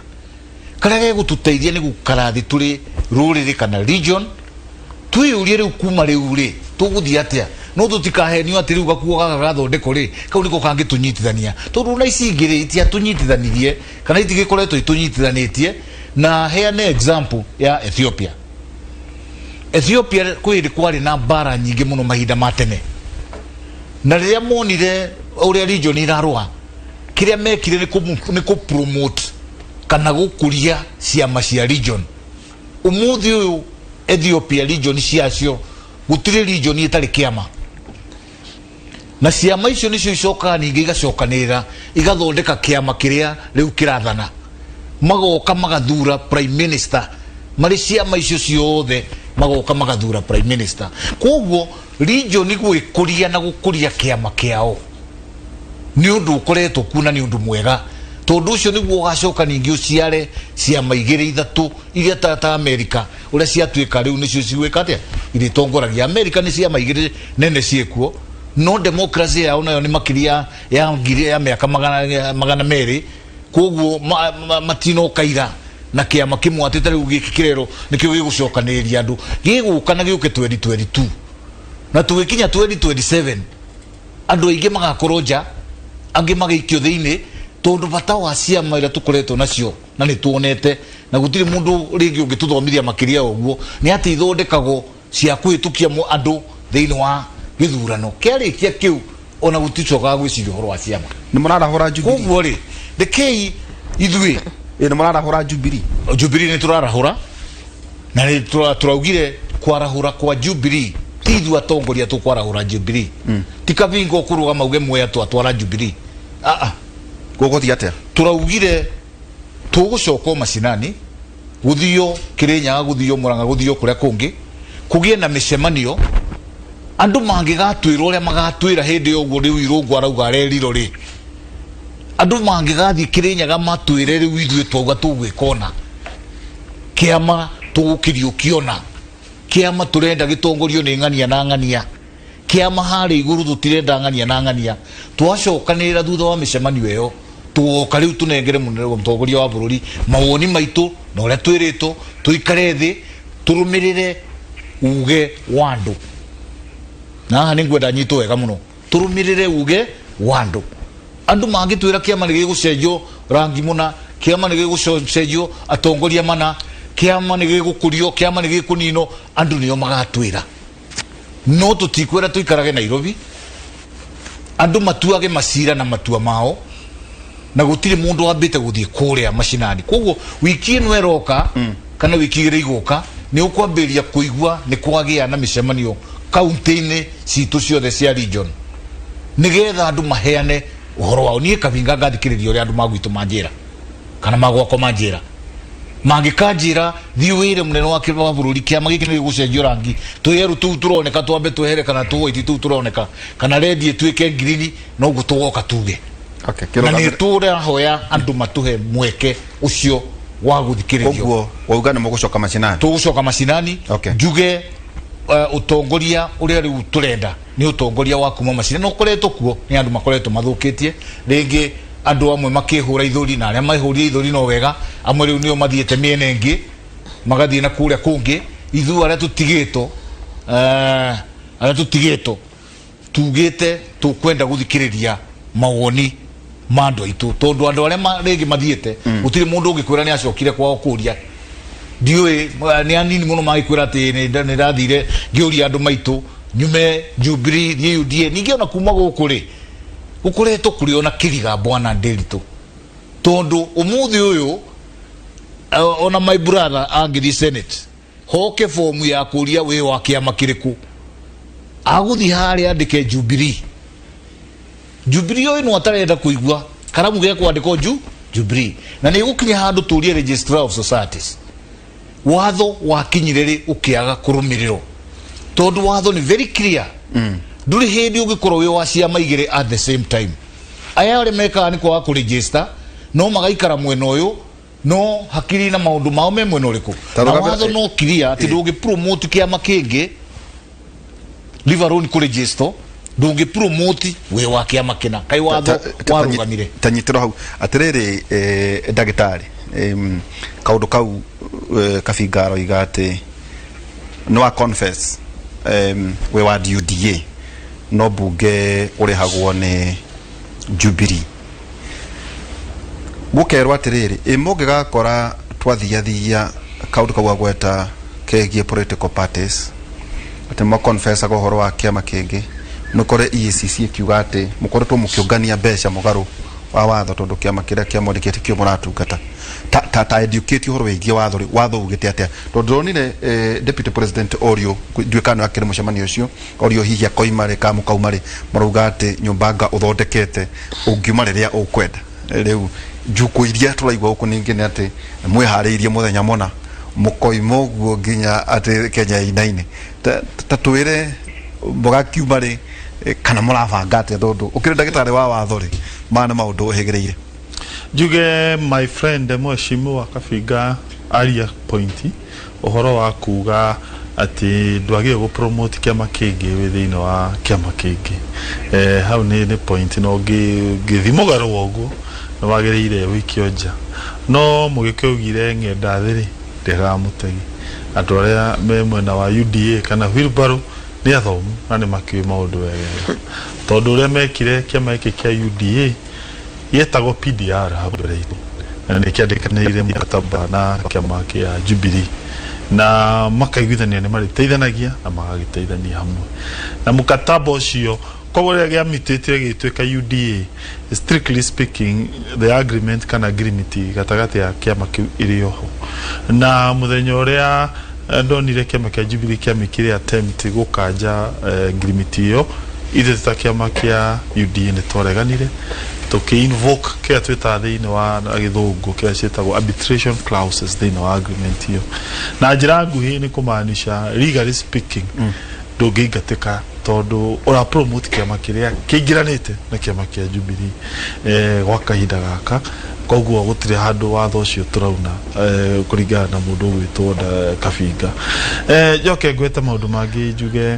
Karĩa gegũtũteithia nĩ gũkara thĩ tũrĩ rũrĩrĩ kana region, twĩyũrie rĩu kuma rĩu rĩ tũgũthiĩ atĩa, no tũtikahenio atĩ rĩu gakuo gaka gathondekwo rĩ, kau nĩko kangĩtũnyitithania, tondũ ona ici ingĩ rĩ itiatũnyitithanirie kana itigĩkoretwo itũnyitithanĩtie. Na heane example ya Ethiopia. Ethiopia kwĩ hĩndĩ kwarĩ na mbara nyingĩ mũno mahinda ma tene, na rĩrĩa monire ũrĩa region irarũa, kĩrĩa mekire nĩ kũ promote kana gũkũria ciama cia region. Ũmũthĩ ũyũ Ethiopia region ciacio gũtirĩ region ĩtarĩ kĩama, na ciama icio nĩcio icokaga ningĩ igacokanĩrĩra igathondeka kĩama kĩrĩa rĩu kĩrathana, magoka magathura prime minister marĩ ciama icio ciothe, magoka magathura prime minister. Koguo region gwĩkũria na gũkũria kĩama kĩao nĩ ũndũ ũkoretwo kuo na nĩ ũndũ mwega. Tondu ucio niguo ugacoka ningi uciare ciama igiri ithatu iria ta America uria ciatuika riu nicio cigwika atia iritongoragia. America ni ciama igiri nene ciekuo, no democracy yao nayo ni makiria ya ngiri ya miaka magana meri, koguo matinokaira na kiama kimwe ati ta riu giki kirero nikio gigucokaniria andu giguka na giuke 2022 na tugikinya 2027 andu aingi magakorwo nja, angi magaikio thiini, tondu bata wa ciama iria tukoretwo nacio na ni tuonete na gutiri mundu ringi ungituthomithia makiria uguo ni ati ithondekagwo cia kwitukia andu thiini wa githurano kiarikia kiu ona guticokaga gwiciria uhoro wa ciama. Ni murarahura Jubilee. Koguo ri rekei ithuĩ Ni murarahura Jubilee. Jubilee ni turarahura na ni turaugire kwarahura kwa Jubilee ti ithuĩ atongoria tukwarahura Jubilee. Ti Kabingo kurugama uge mwea twatwara Jubilee. A Guguthii atia? Turaugire tugucoka macinani, guthio Kirinyaga, guthio Murang'a, guthio kuria kungi, kugie na micemanio andu mangigatwirwo uria magatwira hindi uguo riu Irungu arauga areriro ri, andu mangigathie Kirinyaga matwire riu ithuĩ twauga tugwika ona kiama tugukiriukiona kiama turenda gitongorio ni ng'ania na ng'ania, kiama harĩa igũrũ tutirenda ng'ania na ng'ania. Twacokanĩrĩra thutha wa mĩcemanio ĩyo tugoka rĩu tunengere mũnene wa mũtongoria wa bũrũri mawoni maitũ na ũrĩa twĩrĩtwo tũikare thĩ tũrũmĩrĩre uge wa andũ. Na haha nĩ ngwenda nyitwo wega mũno, tũrũmĩrĩre uge wa andũ. Andũ mangĩtwĩra kĩama nĩ gĩgũcenjio rangi mũna, kĩama nĩ gĩgũcenjio atongoria mana, kĩama nĩ gĩgũkũrio, kĩama nĩ gĩkũninwo, andũ nĩo magatwĩra. No tũtikwĩra tũikarage Nairobi, andũ matuage macira na matua mao, na gũtirĩ mũndũ wambĩte gũthiĩ kũrĩa macinani. Koguo wiki ĩno ĩroka kana wiki igĩrĩ igũka nĩ ũkwambĩrĩria kũigua nĩ kwagĩa na mĩcemanio kaunti-inĩ citũ ciothe cia region, nĩgetha andũ maheane ũhoro wao. Niĩ Kabinga ngathikĩrĩria ũrĩa andũ magwitũ manjĩra kana magwakwa manjĩra, mangĩkanjĩra thiĩ wĩre mũnene wa bũrũri kĩama gĩkĩ nĩ gĩgũcenjio rangi, twĩerũ tũu tũroneka twambe twehere kana tũwaiti tũu tũroneka kana rendi ĩtuĩke ngirini, noguo tũgoka tuge. Okay, na nĩ tũrahoya andũ matũhe mweke ũcio wa gũthikĩrĩrio. Koguo wauga nĩ mũgũcoka macinani. Tũgũcoka macinani. Okay. Njuge ũtongoria ũrĩa rĩu tũrenda nĩ ũtongoria wa kuma macinani, no ũkoretwo kuo nĩ andũ makoretwo mathũkĩtie rĩngĩ, andũ amwe makĩhũra ithũri na arĩa mahũrire ithũri no wega, amwe rĩu nĩo mathiĩte mĩena ĩngĩ magathiĩ na kũrĩa kũngĩ. Ithuĩ arĩa tũtigĩtwo, arĩa tũtigĩtwo tugĩte tũkwenda gũthikĩrĩria mawoni ma andũ aitũ, tondũ andũ arĩa rĩngĩ mathiĩte gũtirĩ mũndũ ũngĩkwĩra nĩ acokire kwao kũria. Ndiũĩ nĩ anini mũno magĩkwĩra atĩ nĩ ndathire ngĩũria andũ maitũ nyume Jubilee thiĩ UDA. Ningĩ ona kuma gũkũ rĩ gũkoretwo kũrĩ ona kĩriga bwana Ndiritu, tondũ ũmũthĩ ũyũ ona my brother angĩthiĩ Senate hoke fomu ya kũria wĩ wa kĩama kĩrĩkũ, agũthiĩ harĩa andĩke Jubilee. Jubilee ũyũ no atarenda kũigua karamu ge kwandĩkwo Jubilee, na nĩ gũkinya handũ tũrie Registrar of Societies watho wakinyire rĩ ũkĩaga kũrũmĩrĩrwo, tondũ watho nĩ very clear. Ndũrĩ hĩndĩ ũngĩkorwo wĩ wa ciama igĩrĩ at the same time. Aya arĩa mekaga nĩ kwaga kũregister, no magaikara mwena ũyũ no hakiri na maũndũ mao me mwena ũrĩkũ. Na watho no clear atĩ ndũngĩ promote kĩama kĩngĩ leave alone kũregister, ndũngĩ promote wĩ wa kĩama kĩna. Kaĩ watho warũgamire? Tanyitĩrwo hau atĩrĩrĩ, ndagĩtarĩ, kaũndũ kau Kabinga aroiga atĩ nĩ wa confess wĩ wa UDA no mbunge ũrĩhagwo nĩ Jubilee. Gũkerwo atĩrĩrĩ, ĩ mũngĩgakora twathiathia kaũndũ kau agweta kegiĩ political parties atĩ maconfessaga ũhoro wa kĩama kĩngĩ, mũkore EACC ĩkiuga atĩ mũkoretwo mũkĩũngania mbeca mũgarũ wa watho, tondũ kĩama kĩrĩa kĩamwandĩkĩte kĩo mũratungata. Ta educate ũhoro wĩgiĩ watho rĩ, watho ugĩte atĩa? Tondũ ndĩronire deputy president orio, ndiũĩ kana nĩ akĩrĩ mũcemanio ũcio, orio hihi akoima rĩ kana mũkauma rĩ, marauga atĩ nyũmba nga ũthondekete ũngiuma rĩrĩa ũkwenda. Rĩu njukũ iria tũraigua gũkũ ningĩ nĩ atĩ mwĩharĩirie mũthenya mũna mũkoima ũguo nginya atĩ Kenya ĩinaine. Ta twĩre mũgakiuma rĩ kana mũrabanga atĩa, tondũ ũkĩrĩ ndagĩtarĩ wa watho rĩ, maya nĩ maũndũ ũhĩgĩrĩire. Njuge my friend mheshimiwa Kabinga aria point ũhoro wa kuga atĩ ndwagĩrĩire gũ promote kĩama kĩngĩ wĩ thĩinĩ wa kĩama kĩngĩ. Hau nĩ point na ũngĩthiĩ mũgarũ wa ũguo nĩ wagĩrĩire wĩikio nja. No Mũgĩkũyũ augire ng'enda thĩ rĩ ndĩagaga mũtegi. Andũ arĩa me mwena wa UDA kana wheelbarrow nĩ athomu na nĩ makĩũĩ maũndũ wega. Tondũ ũrĩa mekire kĩama gĩkĩ kĩa UDA gĩetagwo PDR hau mbere itũ na nĩ kĩandĩkanĩire mũkataba na kĩama kĩa Jubilee na makaiguithania nĩ marĩteithanagia na magagĩteithania hamwe na mũkataba ũcio. Koguo rĩrĩa gĩamitĩtire gĩgĩtuĩka UDA, strictly speaking, the agreement kana agreement gatagatĩ ya kĩama kĩu ĩrĩ oho. Na mũthenya ũrĩa ndonire kĩama kĩa Jubilee kĩamĩkire attempt gũkanja agreement ĩyo, ithuĩ ta kĩama kĩa UDA nĩ twareganire, tũkĩ invoke kĩrĩa twĩtaga thĩinĩ wa gĩthũngũ kĩrĩa ciĩtagwo arbitration clauses thĩinĩ wa agreement ĩyo. Na njĩra nguhĩ nĩ kũmaanisha, legally speaking, ndũngĩingatĩka tondũ ũra promote kĩama kĩrĩa kĩingĩranĩte na kĩama kĩa Jubilee gwa kahinda gaka. Koguo gũtirĩ handũ watho ũcio tũrauna kũringana na mũndũ ũgwĩtwo Kabinga. Njoke ngwete maũndũ mangĩ, njuge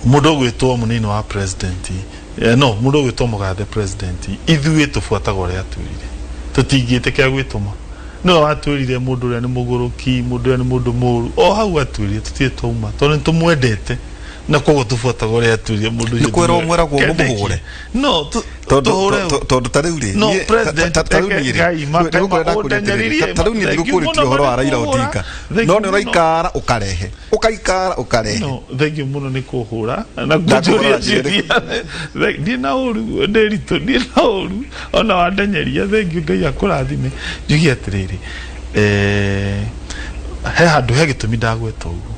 mũndũ ũgwĩtwo mũnini wa president, no mũndũ ũgwĩtwo mũgathe president, ithuĩ tũbuataga ũrĩa atwĩrire, tũtingĩtĩkĩra gwĩtũma. Nĩwe watwĩrire mũndũ ũrĩa nĩ mũgũrũki, mũndũ ũrĩa nĩ mũndũ mũru, o hau atwĩrire tũtirĩ twauma tondũ nĩ tũmwendete na koguo tũbuataga ũrĩa atwĩrire mũndũ ũcio. Nĩ kwĩrwo mweragwo mũmũhũre. No tũhũre. Tondũ ta rĩu rĩ No, president, ta rĩu niĩ rĩ, Ngai, nĩgũkwenda kũria atĩrĩrĩ, ta rĩu niĩ Thank you ndigũkũrĩtie mũno ũhoro wa Raila nĩ kũhũra. Odinga, Thank no you nĩ mũno. ũraikara ũkarehe, ũkaikara ũkarehe. No, thank you mũno nĩ kũhũra na Ndakũhũra kũnjũria njĩra. ciũria. Ndiĩ na ũru ndĩritũ, ndiĩ na ũru ona wandenyeria. Thank you, Ngai akũrathime. Njuge atĩrĩrĩ, he handũ he gĩtũmi ndagweta ũguo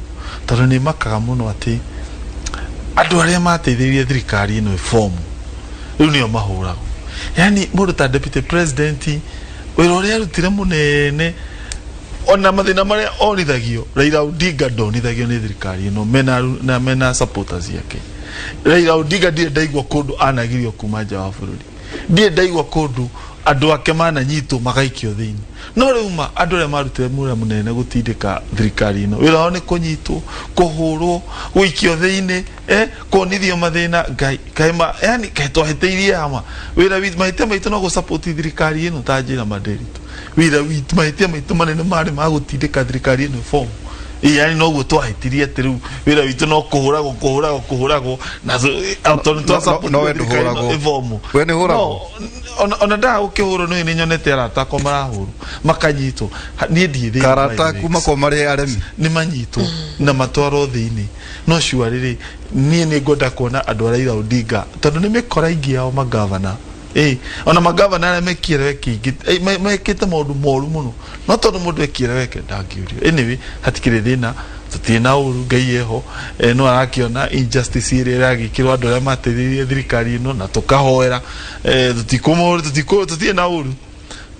tondũ nĩ makaga mũno atĩ andũ arĩa mateithĩrĩirie thirikari ĩno ĩbomu rĩu nĩo mahũragwo. Yani mũndũ ta deputy president, wĩra ũrĩa arutire mũnene, ona mathĩna marĩa onithagio, Raila Odinga ndonithagio nĩ thirikari ĩno mena na mena supporters yake. Raila Odinga ndirĩ ndaigua kũndũ anagirio kuma nja wa bũrũri, ndirĩ ndaigua kũndũ andũ ake mananyitwo magaikio thĩinĩ. No rĩu ma andũ arĩa marutire wĩra mũnene gũtindĩka thirikari ĩno, wĩra wao nĩ kũnyitwo, kũhũrwo, gũikio thĩinĩ, kuonithio mathĩna. Ngai kaĩ ma yani kaĩ twahĩtĩirie ama wĩra witũ, mahĩtia maitũ no gũsupport thirikari ĩno. Ta njĩra mandĩritũ, wĩra witũ, mahĩtia maitũ manene marĩ ma gũtindĩka thirikari ĩno ĩbomu. Yani noguo twahĩtirie atĩ rĩu wĩra witũ no kũhũragwo, kũhũragwo, kũhũragwo na tondũ No- twa no we thirikari ĩno ndũhũragwo. ĩbomu. We nĩ ũhũragwo? No, ona ndaga gũkĩhũrwo nĩ nyonete arata akwa marahũrwo makanyitwo. Niĩ ndiĩ thĩinĩ wa Karata mix. kuma kwa marĩ aremi. Nĩ manyitwo na matwarwo thĩinĩ. No sure rĩrĩ, niĩ nĩ ngwenda kuona andũ a Raila Odinga tondũ nĩ mĩkora ingĩ yao magavana, ona magavana arĩa mekire kĩingĩ, mekĩte maũndũ moru mũno, no tondũ mũndũ ekire weke ndangĩũrio. Anyway, hatikĩrĩ thĩna, tũtirĩ na ũru, Ngai eho, no arakĩona injustice ĩrĩa ĩragĩkĩrwo andũ arĩa mateithĩrĩirie thirikari ĩno na tũkahoera. Tũtirĩ na ũru,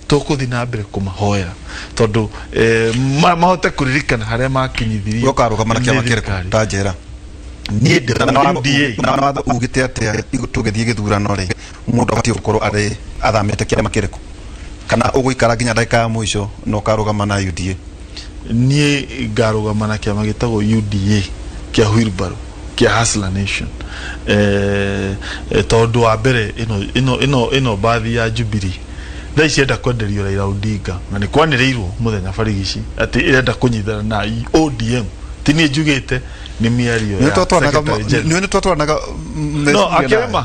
tũkũthiĩ na mbere kũmahoera tondũ mahote kũririkana harĩa makinyithirio We ũkarũgama na nĩ kĩama kĩrĩkũ? thirikari. Ta njĩra. Niĩ ndĩ UDA. Na watho ugĩte atĩa? Tũgĩthiĩ gĩthurano rĩ, mũndũ abatiĩ gũkorwo arĩ athamĩte kĩama kĩrĩkũ, kana ũgũikara nginya ndagĩka ya mũico na ũkarũgama na UDA? Niĩ ngarũgama na kĩama gĩtagwo UDA kĩa wheelbarrow kĩa Hustler Nation, tondũ wa mbere ĩno ĩno ĩno ĩno mbathi ya Jubilee thaa ici enda kwenderio Raila Odinga na nĩ kwanĩrĩirwo mũthenya barigici atĩ ĩrenda kũnyitana na ODM. Ti niĩ njugĩte, nĩ mĩario nĩ ya twatwaranaga Secretary General. Nĩ twatwaranaga. No akĩrema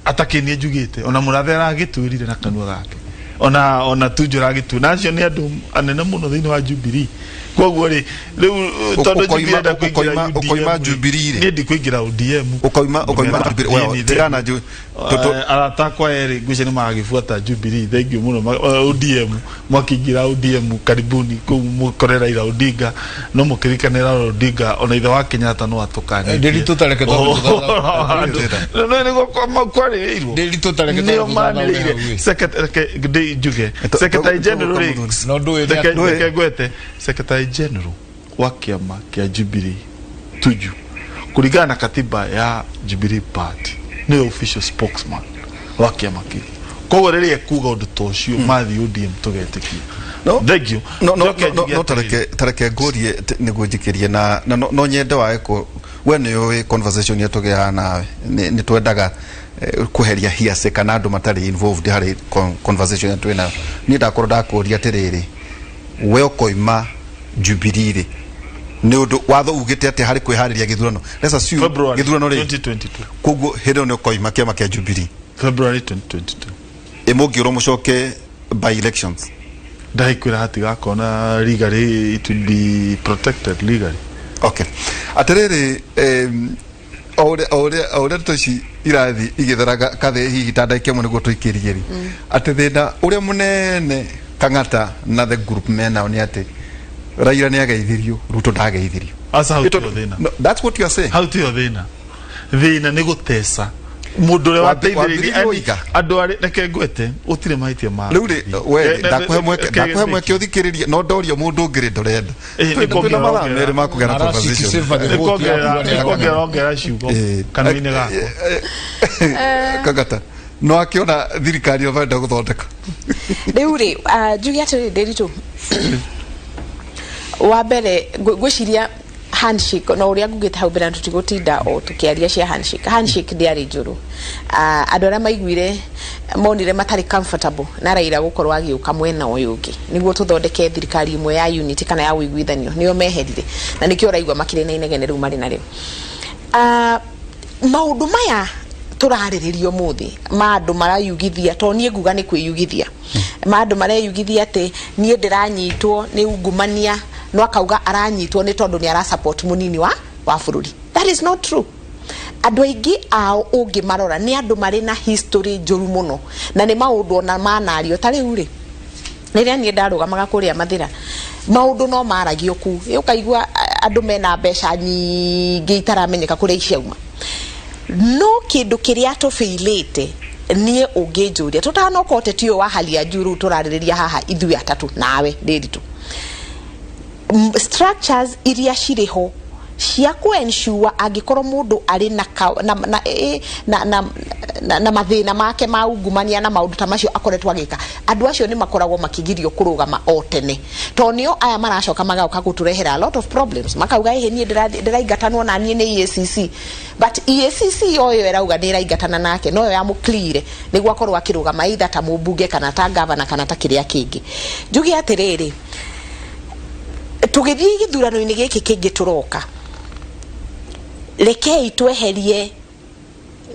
atakĩ niĩ njugĩte, ona mũrathe aragĩtwĩrire na kanua gake, ona Tunjo aragĩtwĩra, na acio nĩ andũ anene mũno thĩinĩ wa Jubilee. Koguo rĩ, rĩu tondũ Jubilee enda kũingĩra UDM Ũkoima rĩ, Jubilee rĩ? Niĩ ndikũingĩra ODM. Ũkoima Jubilee, well, tigana Arata akwa erĩ ngwĩciria nĩ magagĩbuata Jubilee. Thank you mũno. ODM mwakĩingĩra ODM, karibuni kũu mũkore Raila Odinga, no mũkĩririkane Raila Odinga ona ithe wa Kenyatta no atũkanĩtie. Ndĩritũ tareke twambe No nĩguo kwarĩrĩirwo. Ndĩritũ tareke nĩo twambe tũthathaũre manĩrĩire. hau ĩ. Reke njuge secretary general rĩ, No ndũĩ nĩ reke ngwete secretary general wa kĩama kĩa Jubilee Tuju, kũringana na katiba ya Jubilee Party, nĩwe official spokesman wa kĩama kĩu. Koguo rĩrĩa ekuga ũndũ ta ũcio mathiĩ ODM tũgetĩkia. No. Thank you. No no. Njoke No njuge no. atĩrĩrĩ. Tareke ngũrie nĩguo njikĩrie na no nyende wage kũ we nĩ ũĩ conversation ĩrĩa tũgĩaga nawe nĩ twendaga kweheria hearsay kana andũ matarĩ involved harĩ conversation ĩrĩa twĩ nayo. Niĩ ndakorwo ndakũria atĩrĩrĩ, we ũkoima Jubilee rĩ, nĩ ũndũ watho ugĩte atĩ harĩ kwĩharĩria gĩthurano, let's assume February gĩthurano rĩ, 2022. Koguo hĩndĩ ĩyo nĩ ũkoima kĩama kĩa Jubilee? February 2022. Ĩ mũngĩũrwo mũcoke by elections? Ndahikwĩra hatigakorwo na legally it will be protected legally. Okay, atiriri, o ũrĩa ndeto ici irathi igĩtheraga kathĩ, hihi ta ndagĩka ĩmwe nĩguo tũikĩrie rĩ, atĩ thĩna ũrĩa mũnene Kang'ata na the group menao nĩ atĩ Raila nĩ ageithirio, Ruto ndageithirio. Aca, hau tiho thĩna. No, that's what you are saying. Hau tiho thĩna. Thĩna nĩ gũteca mũndũ ũrĩa wateithĩrĩirie. Wambĩrĩirie ũiga. Andũ arĩa, reke ngwete, gũtirĩ mahĩtia ma Rĩu rĩ, we ndakũhe mweke ũthikĩrĩrie, no ndorio mũndũ ũngĩ rĩ, ndũrenda. Nĩ Twĩna mathaa kuongerera- 2 ma kũgĩa na Mara conversation. 67 the vote yaku. Nĩ kuongerera ongerera ciugo kanua-inĩ gakwa. Kang'ata no akĩona thirikari ĩyo marenda gũthondeka. Rĩu rĩ, njuge atĩrĩrĩ, Ndĩritũ, wa mbere ngwĩciria handshake na ũrĩa ngugĩte hau mbere na tũtigũtinda o tũkĩaria cia handshake. Handshake ndĩarĩ njũru. Andũ arĩa maiguire monire matarĩ comfortable na Raila gũkorwo agĩũka mwena ũyũ ũngĩ nĩguo tũthondeke thirikari ĩmwe ya unity kana ya ũiguithanio nĩo meherire, na nĩkĩo ũraigua makĩrĩ na inegene rĩu marĩ narĩo. Maũndũ maya tũrarĩrĩria ũmũthĩ ma andũ marayugithia, to niĩ nguga nĩ kwĩyugithia, ma andũ mareyugithia atĩ niĩ ndĩranyitwo nĩ ungumania, no akauga aranyitwo nĩ tondũ nĩ arasupport mũnini wa bũrũri. That is not true. Andũ aingĩ ao ũngĩmarora nĩ andũ marĩ na history njũru mũno, na nĩ maũndũ ona manario. Ta rĩu rĩ, rĩrĩa niĩ ndarũgamaga kũrĩa Mathĩra, maũndũ no maragio ku ũkaigua andũ mena mbeca nyingĩ itaramenyeka kũrĩa ciauma. No kĩndũ kĩrĩa tũbĩilĩte, niĩ ũngĩnjũria, tũtanoka ũteti ũyũ wa hali ya juu rĩu tũrarĩrĩria haha ithuĩ atatũ nawe Ndĩritũ, structures iria cirĩ ho cia kũ-ensure angĩkorwo mũndũ arĩ na, ka, na, na, na, na, na, na mathĩna make ma ungumania na maũndũ ta macio akoretwo agĩka, andũ acio nĩ makoragwo makĩgirio kũrũgama o tene, tondũ nĩo aya maracoka magoka gũtũrehera a lot of problems, makauga ĩhĩ niĩ ndĩraingatanwo na niĩ nĩ EACC, but EACC yoyo ĩrauga nĩ ĩraingatana nake noyo yamũclear nĩguo akorwo akĩrũgama either ta mũmbunge kana ta gavana kana ta kĩrĩa kĩngĩ. Njuge atĩrĩrĩ, tũgĩthiĩ gĩthurano-inĩ gĩkĩ kĩngĩ tũroka, rekei tweherie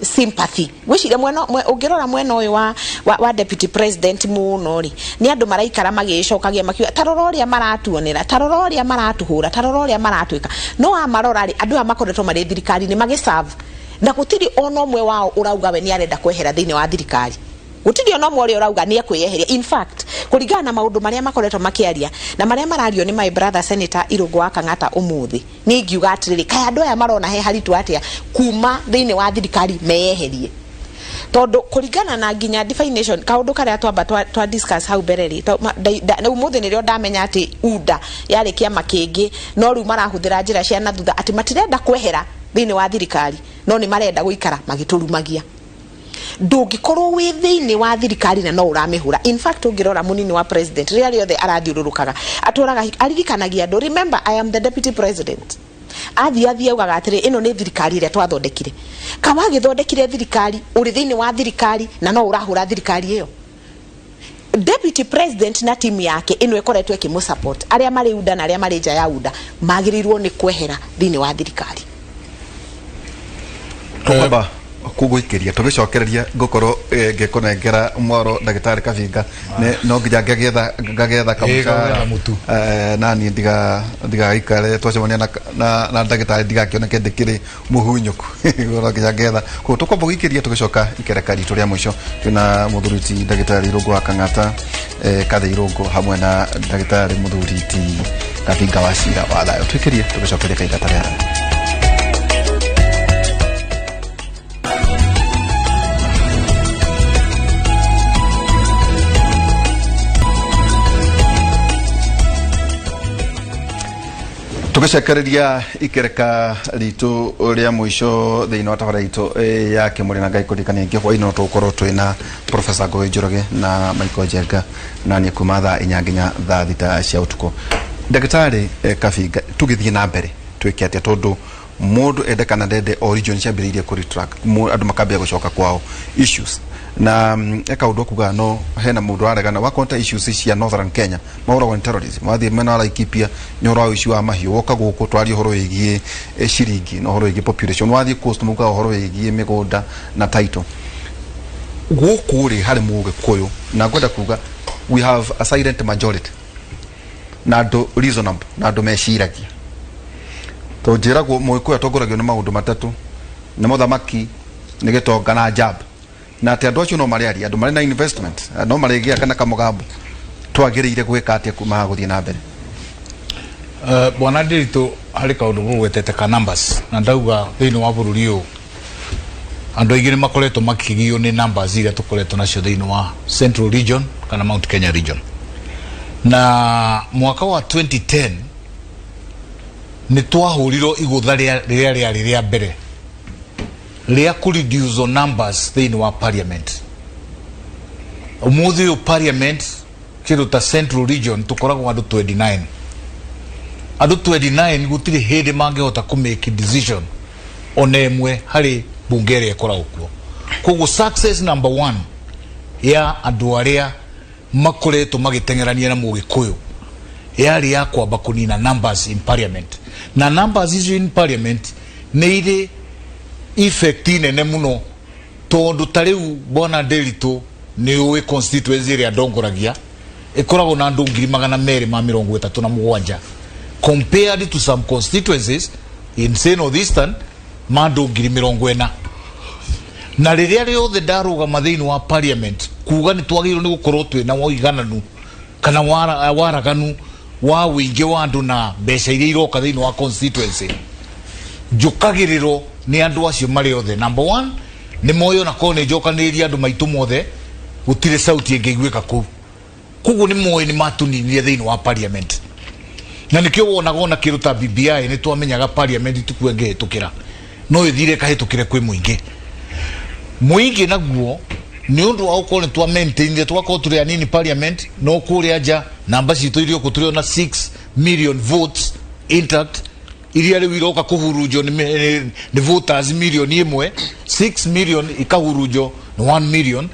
sympathy. Gwĩciria mwena ũngĩrora mwena ũyũ wa deputy president mũno rĩ, nĩ andũ maraikara magĩcokagia makiuga, ta rora ũrĩa maratuonera, ta rora ũrĩa maratuhũra, ta rora ũrĩa maratwĩka. No amarora rĩ, andũ aya makoretwo marĩ thirikari-inĩ magĩserve, na gũtirĩ ona ũmwe wao ũrauga we nĩ arenda kwehera thĩinĩ wa thirikari. Gũtirĩ ona ũmwe ũrĩa ũrauga nĩ ekwĩyeheria. In fact, kũringana na maũndũ marĩa makoretwo makĩaria na marĩa marario nĩ my brother Senator Irũngũ wa Kang'ata ũmũthĩ, nĩ ingiuga atĩrĩrĩ, kaĩ andũ aya marona he haritũ atĩa kuma thĩinĩ wa thirikari meyeherie? Tondũ kũringana na nginya definition, kaũndũ karĩa twamba twa discuss hau mbere rĩ, ũmũthĩ nĩrĩo ndamenya atĩ UDA yarĩ kĩama kĩngĩ, no rĩu marahũthĩra njĩra cia na thutha atĩ matirenda kwehera thĩinĩ wa thirikari, no nĩ marenda gũikara magĩtũrumagia. Ndũngĩkorwo wĩ thĩinĩ wa thirikari na no ũramĩhũra. In fact, ũngĩrora mũnini wa president rĩrĩa rĩothe arathiũrũrũkaga atũraga aririkanagia andũ, "Remember, I am the deputy president." Athiĩ athiĩ augaga atĩrĩ, ĩno nĩ thirikari ĩrĩa twathondekire. Kawagĩthondekire thirikari ũrĩ thĩinĩ wa thirikari na no ũrahũra thirikari ĩyo. Deputy president na timu yake ĩno ĩkoretwo ĩkĩmũ support, arĩa marĩ UDA na arĩa marĩ nja ya UDA, magĩrĩirwo nĩ kwehera thĩinĩ wa thirikari. Tũkwamba kũgũikĩria, tũgĩcokereria ngũkorwo ngĩkũnengera mwaro ndagĩtarĩ Kabinga. No nginya ngagetha kamũcara. Ngagetha mũtu. Na niĩ ndigaikare twacemania na ndagĩtarĩ ndigakĩoneke ndĩkĩrĩ mũhunyũku. No nginya ngetha koguo tũkwamba gũikĩria, tũgĩcoka ikereka ritũ rĩa mũico. Twĩna mũthuri ti ndagĩtarĩ Irũngũ wa Kang'ata, Kathĩ Irũngũ, hamwe na ndagĩtarĩ mũthuri ti Kabinga wa Cira wa Thayũ. Twĩkĩrie, tũgĩcokeria kahinda tarĩa. Tugicekereria ikereka ritu ria mwico thiini wa tabara itu ya kimuri na Ngai kuririkania ingi hwaini no tugukorwo twina Professor Ngũgĩ Njoroge na Michael Njenga na niĩ kuma thaa 4 nginya thaa 6 cia ũtukũ. Ndagĩtarĩ Kabinga, tũgĩthiĩ na mbere twĩke atĩa tondu mundu ende kana ndende o region ciambĩrĩirie kũ retract, andũ makambia gũcoka kwao issues na eka ũndũ kuga no hena mũndũ aregana wakorwo ta issues cia Northern Kenya mahũragwo nĩ terrorism, wathiĩ mwena wa Laikipia nĩ ũhoro wa ũici wa mahiũ, woka gũkũ twaria ũhoro wĩgiĩ ciringi na ũhoro wĩgiĩ population, wathiĩ coast mugaga ũhoro wĩgiĩ mĩgũnda na title. Gũkũ rĩ harĩ mũgĩkũyũ na ngwenda kuga we have a silent majority na andũ reasonable na andũ meciragia to njĩragwo mũgĩkũyũ atongoragio nĩ maũndũ matatũ, nĩ mũthamaki, nĩ gĩtonga na njamba, na atĩ andũ acio no marĩ aria andũ marĩ na investment no marĩgĩa kana kamũgambo. Twagĩrĩire gwĩka atĩa kuma haha gũthiĩ na mbere? Bwana Ndiritu, harĩ kaũndũ gũgwetete ka numbers na ndauga thĩinĩ wa bũrũri ũyũ andũ aingĩ nĩ makoretwo makĩgio nĩ numbers iria tũkoretwo nacio thĩinĩ wa Central Region kana Mount Kenya Region. Na mwaka wa 2010 nĩ twahũrirwo igũtha rĩrĩa rĩarĩ rĩa mbere rĩa kũ reduce numbers thĩinĩ wa parliament. Ũmũthĩ ũyũ parliament kĩndũ ta Central Region tũkoragwo andũ 29. Andũ 29 gũtirĩ hĩndĩ mangĩhota kũ make decision ona ĩmwe harĩ bunge ĩrĩa ĩkoragwo kuo. Koguo success number one ya andũ arĩa makoretwo magĩteng'erania na mũgĩkũyũ yarĩ ya kwamba kũnina numbers in parliament, na numbers icio in parliament nĩ irĩ effect nene mũno, tondũ ta rĩu bwana Nderitu nĩ ũĩ constituency ĩrĩa ndongoragia ĩkoragwo na andũ 237,000 compared to some constituencies in, say, Northeastern ma andũ 40,000. Na rĩrĩa rĩothe ndarũgama thĩinĩ wa parliament kuga nĩ twagĩrĩirwo nĩ gũkorwo twĩna ũigananu kana waraganu wa ũingĩ wa andũ na mbeca iria iroka thĩinĩ wa constituency, njũkagĩrĩrwo nĩ andũ acio marĩ othe. Number one, nĩ moĩ ona korwo nĩ njokanĩrĩria andũ maitũ mothe gũtirĩ sauti ĩngĩiguĩka kũu. Koguo nĩ moĩ nĩ matũninire thĩinĩ wa parliament, na nĩkĩo wonaga ona kĩndũ ta BBI nĩ twamenyaga parliament tikuo ĩngĩhĩtũkĩra, no ĩthire ĩkahĩtũkĩre kwĩ mũingĩ. Mũingĩ naguo nĩ ũndũ wa gũkorwo nĩ twa maintainire tũgakorwo tũrĩ anini parliament, no kũrĩa nja namba citũ iria ũkũ tũrĩ ona 6 million votes intact iria rĩu iroka kũhurunjwo nĩ voters milioni 1, 6 million ikahurunjwo nĩ 1 million.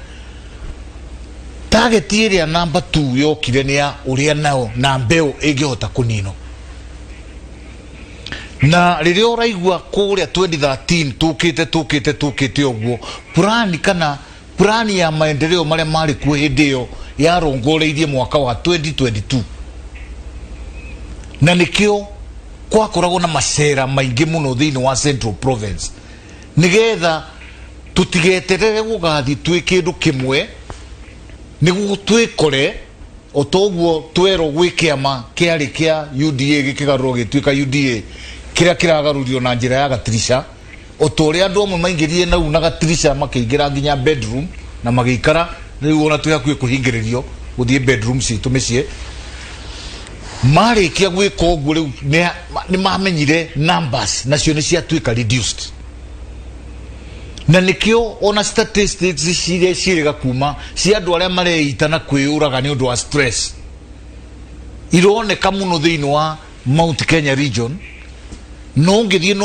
Target ĩrĩa namba 2 yokire nĩ ya ũrĩa nao na mbeo ĩngĩhota kũninwo. Na rĩrĩa ũraigua kũrĩa 2013 tũkĩte tũkĩte tũkĩte ũguo, plan kana plan ya maendeleo marĩa marĩ kuo hĩndĩ ĩyo yarongoreirie mwaka wa 2022, na nĩkĩo kwakoragwo na macera maingĩ mũno thĩinĩ wa Central Province nĩgetha tũtigeterere gũgathiĩ twĩ kĩndũ kĩmwe nĩguo twĩkore o toguo twerwo gwĩ kĩama kĩarĩ kĩa UDA gĩkĩgarũrwo gĩtuĩka UDA kĩrĩa kĩragarũrio na njĩra ya gatirisha, o ta ũrĩa andũ amwe maingĩrire nau na gatirisha makĩingĩra nginya bedroom na magĩikara. Rĩu ona twĩ hakuhĩ kũhingĩrĩrio gũthiĩ bedroom citũ mĩciĩ. Marĩkia gwĩka ũguo rĩu nĩ mamenyire numbers nacio nĩ ciatuĩka reduced, na nĩkĩo ona statistics ciria ciĩrĩga kuma cia andũ arĩa mareita na kwĩyũraga nĩ ũndũ wa stress ironeka mũno thĩinĩ wa Mount Kenya Region, no ũngĩthiĩ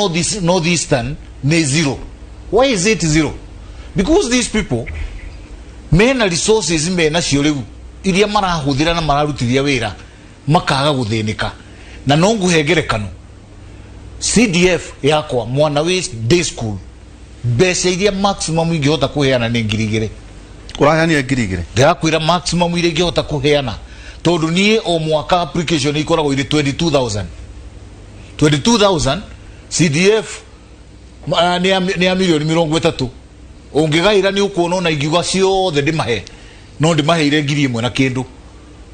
Northeastern nĩ zero. Why is it zero? Because these people mena resources menacio rĩu iria marahũthĩra na mararutithia wĩra makaga gũthĩnĩka. Na no nguhe ngerekano, CDF yakwa mwana wĩ day school, mbeca iria maximum ingĩhota kũheana nĩ 2,000. Ũraheanire 2,000? Ndĩrakwĩra maximum iria ingĩhota kũheana, tondũ niĩ o mwaka application ikoragwo irĩ 22,000, 22,000. CDF nĩ ya 30 milioni ũngĩgaĩra nĩ ũkuona ona ingiuga ciothe ndĩmahe no ndĩmaheire 1,000 na kĩndũ.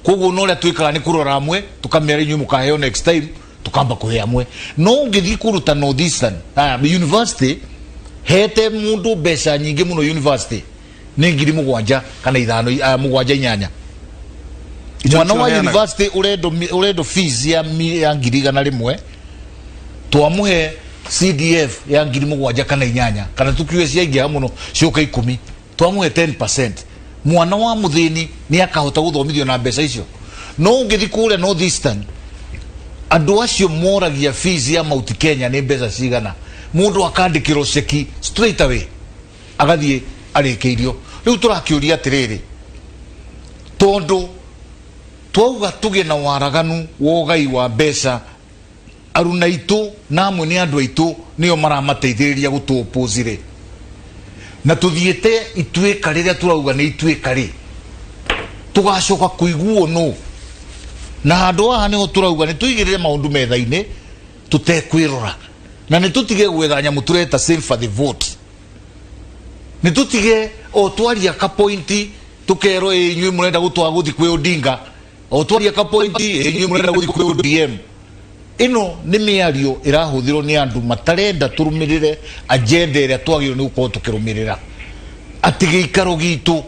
Koguo no ũrĩa twĩkaga nĩ kũrora amwe tũkamera inyuĩ mũkaheo next time, tukamba kũhe amwe. No ũngĩthiĩ kũruta Northeastern university hete mũndũ mbeca nyingĩ mũno university nĩ 7,000 kana 5, 7, 8. Icio Mwana nĩcio wa ũheanaga? university urendo fees ya 100,000. Twamuhe CDF ya 7,000 kana 8 kana tukiuge ciaingĩha mũno ciũka 10, twamuhe 10%, mwana wa muthĩni nĩ akahota gũthomithio na mbeca icio. No ũngĩthi kũrĩa North Eastern, andũ acio moragia fees ya Mount Kenya nĩ mbeca cigana, mũndũ akandĩkĩrwo ceki straight away agathiĩ arĩkĩirio. Rĩu tũrakĩũria atĩrĩrĩ, tondũ twauga tũgĩe na waraganu wa ũgai wa mbeca, aruna aitũ na amwe nĩ andũ aitũ nĩo maramateithĩrĩria gũtũ rĩ, na tũthiĩte ituĩka rĩrĩa tũrauga nĩ ituĩka rĩ, tũgacoka kũiguo nũ? Na handũ haha nĩho tũrauga nĩ tũigĩrĩre maũndũ metha-inĩ tũtekwĩrora, na nĩ tũtige gwetha nyamũ tũreta sympathy vote. Nĩ tũtige o twaria ka point tũkerwo, "Ĩ inyuĩ mũrenda gũtwara gũthiĩ kwĩ Odinga," o twaria ka point, "Ĩ inyuĩ mũrenda gũthiĩ kwĩ ODM." Ĩno nĩ mĩario ĩrahũthĩrwo nĩ andũ matarenda tũrũmĩrĩre agenda ĩrĩa twagĩrĩirwo nĩ gũkorwo tũkĩrũmĩrĩra, atĩ gĩikaro gitũ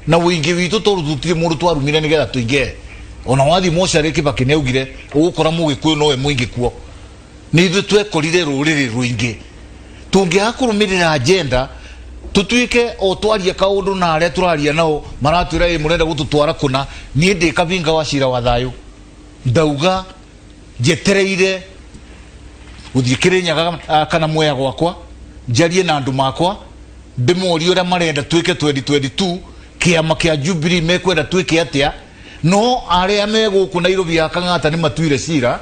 na ũingĩ witũ, tondũ tũtirĩ mũndũ twarumire nĩgetha tũingĩhe. Ona wathiĩ mocarĩ, Kĩbakĩ nĩ augire ũgũkora Mũgĩkũyũ nowe mũingĩ kuo. Nĩ ithuĩ twekorire rũrĩrĩ rũingĩ. Tũngĩaga kũrũmĩrĩra agenda, tũtuĩke o twaria kaũndũ na arĩa tũraria nao maratwĩra, "Ĩ mũrenda gũtũtwara kũna." Niĩ ndĩ kabinga wa cira wa thayũ, ndauga njetereire gũthiĩ Kĩrĩnyaga kana Mwea gwakwa, njarie na andũ makwa, ndĩmorie ũrĩa marenda twĩke 2022, kĩama kĩa Jubilee mekwenda twĩke atĩa. No arĩa me gũkũ Nairobi ya Kang'ata nĩ matuire cira,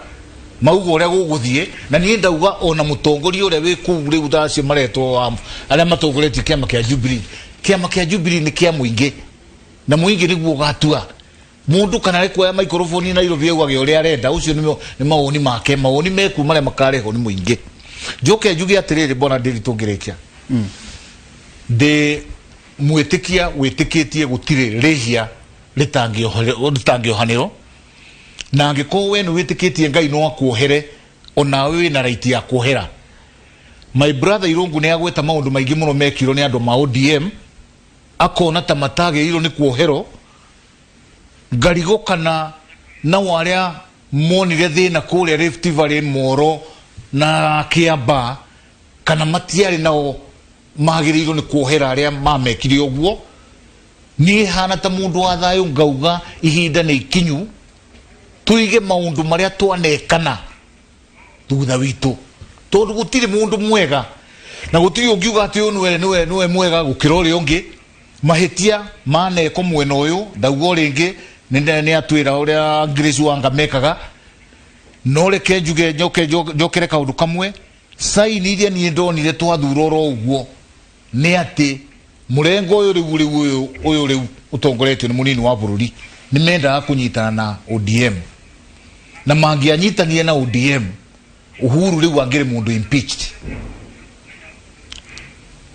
mauga ũrĩa gũgũthiĩ. Na niĩ ndauga ona mũtongoria ũrĩa wĩ kũu rĩu thaa acio maretwo arĩa matongoretie kĩama kĩa Jubilee, kĩama kĩa Jubilee nĩ kĩa mũingĩ, na mũingĩ nĩguo ũgatua mundu kana nĩ kuoya microphone Nairobi augage ũrĩa arenda. Ũcio nĩ mawoni make, mawoni meku marĩa makarehwo nĩ mũingĩ. Njoke njuge atĩrĩrĩ, bona ndĩri tũngĩrĩkia, ndĩ mwĩtĩkia wĩtĩkĩtie gũtirĩ rĩhia rĩtangĩohanĩrwo, na angĩkorwo we nĩ wĩtĩkĩtie Ngai no akuohere, onawe wĩna right ya kuohera. My brother Irungu nĩ agweta maũndũ maingĩ mũno mekirwo nĩ andũ ma ODM, akona ta matagĩrĩirwo nĩ kuoherwo ngarigo, kana nao arĩa monire thĩna kũrĩa Rift Valley, Moro na Kĩambaa, kana matiarĩ nao magĩrĩirwo nĩ kuohera arĩa mamekire ũguo. Niĩ hana ta mũndũ wa thayũ, ngauga ihinda nĩ ikinyu tũige maũndũ marĩa twanekana thutha witũ, tondũ gũtirĩ mũndũ mwega na gũtirĩ ũngiuga atĩ ũyũ nĩwe mwega gũkĩra ũrĩa ũngĩ. Mahĩtia maneko mwena ũyũ, ndauga o rĩngĩ nĩ atwĩra ũrĩa Grace Wanga mekaga. No reke njuge, njoke njokere kaũndũ kamwe, saini iria niĩ ndonire twathura oro ũguo nĩ atĩ mũrengo ũyũ rĩu ũyũ rĩu ũtongoretio nĩ mũnini wa bũrũri nĩ mendaga kũnyitana na ODM, na mangĩanyitanire na ODM, Uhuru rĩu angĩrĩ mũndũ impeached.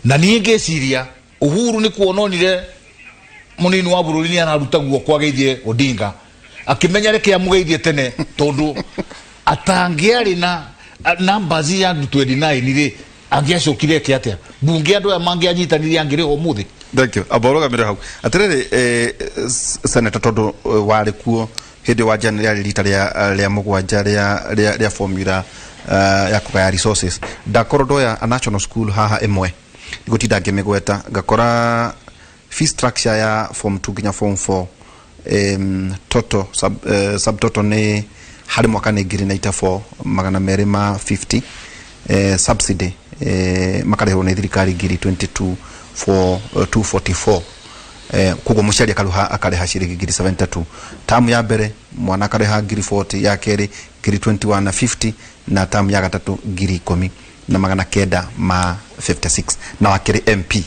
Na niĩ ngĩciria Uhuru nĩ kuona onire mũnini wa bũrũri nĩ araruta guoko ageithie Odinga, akĩmenya reke amũgeithie tene, tondũ atangĩarĩ na numbers ya 29 rĩ, angĩacokire eke atĩa mbunge andũ aya mangĩanyitanire angĩrĩ ho ũmũthĩ? Thank you. Amba ũrũgamĩre hau atĩrĩrĩ, senator, tondũ warĩ kuo hĩndĩ wa jana, rĩarĩ rita rĩa mũgwanja rĩa formula ya kũgaya resources. Ndakorwo ndoya a national school haha ĩmwe, ndigũtinda ngĩmĩgweta, ngakora fee structure ya form 2 nginya form 4, total subtotal nĩ harĩ mwaka nĩ 94,250, subsidy makarĩhwo nĩ thirikari 22 for 244, koguo mũciari akarĩha akarĩha ciringi 72,000. Tamu ya mbere mwana akarĩha 40,000, ya kerĩ 21,050 na 50, na tamu ya gatatũ 10,956. Na wakĩrĩ MP,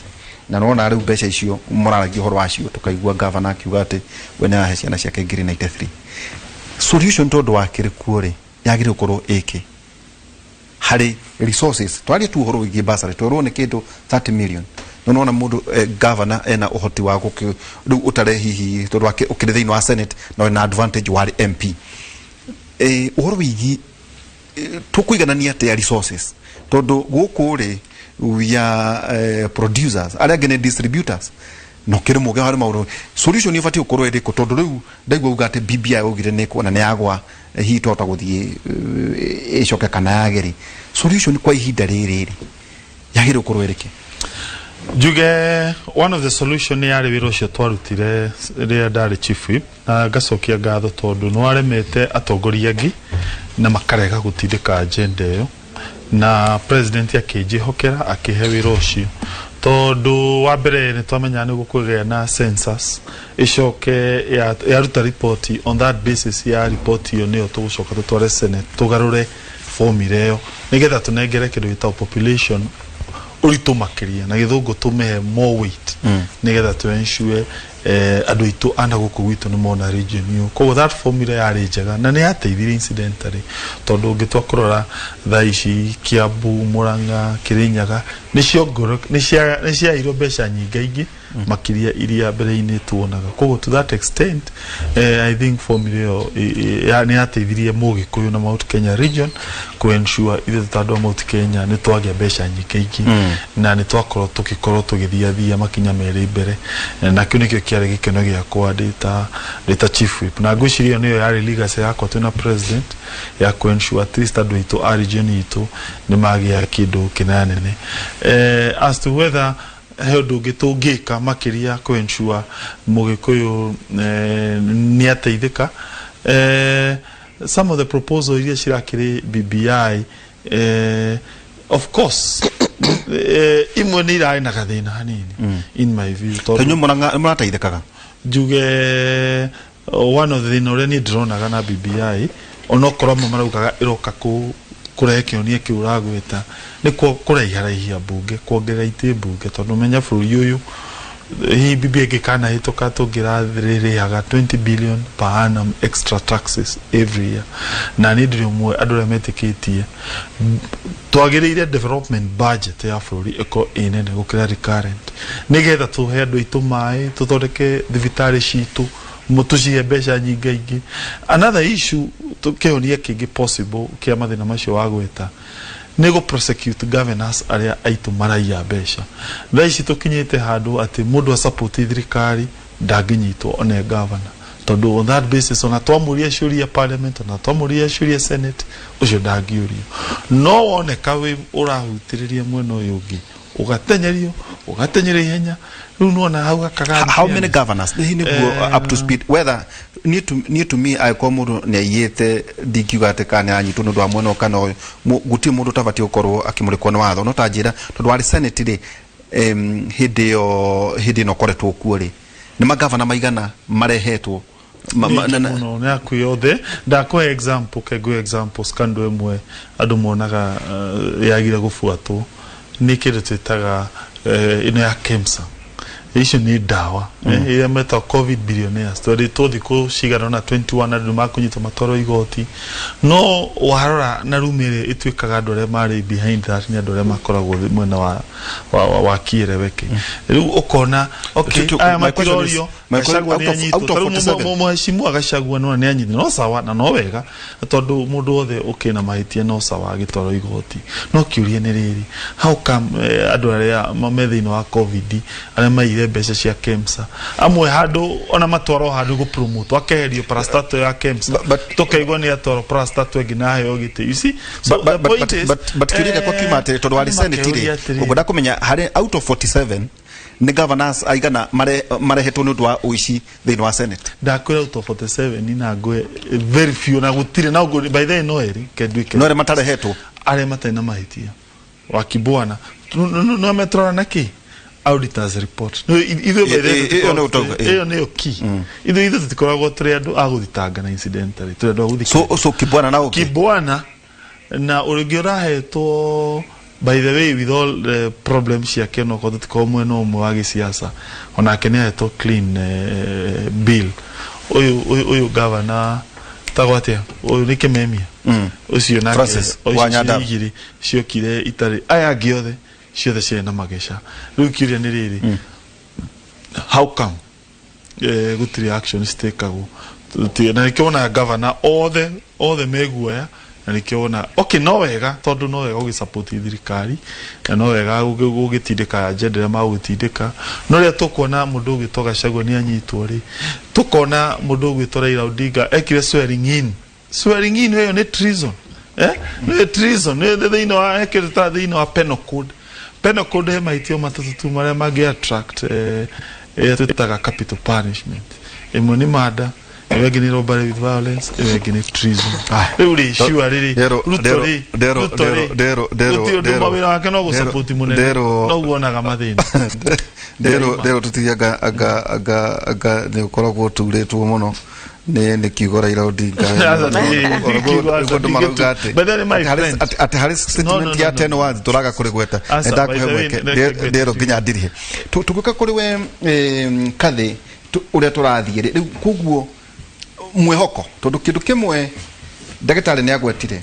na nona rĩu mbeca icio mũraragia ũhoro wacio, tũkaigua gavana akiuga atĩ we nĩ arahe ciana ciake 93,000. Solution, tondũ wakĩrĩ kuo rĩ, yagĩrĩirwo gũkorwo ĩkĩ harĩ resources? Twarie tu ũhoro wĩgiĩ bursary, twerwo nĩ kĩndũ 30 million, no nona mũndũ governor ena ũhoti wa gũkĩ rĩu ũtare hihi, tondũ ũkĩrĩ thĩinĩ wa senate na wĩna advantage warĩ MP, ũhoro wĩgiĩ tũkũiganania atĩa resources, tondũ gũkũ rĩ we are producers, arĩa angĩ nĩ distributors. No kĩrĩ mũgĩ harĩ maũndũ, solution ĩbatiĩ gũkorwo ĩrĩkũ? Tondũ rĩu ndaigua uga atĩ BBI augire nĩ kuona nĩ yagwa, hihi twahota gũthiĩ ĩcoke kana yagĩrĩ. Solution kwa ihinda rĩrĩ rĩ yagĩrĩirwo gũkorwo ĩrĩkĩ? Njuge one of the solution yarĩ wĩra ũcio twarutire rĩrĩa ndarĩ chief whip, na ngacokia ngatho tondũ nĩ waremete atongoria angĩ na makarega gũtindĩka agenda ĩyo, na president akĩnjĩhokera akĩhe wĩra ũcio, tondũ wa mbere nĩ twamenyaga nĩ gũkũgĩa na census, ĩcoke yaruta report. On that basis ya report ĩyo nĩyo tũgũcoka tũtware Senate, tũgarũre formula ĩyo nĩgetha tũnengere kĩndũ gĩtagwo population ũritũ makĩria, na gĩthũngũ tũmĩhe more weight, nĩgetha tũ ensure andũ aitũ ana gũkũ gwitũ nĩ mona region ĩyo. Koguo that formula yarĩ njega na nĩ yateithirie incidentally, tondũ ũngĩtua kũrora thaa ici Kiambu, Murang'a, Kirinyaga nĩ ciaheirwo mbeca nyingaingĩ makĩria iria mbere-inĩ tuonaga. Koguo to that extent, I think formula ĩyo nĩ yateithirie Mũgĩkũyũ na Mount Kenya region ku ensure ithuĩ ta andũ a Mount Kenya nĩ twagĩa mbeca nyingaingĩ na nĩ twakorwo tũgĩkorwo tũgĩthiathia makinya merĩ mbere. Na kĩu nĩkĩo kĩarĩ gĩkeno gĩakwa ndĩ ta chief whip, na ngwĩciria ĩyo nĩyo yarĩ legacy yakwa twĩna president ya ku ensure at least andũ aitũ a region itũ nĩ magĩa kĩndũ kĩnanene. As to whether he ũndũ ũngĩ tũngĩka makĩria ku ensure Mũgĩkũyũ nĩ ateithĩka, some of the proposal iria cirakĩrĩ BBI, of course imwe nĩ irarĩ na gathĩna hanini in my view, tondũ Inyuĩ nĩ mũrateithĩkaga? Njuge one of the thĩna ũrĩa niĩ ndĩronaga na BBI, onokorwo amwe maraugaga ĩroka kũrehe kĩhonia kĩu ũragwĩta, nĩ kũraiharaihia mbunge, kuongerera itĩ mbunge, tondũ menya bũrũri ũyũ hihi BBI ĩngĩkanahĩtũka tũngĩrarĩhaga 20 billion per annum extra taxes every year. Na niĩ ndĩrĩ ũmwe andũ arĩa metĩkĩtie twagĩrĩire development budget ya bũrũri ĩkorwo ĩ nene gũkĩra recurrent, nĩgetha tũhe andũ aitũ maĩ, tũthondeke thibitarĩ citũ, tũcihe mbeca nyingaingĩ. Another issue, kĩhonia kĩngĩ possible kĩa mathĩna macio wagweta nĩ gũ prosecute governors arĩa aitũ maraiya mbeca. Thaa ici tũkinyĩte handũ atĩ mũndũ a-support thirikari ndangĩnyitwo one governor, tondũ on that basis ona twamũria ciũria parliament, ona twamũria ciũria Senate, ũcio ndangĩũrio. No woneka wĩ ũrahutĩrĩria mwena ũyũ ũngĩ, ũgatenyerio, ũgatenyerio ihenya. Rĩu nĩwona hau hakaga. How many governors hihi nĩguo up to speed whether niĩ to me, angĩkorwo mũndũ nĩ aiyĩte, ndingiuga atĩ kana nĩ aranyitwo nĩ ũndũ wa mwena ũyũ kana ũyũ. Gũtirĩ mũndũ ũtabatiĩ gũkorwo akĩmũrĩkwo nĩ watho. No ta njĩra, tondũ warĩ Senate rĩ, hĩndĩ ĩyo, hĩndĩ ĩno ũkoretwo kuo rĩ, nĩ magavana maigana marehetwo? Mũno nĩ hakuhĩ othe. Ndakũhe example, ke ngũhe example scandal ĩmwe andũ monaga yagire gũbuatwo nĩ kĩndũ twĩtaga ĩno ya KEMSA. Icio nĩ ndawa iria metagwo COVID billionaires, twerĩtwo thikũ cigana ũna 21 andũ makũnyitwo matwarwo igoti. No warora na rumu ĩrĩa ĩtuĩkaga andũ arĩa marĩ behind that nĩ andũ arĩa makoragwo mwena wa kĩereweke. Rĩu ũkona okay, aya matirorio. Gachagua nĩ anyitwo. Tarĩu mũheshimu Gachagua nĩwona nĩ anyitwo, no sawa na no wega, tondũ mũndũ wothe ũkĩna mahĩtia no sawa agĩtwarwo igoti. No kĩũria nĩ rĩrĩ, how come andũ arĩa me thĩinĩ wa COVID, arĩa maiyire mbeca cia KEMSA, amwe handũ ona matwarwo handũ gũ promote akeherio parastatal ya KEMSA, tũkaigua nĩ atwarwo parastatal ĩngĩ na aheo gĩtĩ, you see? So the point is, but kĩũria gĩakwa kiuma atĩrĩ, tondũ warĩ Senate rĩ, ũngĩenda kũmenya harĩ out of 47 nĩ governors aigana marehetwo nĩ ũndũ wa ũici thĩinĩ wa Senate? Ndakwĩra out of 47 na ngwe very few, na gũtirĩ na ũguo by the way no erĩ kenduĩke. No arĩa matarehetwo? Arĩa matarĩ na mahĩtia wakibwana no metrora na kĩ auditors report. Ithuĩ by the way Ĩyo nĩ ũtonga, ĩyo nĩyo key. Ithuĩ tũtikoragwo tũrĩ andũ a gũthitanga na incidentally tũrĩ andũ a gũthikĩrĩria. So Kibwana na ũngĩ? Kibwana na ũrĩngĩ ũrahetwo, by the way, with all the problems ciake, no korwo tũtikorwo mwena ũmwe wa gĩsiasa, onake nĩ ahetwo clean bill. Ũyũ governor tagwo atĩa, ũyũ nĩ Kĩmemia ũcio nake. Francis o icio wa Nyandarua. Igĩrĩ ciokire itarĩ, aya angĩ othe ciothe ciarĩ na mageca. Rĩu kĩũria nĩ rĩrĩ, how come gũtirĩ action citekagwo? Na nĩkĩo wonaga governor othe othe meguoya. Na nĩkĩo wona, okay, no wega, tondũ no wega ũgĩsupport thirikari na no wega gũgĩtindĩka agenda ĩrĩa magũgĩtindĩka, no rĩrĩa tũkuona mũndũ ũgwĩtwo Gachagua nĩ anyitwo rĩ, tũkona mũndũ ũgwĩtwo Raila Odinga ekire swearing in, swearing in ĩyo nĩ treason, nĩ treason, nĩ thĩinĩ wa ekĩrĩta thĩinĩ wa penal code. Penal code he mahĩtia matatũ tu marĩa mangĩ attract ĩrĩa twĩtaga capital punishment. Ĩmwe nĩ murder, ĩyo ĩngĩ nĩ robbery with violence, ĩyo ĩngĩ nĩ treason. Rĩu rĩ, sure rĩrĩ, Ruto rĩ, Ruto rĩ, gũtirĩ ũndũ, mawĩra wake no gũsupport mũnene, no wonaga mathĩna. Ndero tũtige, anga nĩ ũkoragwo ũturĩtwo mũno nĩ kiugo Raila Odinga. Aca, kiugo aca, Andũ marauga atĩ But then my friend. Atĩ harĩ statement No, no, ya no, 10 words tũraga kũrĩgweta. Aca, Nĩndakũhe by the way, mweke. reke Ndero nginya ndirihe tũgĩũka kũrĩ we, Kathĩ, ũrĩa tũrathiĩ rĩ, rĩu koguo mwĩhoko, tondũ kĩndũ kĩmwe ndagĩtarĩ nĩ agwetire,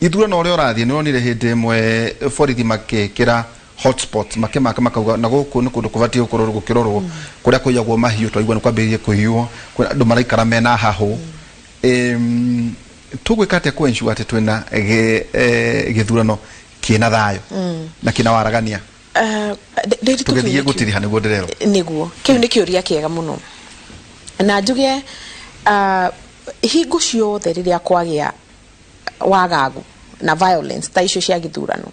ithurano ũrĩa ũrathiĩ, nĩ ũronire hĩndĩ ĩmwe borithi makĩkĩra hotspots, makĩmaka makauga na gũkũ nĩ kũndũ kũbatiĩ gũkorwo gũkĩrorwo, kũrĩa kũiyagwo mahiũ, twaigua nĩ kwambĩrĩirie kũiywo, kwĩna andũ maraikara mena hahũ. Tũgwĩka atĩa kũ ensure atĩ twĩna gĩthurano kĩna thayũ na kĩna waragania? Ndĩritũ. Tũgĩthiĩ Kĩu nĩ gũtiriha nĩguo ndĩrerwo. Nĩguo, kĩu nĩ kĩũria kĩega mũno, na njuge hingo ciothe rĩrĩa kwagĩa wagagu na violence ta icio cia gĩthurano,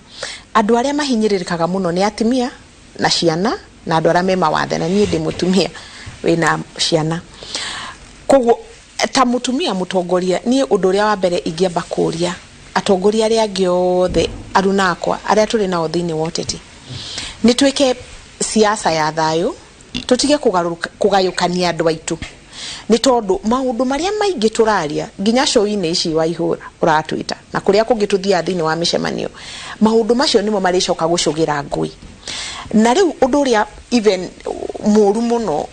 andũ arĩa mahinyĩrĩrĩkaga mũno nĩ atumia na ciana na andũ arĩa me mawathe, na niĩ ndĩ mũtumia wĩna ciana. Koguo ta mũtumia mũtongoria, niĩ ũndũ ũrĩa wa mbere ingĩamba kũria atongoria arĩa angĩ othe, aruna akwa arĩa tũrĩ nao thĩinĩ wa ũteti, nĩ twĩke siasa ya thayũ, tũtige kũgayũkania andũ aitũ, nĩ tondũ maũndũ marĩa maingĩ tũraria nginya show-inĩ ici wa ihũra ũratwĩta na kũrĩa kũngĩ tũthiaga thĩinĩ wa mĩcemanio, maũndũ macio nĩmo marĩcoka gũcũgĩra ngũĩ. Na rĩu ũndũ ũrĩa even mũru mũno,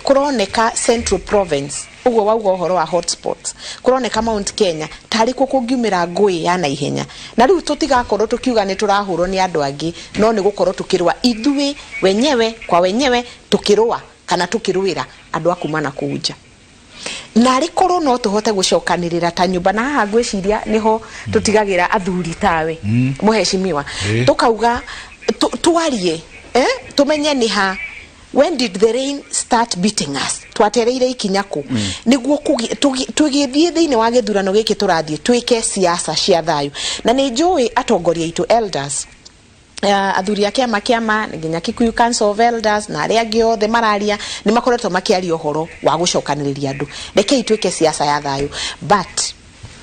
kũroneka Central Province, ũguo wauga ũhoro wa hotspots, kũroneka Mount Kenya tarĩ kuo kũngiumĩra ngũĩ ya naihenya, na rĩu tũtigakorwo tũkiuga nĩ tũrahũrwo nĩ andũ angĩ, no nĩ gũkorwo tũkĩrũa ithuĩ wenyewe kwa wenyewe, tũkĩrũa kana tũkĩrũĩra andũ a kuma na kũu nja. Narĩ korwo no tũhote gũcokanĩrĩra ta nyũmba, na haha ngwĩciria nĩho tũtigagĩra athuri tawe, mũhecimiwa, tũkauga twarie, tũmenye nĩ ha, when did the rain start beating us, twatereire ikinya kũ, nĩguo tũgĩthiĩ thĩinĩ wa gĩthurano gĩkĩ tũrathiĩ twĩke siasa cia thayũ. Na nĩ njũĩ atongoria aitũ, elders, athuri a kĩama nginya Kikuyu Council of Elders na arĩa angĩ othe mararia, nĩ makoretwo makĩaria ũhoro wa gũcokanĩrĩria andũ, rekei twĩke siasa ya thayũ. But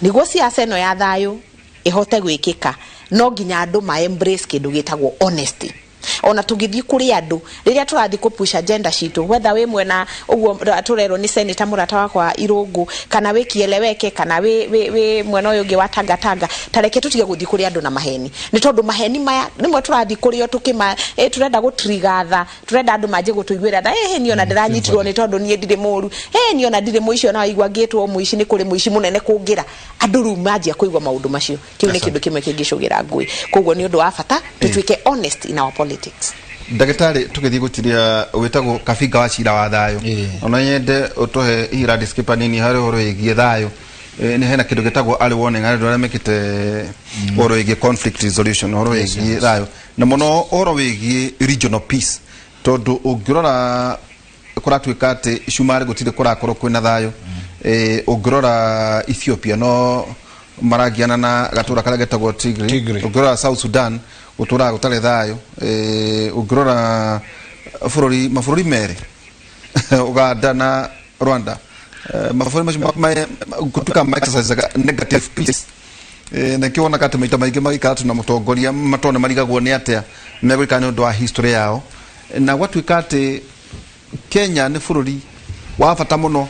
nĩguo siasa ĩno ya thayũ ĩhote gwĩkĩka, no nginya andũ ma embrace kĩndũ gĩtagwo honesty. Ona tũgĩthiĩ kũrĩ andũ, rĩrĩa tũrathiĩ kũ push agenda citũ, whether wĩ mwena ũguo tũrerwo nĩ senator mũrata wakwa Irũngũ, kana wĩ Kieleweke, kana wĩ mwena ũyũ ũngĩ wa Tangatanga, tareke tũtige gũthiĩ kũrĩ andũ na maheni, nĩ tondũ maheni maya rĩmwe tũrathiĩ kũrĩo tũkĩma tũrenda gũtrigger tha, tũrenda andũ manjie gũtũiguĩra tha, niĩ ona ndĩranyitirwo nĩ tondũ niĩ ndirĩ mũru, niĩ ona ndirĩ mũici, ona waigua ngĩtwo mũici, nĩ kũrĩ mũici mũnene kũngĩra. Andũ rĩu manjia kũigua maũndũ macio, kĩu nĩ kĩndũ kĩmwe kĩngĩcũgĩra ngũĩ. Koguo nĩ ũndũ wa bata tũtuĩke honest in our politics. Ndagĩtarĩ, tũgĩthiĩ gũtiria, wĩtagwo Kabinga wa cira wa thayũ. Ona nyende ũtũhe hihi landscape nini harĩ ũhoro wĩgiĩ thayũ. Nĩ hena kĩndũ gĩtagwo early warning harĩ andũ arĩa mekĩte ũhoro wĩgiĩ conflict resolution, ũhoro wĩgiĩ thayũ, na mũno ũhoro wĩgiĩ regional peace, tondũ ũngĩrora kũratuĩka atĩ Cumarĩ gũtirĩ kũrakorwo kwĩna thayũ. Ũngĩrora Ethiopia no marangiana na gatũra karĩa getagwo Tigray. Tigray. Ũngĩrora South Sudan gũtũraga gũtarĩ thayũ. Ũngĩrora bũrũri, mabũrũri merĩ, Uganda na Rwanda, mabũrũri macio gũtuĩka ma exercise negative peace. Na kĩo wonaga atĩ maita maingĩ magĩikara tu na mũtongoria matone marigagwo nĩ atĩa megũikara nĩ ũndũ wa history yao, na gwatuĩka atĩ Kenya nĩ bũrũri wa bata mũno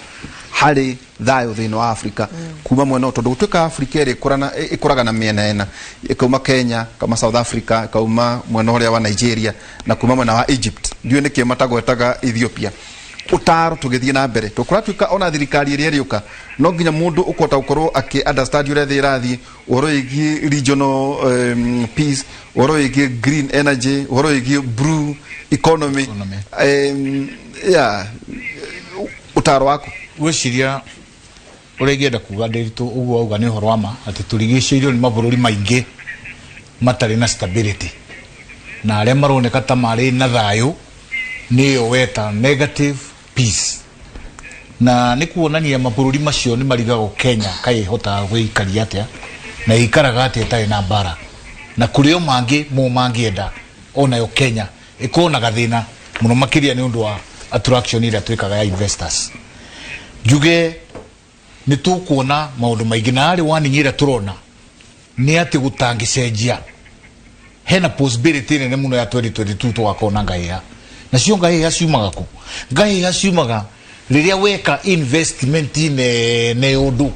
harĩ thayũ thĩinĩ wa Afrika kuma mwena ũyũ, tondũ gũtuĩka Afrika ĩrĩ ĩkũraga na mĩena ĩna, ĩkauma Kenya, ĩkauma South Africa, ĩkauma mwena ũrĩa wa Nigeria na kuma mwena wa Egypt. Ndiũĩ nĩkĩ matagwetaga Ethiopia. Ũtaro tũgĩthiĩ na mbere, tondũ kũratuĩka ona thirikari ĩrĩa ĩrĩũka no nginya mũndũ ũkũhota gũkorwo akĩ understand ũrĩa thĩ ĩrathiĩ, ũhoro wĩgiĩ regional peace, ũhoro wĩgiĩ green energy, ũhoro wĩgiĩ blue economy. Economy. Yeah, ũtaro waku. Gwĩciria Ũrĩa ingĩenda kuga Ndĩritũ, ũguo wauga nĩ ũhoro wa ma atĩ tũrigicĩirio nĩ mabũrũri maingĩ matarĩ na stability, na arĩa maroneka ta marĩ na thayũ nĩyo weta negative peace, na nĩ kuonania mabũrũri macio nĩ marigagwo Kenya kaĩ ĩhotaga gwĩikaria atĩa na ĩikaraga atĩa ĩtarĩ na mbara, na kũrĩ o mangĩ mo mangĩenda onayo Kenya ĩkorwo na gathĩna mũno makĩria nĩ ũndũ wa attraction ĩrĩa twĩkaga ya investors. Njuge nĩ tũkuona maũndũ maingĩ, na arĩ warning ĩrĩa tũrona nĩ atĩ gũtangĩcenjia hena possibility nene mũno ya 2022 tũgakorwo na ngahĩha. Nacio ngahĩha ciumaga kũ? Ngahĩha ciumaga rĩrĩa weka investment nene, ũndũ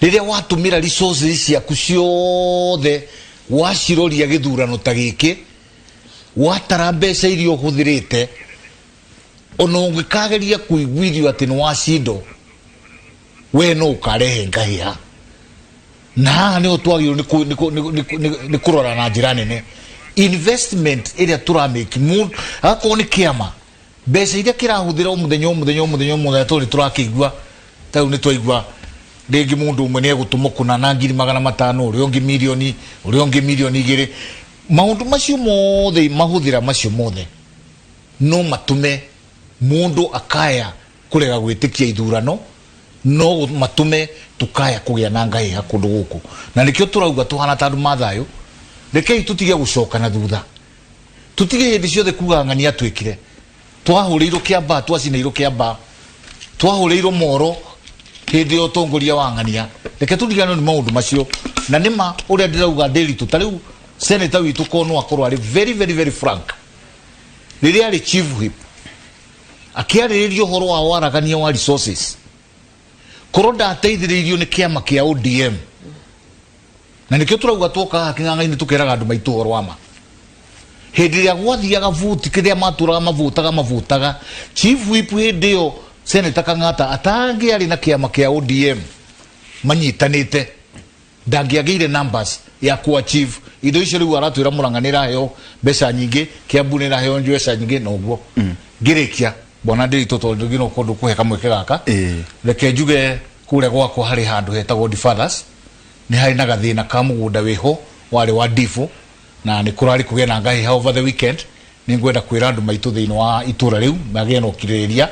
rĩrĩa watũmĩra resources ciaku ciothe waciroria gĩthurano ta gĩkĩ, watara mbeca iria ũhũthĩrĩte, ona ũngĩkageria kũiguithio atĩ nĩ wacindwo, we no ũkarehe ngahĩha. Na haha nĩho twagĩrĩirwo nĩ kũrora na njĩra nene investment ĩrĩa tũramĩki. Akorwo nĩ kĩama, mbeca iria kĩrahũthĩra o mũthenya o mũthenya o mũthenya o mũthenya, tondũ nĩ tũrakĩigua ta rĩu nĩ twaigua rĩngĩ mũndũ ũmwe nĩ egũtũmwo kũna na 500,000, ũrĩa ũngĩ mirioni, ũrĩa ũngĩ 2 mirioni. Maũndũ macio mothe, mahũthĩra macio mothe no matũme mũndũ akaya kũrega gwĩtĩkia ithurano, no matũme tukaya kũgĩa na ngahĩha kũndũ gũkũ. Na nĩkĩo tũrauga tũhana ta andũ ma thayũ, rekei tũtige gũcoka na thutha, tũtige hĩndĩ ciothe kuga ng'ania twĩkire twahũrĩirwo kĩamba, twacinĩirwo kĩamba, twahũrĩirwo moro hĩndĩ ya ũtongoria wa ng'ania. Reke tũriganĩrwo nĩ maũndũ macio. Na nĩma ũrĩa ndĩrauga Ndĩritũ, ta rĩu senator witũ ko no akorwo arĩ very very very frank, rĩrĩa arĩ chief whip akĩarĩrĩria ũhoro wa waragania wa resources, korwo ndateithĩrĩirio nĩ kĩama kĩa ODM. Na nĩkĩo tũrauga twoka haha kĩng'ang'a-inĩ tũkeraga andũ maitũ ũhoro wa ma. Hĩndĩ ĩrĩa gwathiaga vuti kĩrĩa matũraga mavutaga mavutaga, chief whip hĩndĩ ĩyo Senator Kang'ata atangĩarĩ na kĩama kĩa ODM manyitanĩte, ndangĩagĩire numbers ya ku achieve indo icio. Rĩu aratwĩra Murang'a nĩ ĩraheo mbeca nyingĩ, Kiambu nĩ ĩraheo mbeca nyingĩ. Na ũguo ngĩrĩkia, bwana Ndĩritũ, tondũ ngino kũndũ kũhe kamweke gaka, reke njuge kũrĩa gwakwa harĩ handũ hetagwo Fathers, nĩ harĩ na gathĩna ka mũgũnda wĩho warĩ wa ndibu, na nĩ kũrarĩ kũgĩa na ngahĩha over the weekend. Nĩ ngwenda kwĩra andũ maitũ thĩinĩ wa itũra rĩu magĩe na ũkirĩrĩria.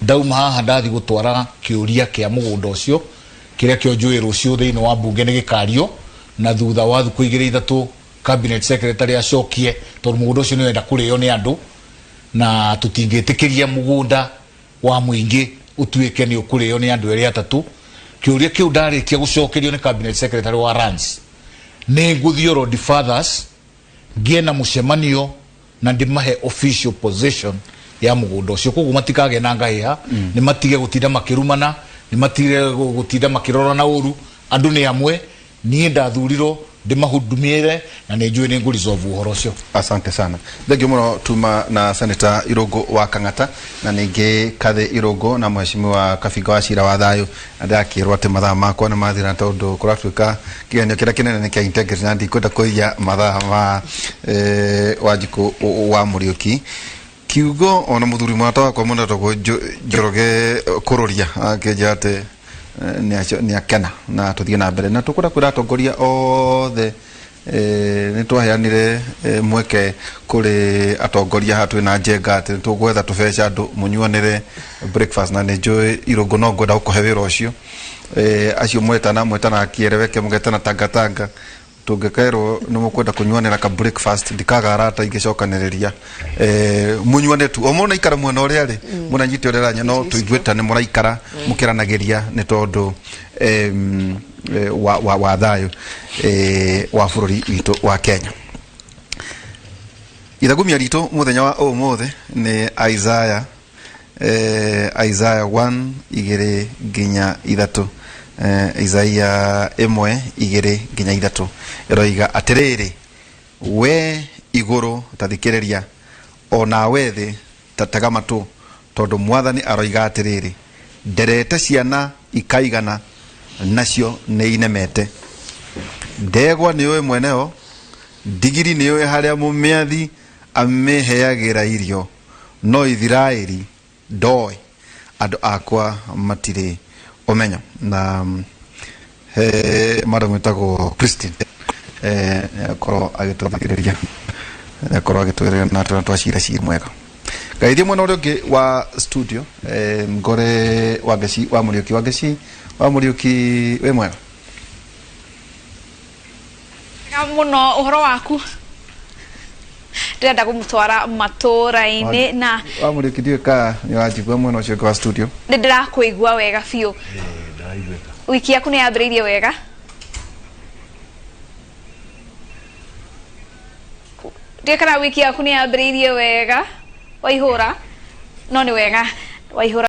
Ndauma haha ndathi gũtwara kĩũria kĩa mũgũnda ũcio kĩrĩa kĩo njũĩ rũciũ thĩinĩ wa mbunge nĩ gĩkario, na thutha wa thikũ igĩrĩ ithatũ cabinet secretary acokie, tondũ mũgũnda ũcio nĩ wenda kũrĩo nĩ andũ, na tũtingĩtĩkĩria mũgũnda wa mũingĩ ũtuĩke nĩ ũkũrĩo nĩ andũ erĩ atatũ. Kĩũria kĩu ndarĩkia gũcokerio nĩ cabinet secretary wa lands, nĩ ngũthiĩ oro Fathers ngĩe na mũcemanio na ndĩmahe official position ya mũgũnda ũcio. Koguo matikagĩa na ngahĩha, nĩ matige gũtinda makĩrumana, nĩ matige gũtinda makĩrorana ũru. Andũ nĩ amwe, niĩ ndathurirwo ndĩmahudumĩre na nĩ njũĩ nĩ ngũ resolve ũhoro ũcio. Asante sana, thengio muno. Tuma na Senator Irungu wa Kang'ata na ningĩ Kathi Irungu na Mheshimiwa Kabinga wa Cira wa Thayu, na ndakĩrwo atĩ mathaa makwa nĩ mathira, tondũ kũratuĩka kĩgeranio kĩrĩa kĩnene nĩ kĩa integrity, na ndikwenda kũiya mathaa ma Wanjikũ wa Mũriũki kiugo ona mũthuri mũrata wakwa mũno etagwo Njoroge Kũrũria akĩnjĩra atĩ nĩ akena. Na tũthiĩ na mbere na tũkwenda kwĩra atongoria othe, nĩ twaheanire mweke kũrĩ atongoria haha twĩna Njenga atĩ nĩ tũgwetha tũbeca andũ mũnyuanĩre breakfast, na nĩ njũĩ Irũngũ no ngwenda gũkũhe wĩra ũcio. Acio mwetana mwetana kiereweke, mũgetana tangatanga, tũngĩkerwo nĩ mũkwenda kũnyuanĩra ka breakfast, ndikaga arata ingĩcokanĩrĩria, mũnyuane tu o mũna ikara mwena ũrĩa rĩ mũnanyite ũrĩa aranya, no tũigue ta nĩ mũraikara mũkĩranagĩria, nĩ tondũ wa thayũ wa bũrũri witũ wa Kenya. Ithagumia ritũ mũthenya wa ũmũthĩ nĩ Isaiah, Isaiah 1 igĩrĩ nginya ithatũ. Isaiah 1 2 nginya 3 ĩroiga atĩrĩrĩ, we igũrũ ta thikĩrĩria, o nawe thĩ ta tega matũ, tondũ Mwathani aroiga atĩrĩrĩ, nderete ciana ikaigana nacio nĩ inemete, ndegwa nĩũĩ mweneo, ndigiri nĩũĩ harĩa mũmĩathi amĩheagĩra irio, no Ithiraeli ndoĩ, andũ akwa matirĩ Ũmenyo na he madam wĩtagwo Christine, akorwo agĩtũthikĩrĩria, akorwo agĩtwĩrĩra na twacira cira mwega. Ngaithie mwena ũrĩa ũngĩ wa studio, ngore Wangeci wa Mũriũki. Wangeci wa Mũriũki, wĩ mwega? Wega mũno, ũhoro waku? Ndĩrenda kũmũtwara matũra-inĩ na Wa Mũriũki, ndiũĩ ka nĩ ũranjigua mwena ũcio ũngĩ wa studio. Nĩ ndĩrakũigua wega biũ. Wiki yaku nĩ yambĩrĩirie wega? Ndiũĩ kana wiki yaku nĩ yambĩrĩirie wega, Waihũra, no nĩ wega, Waihũra.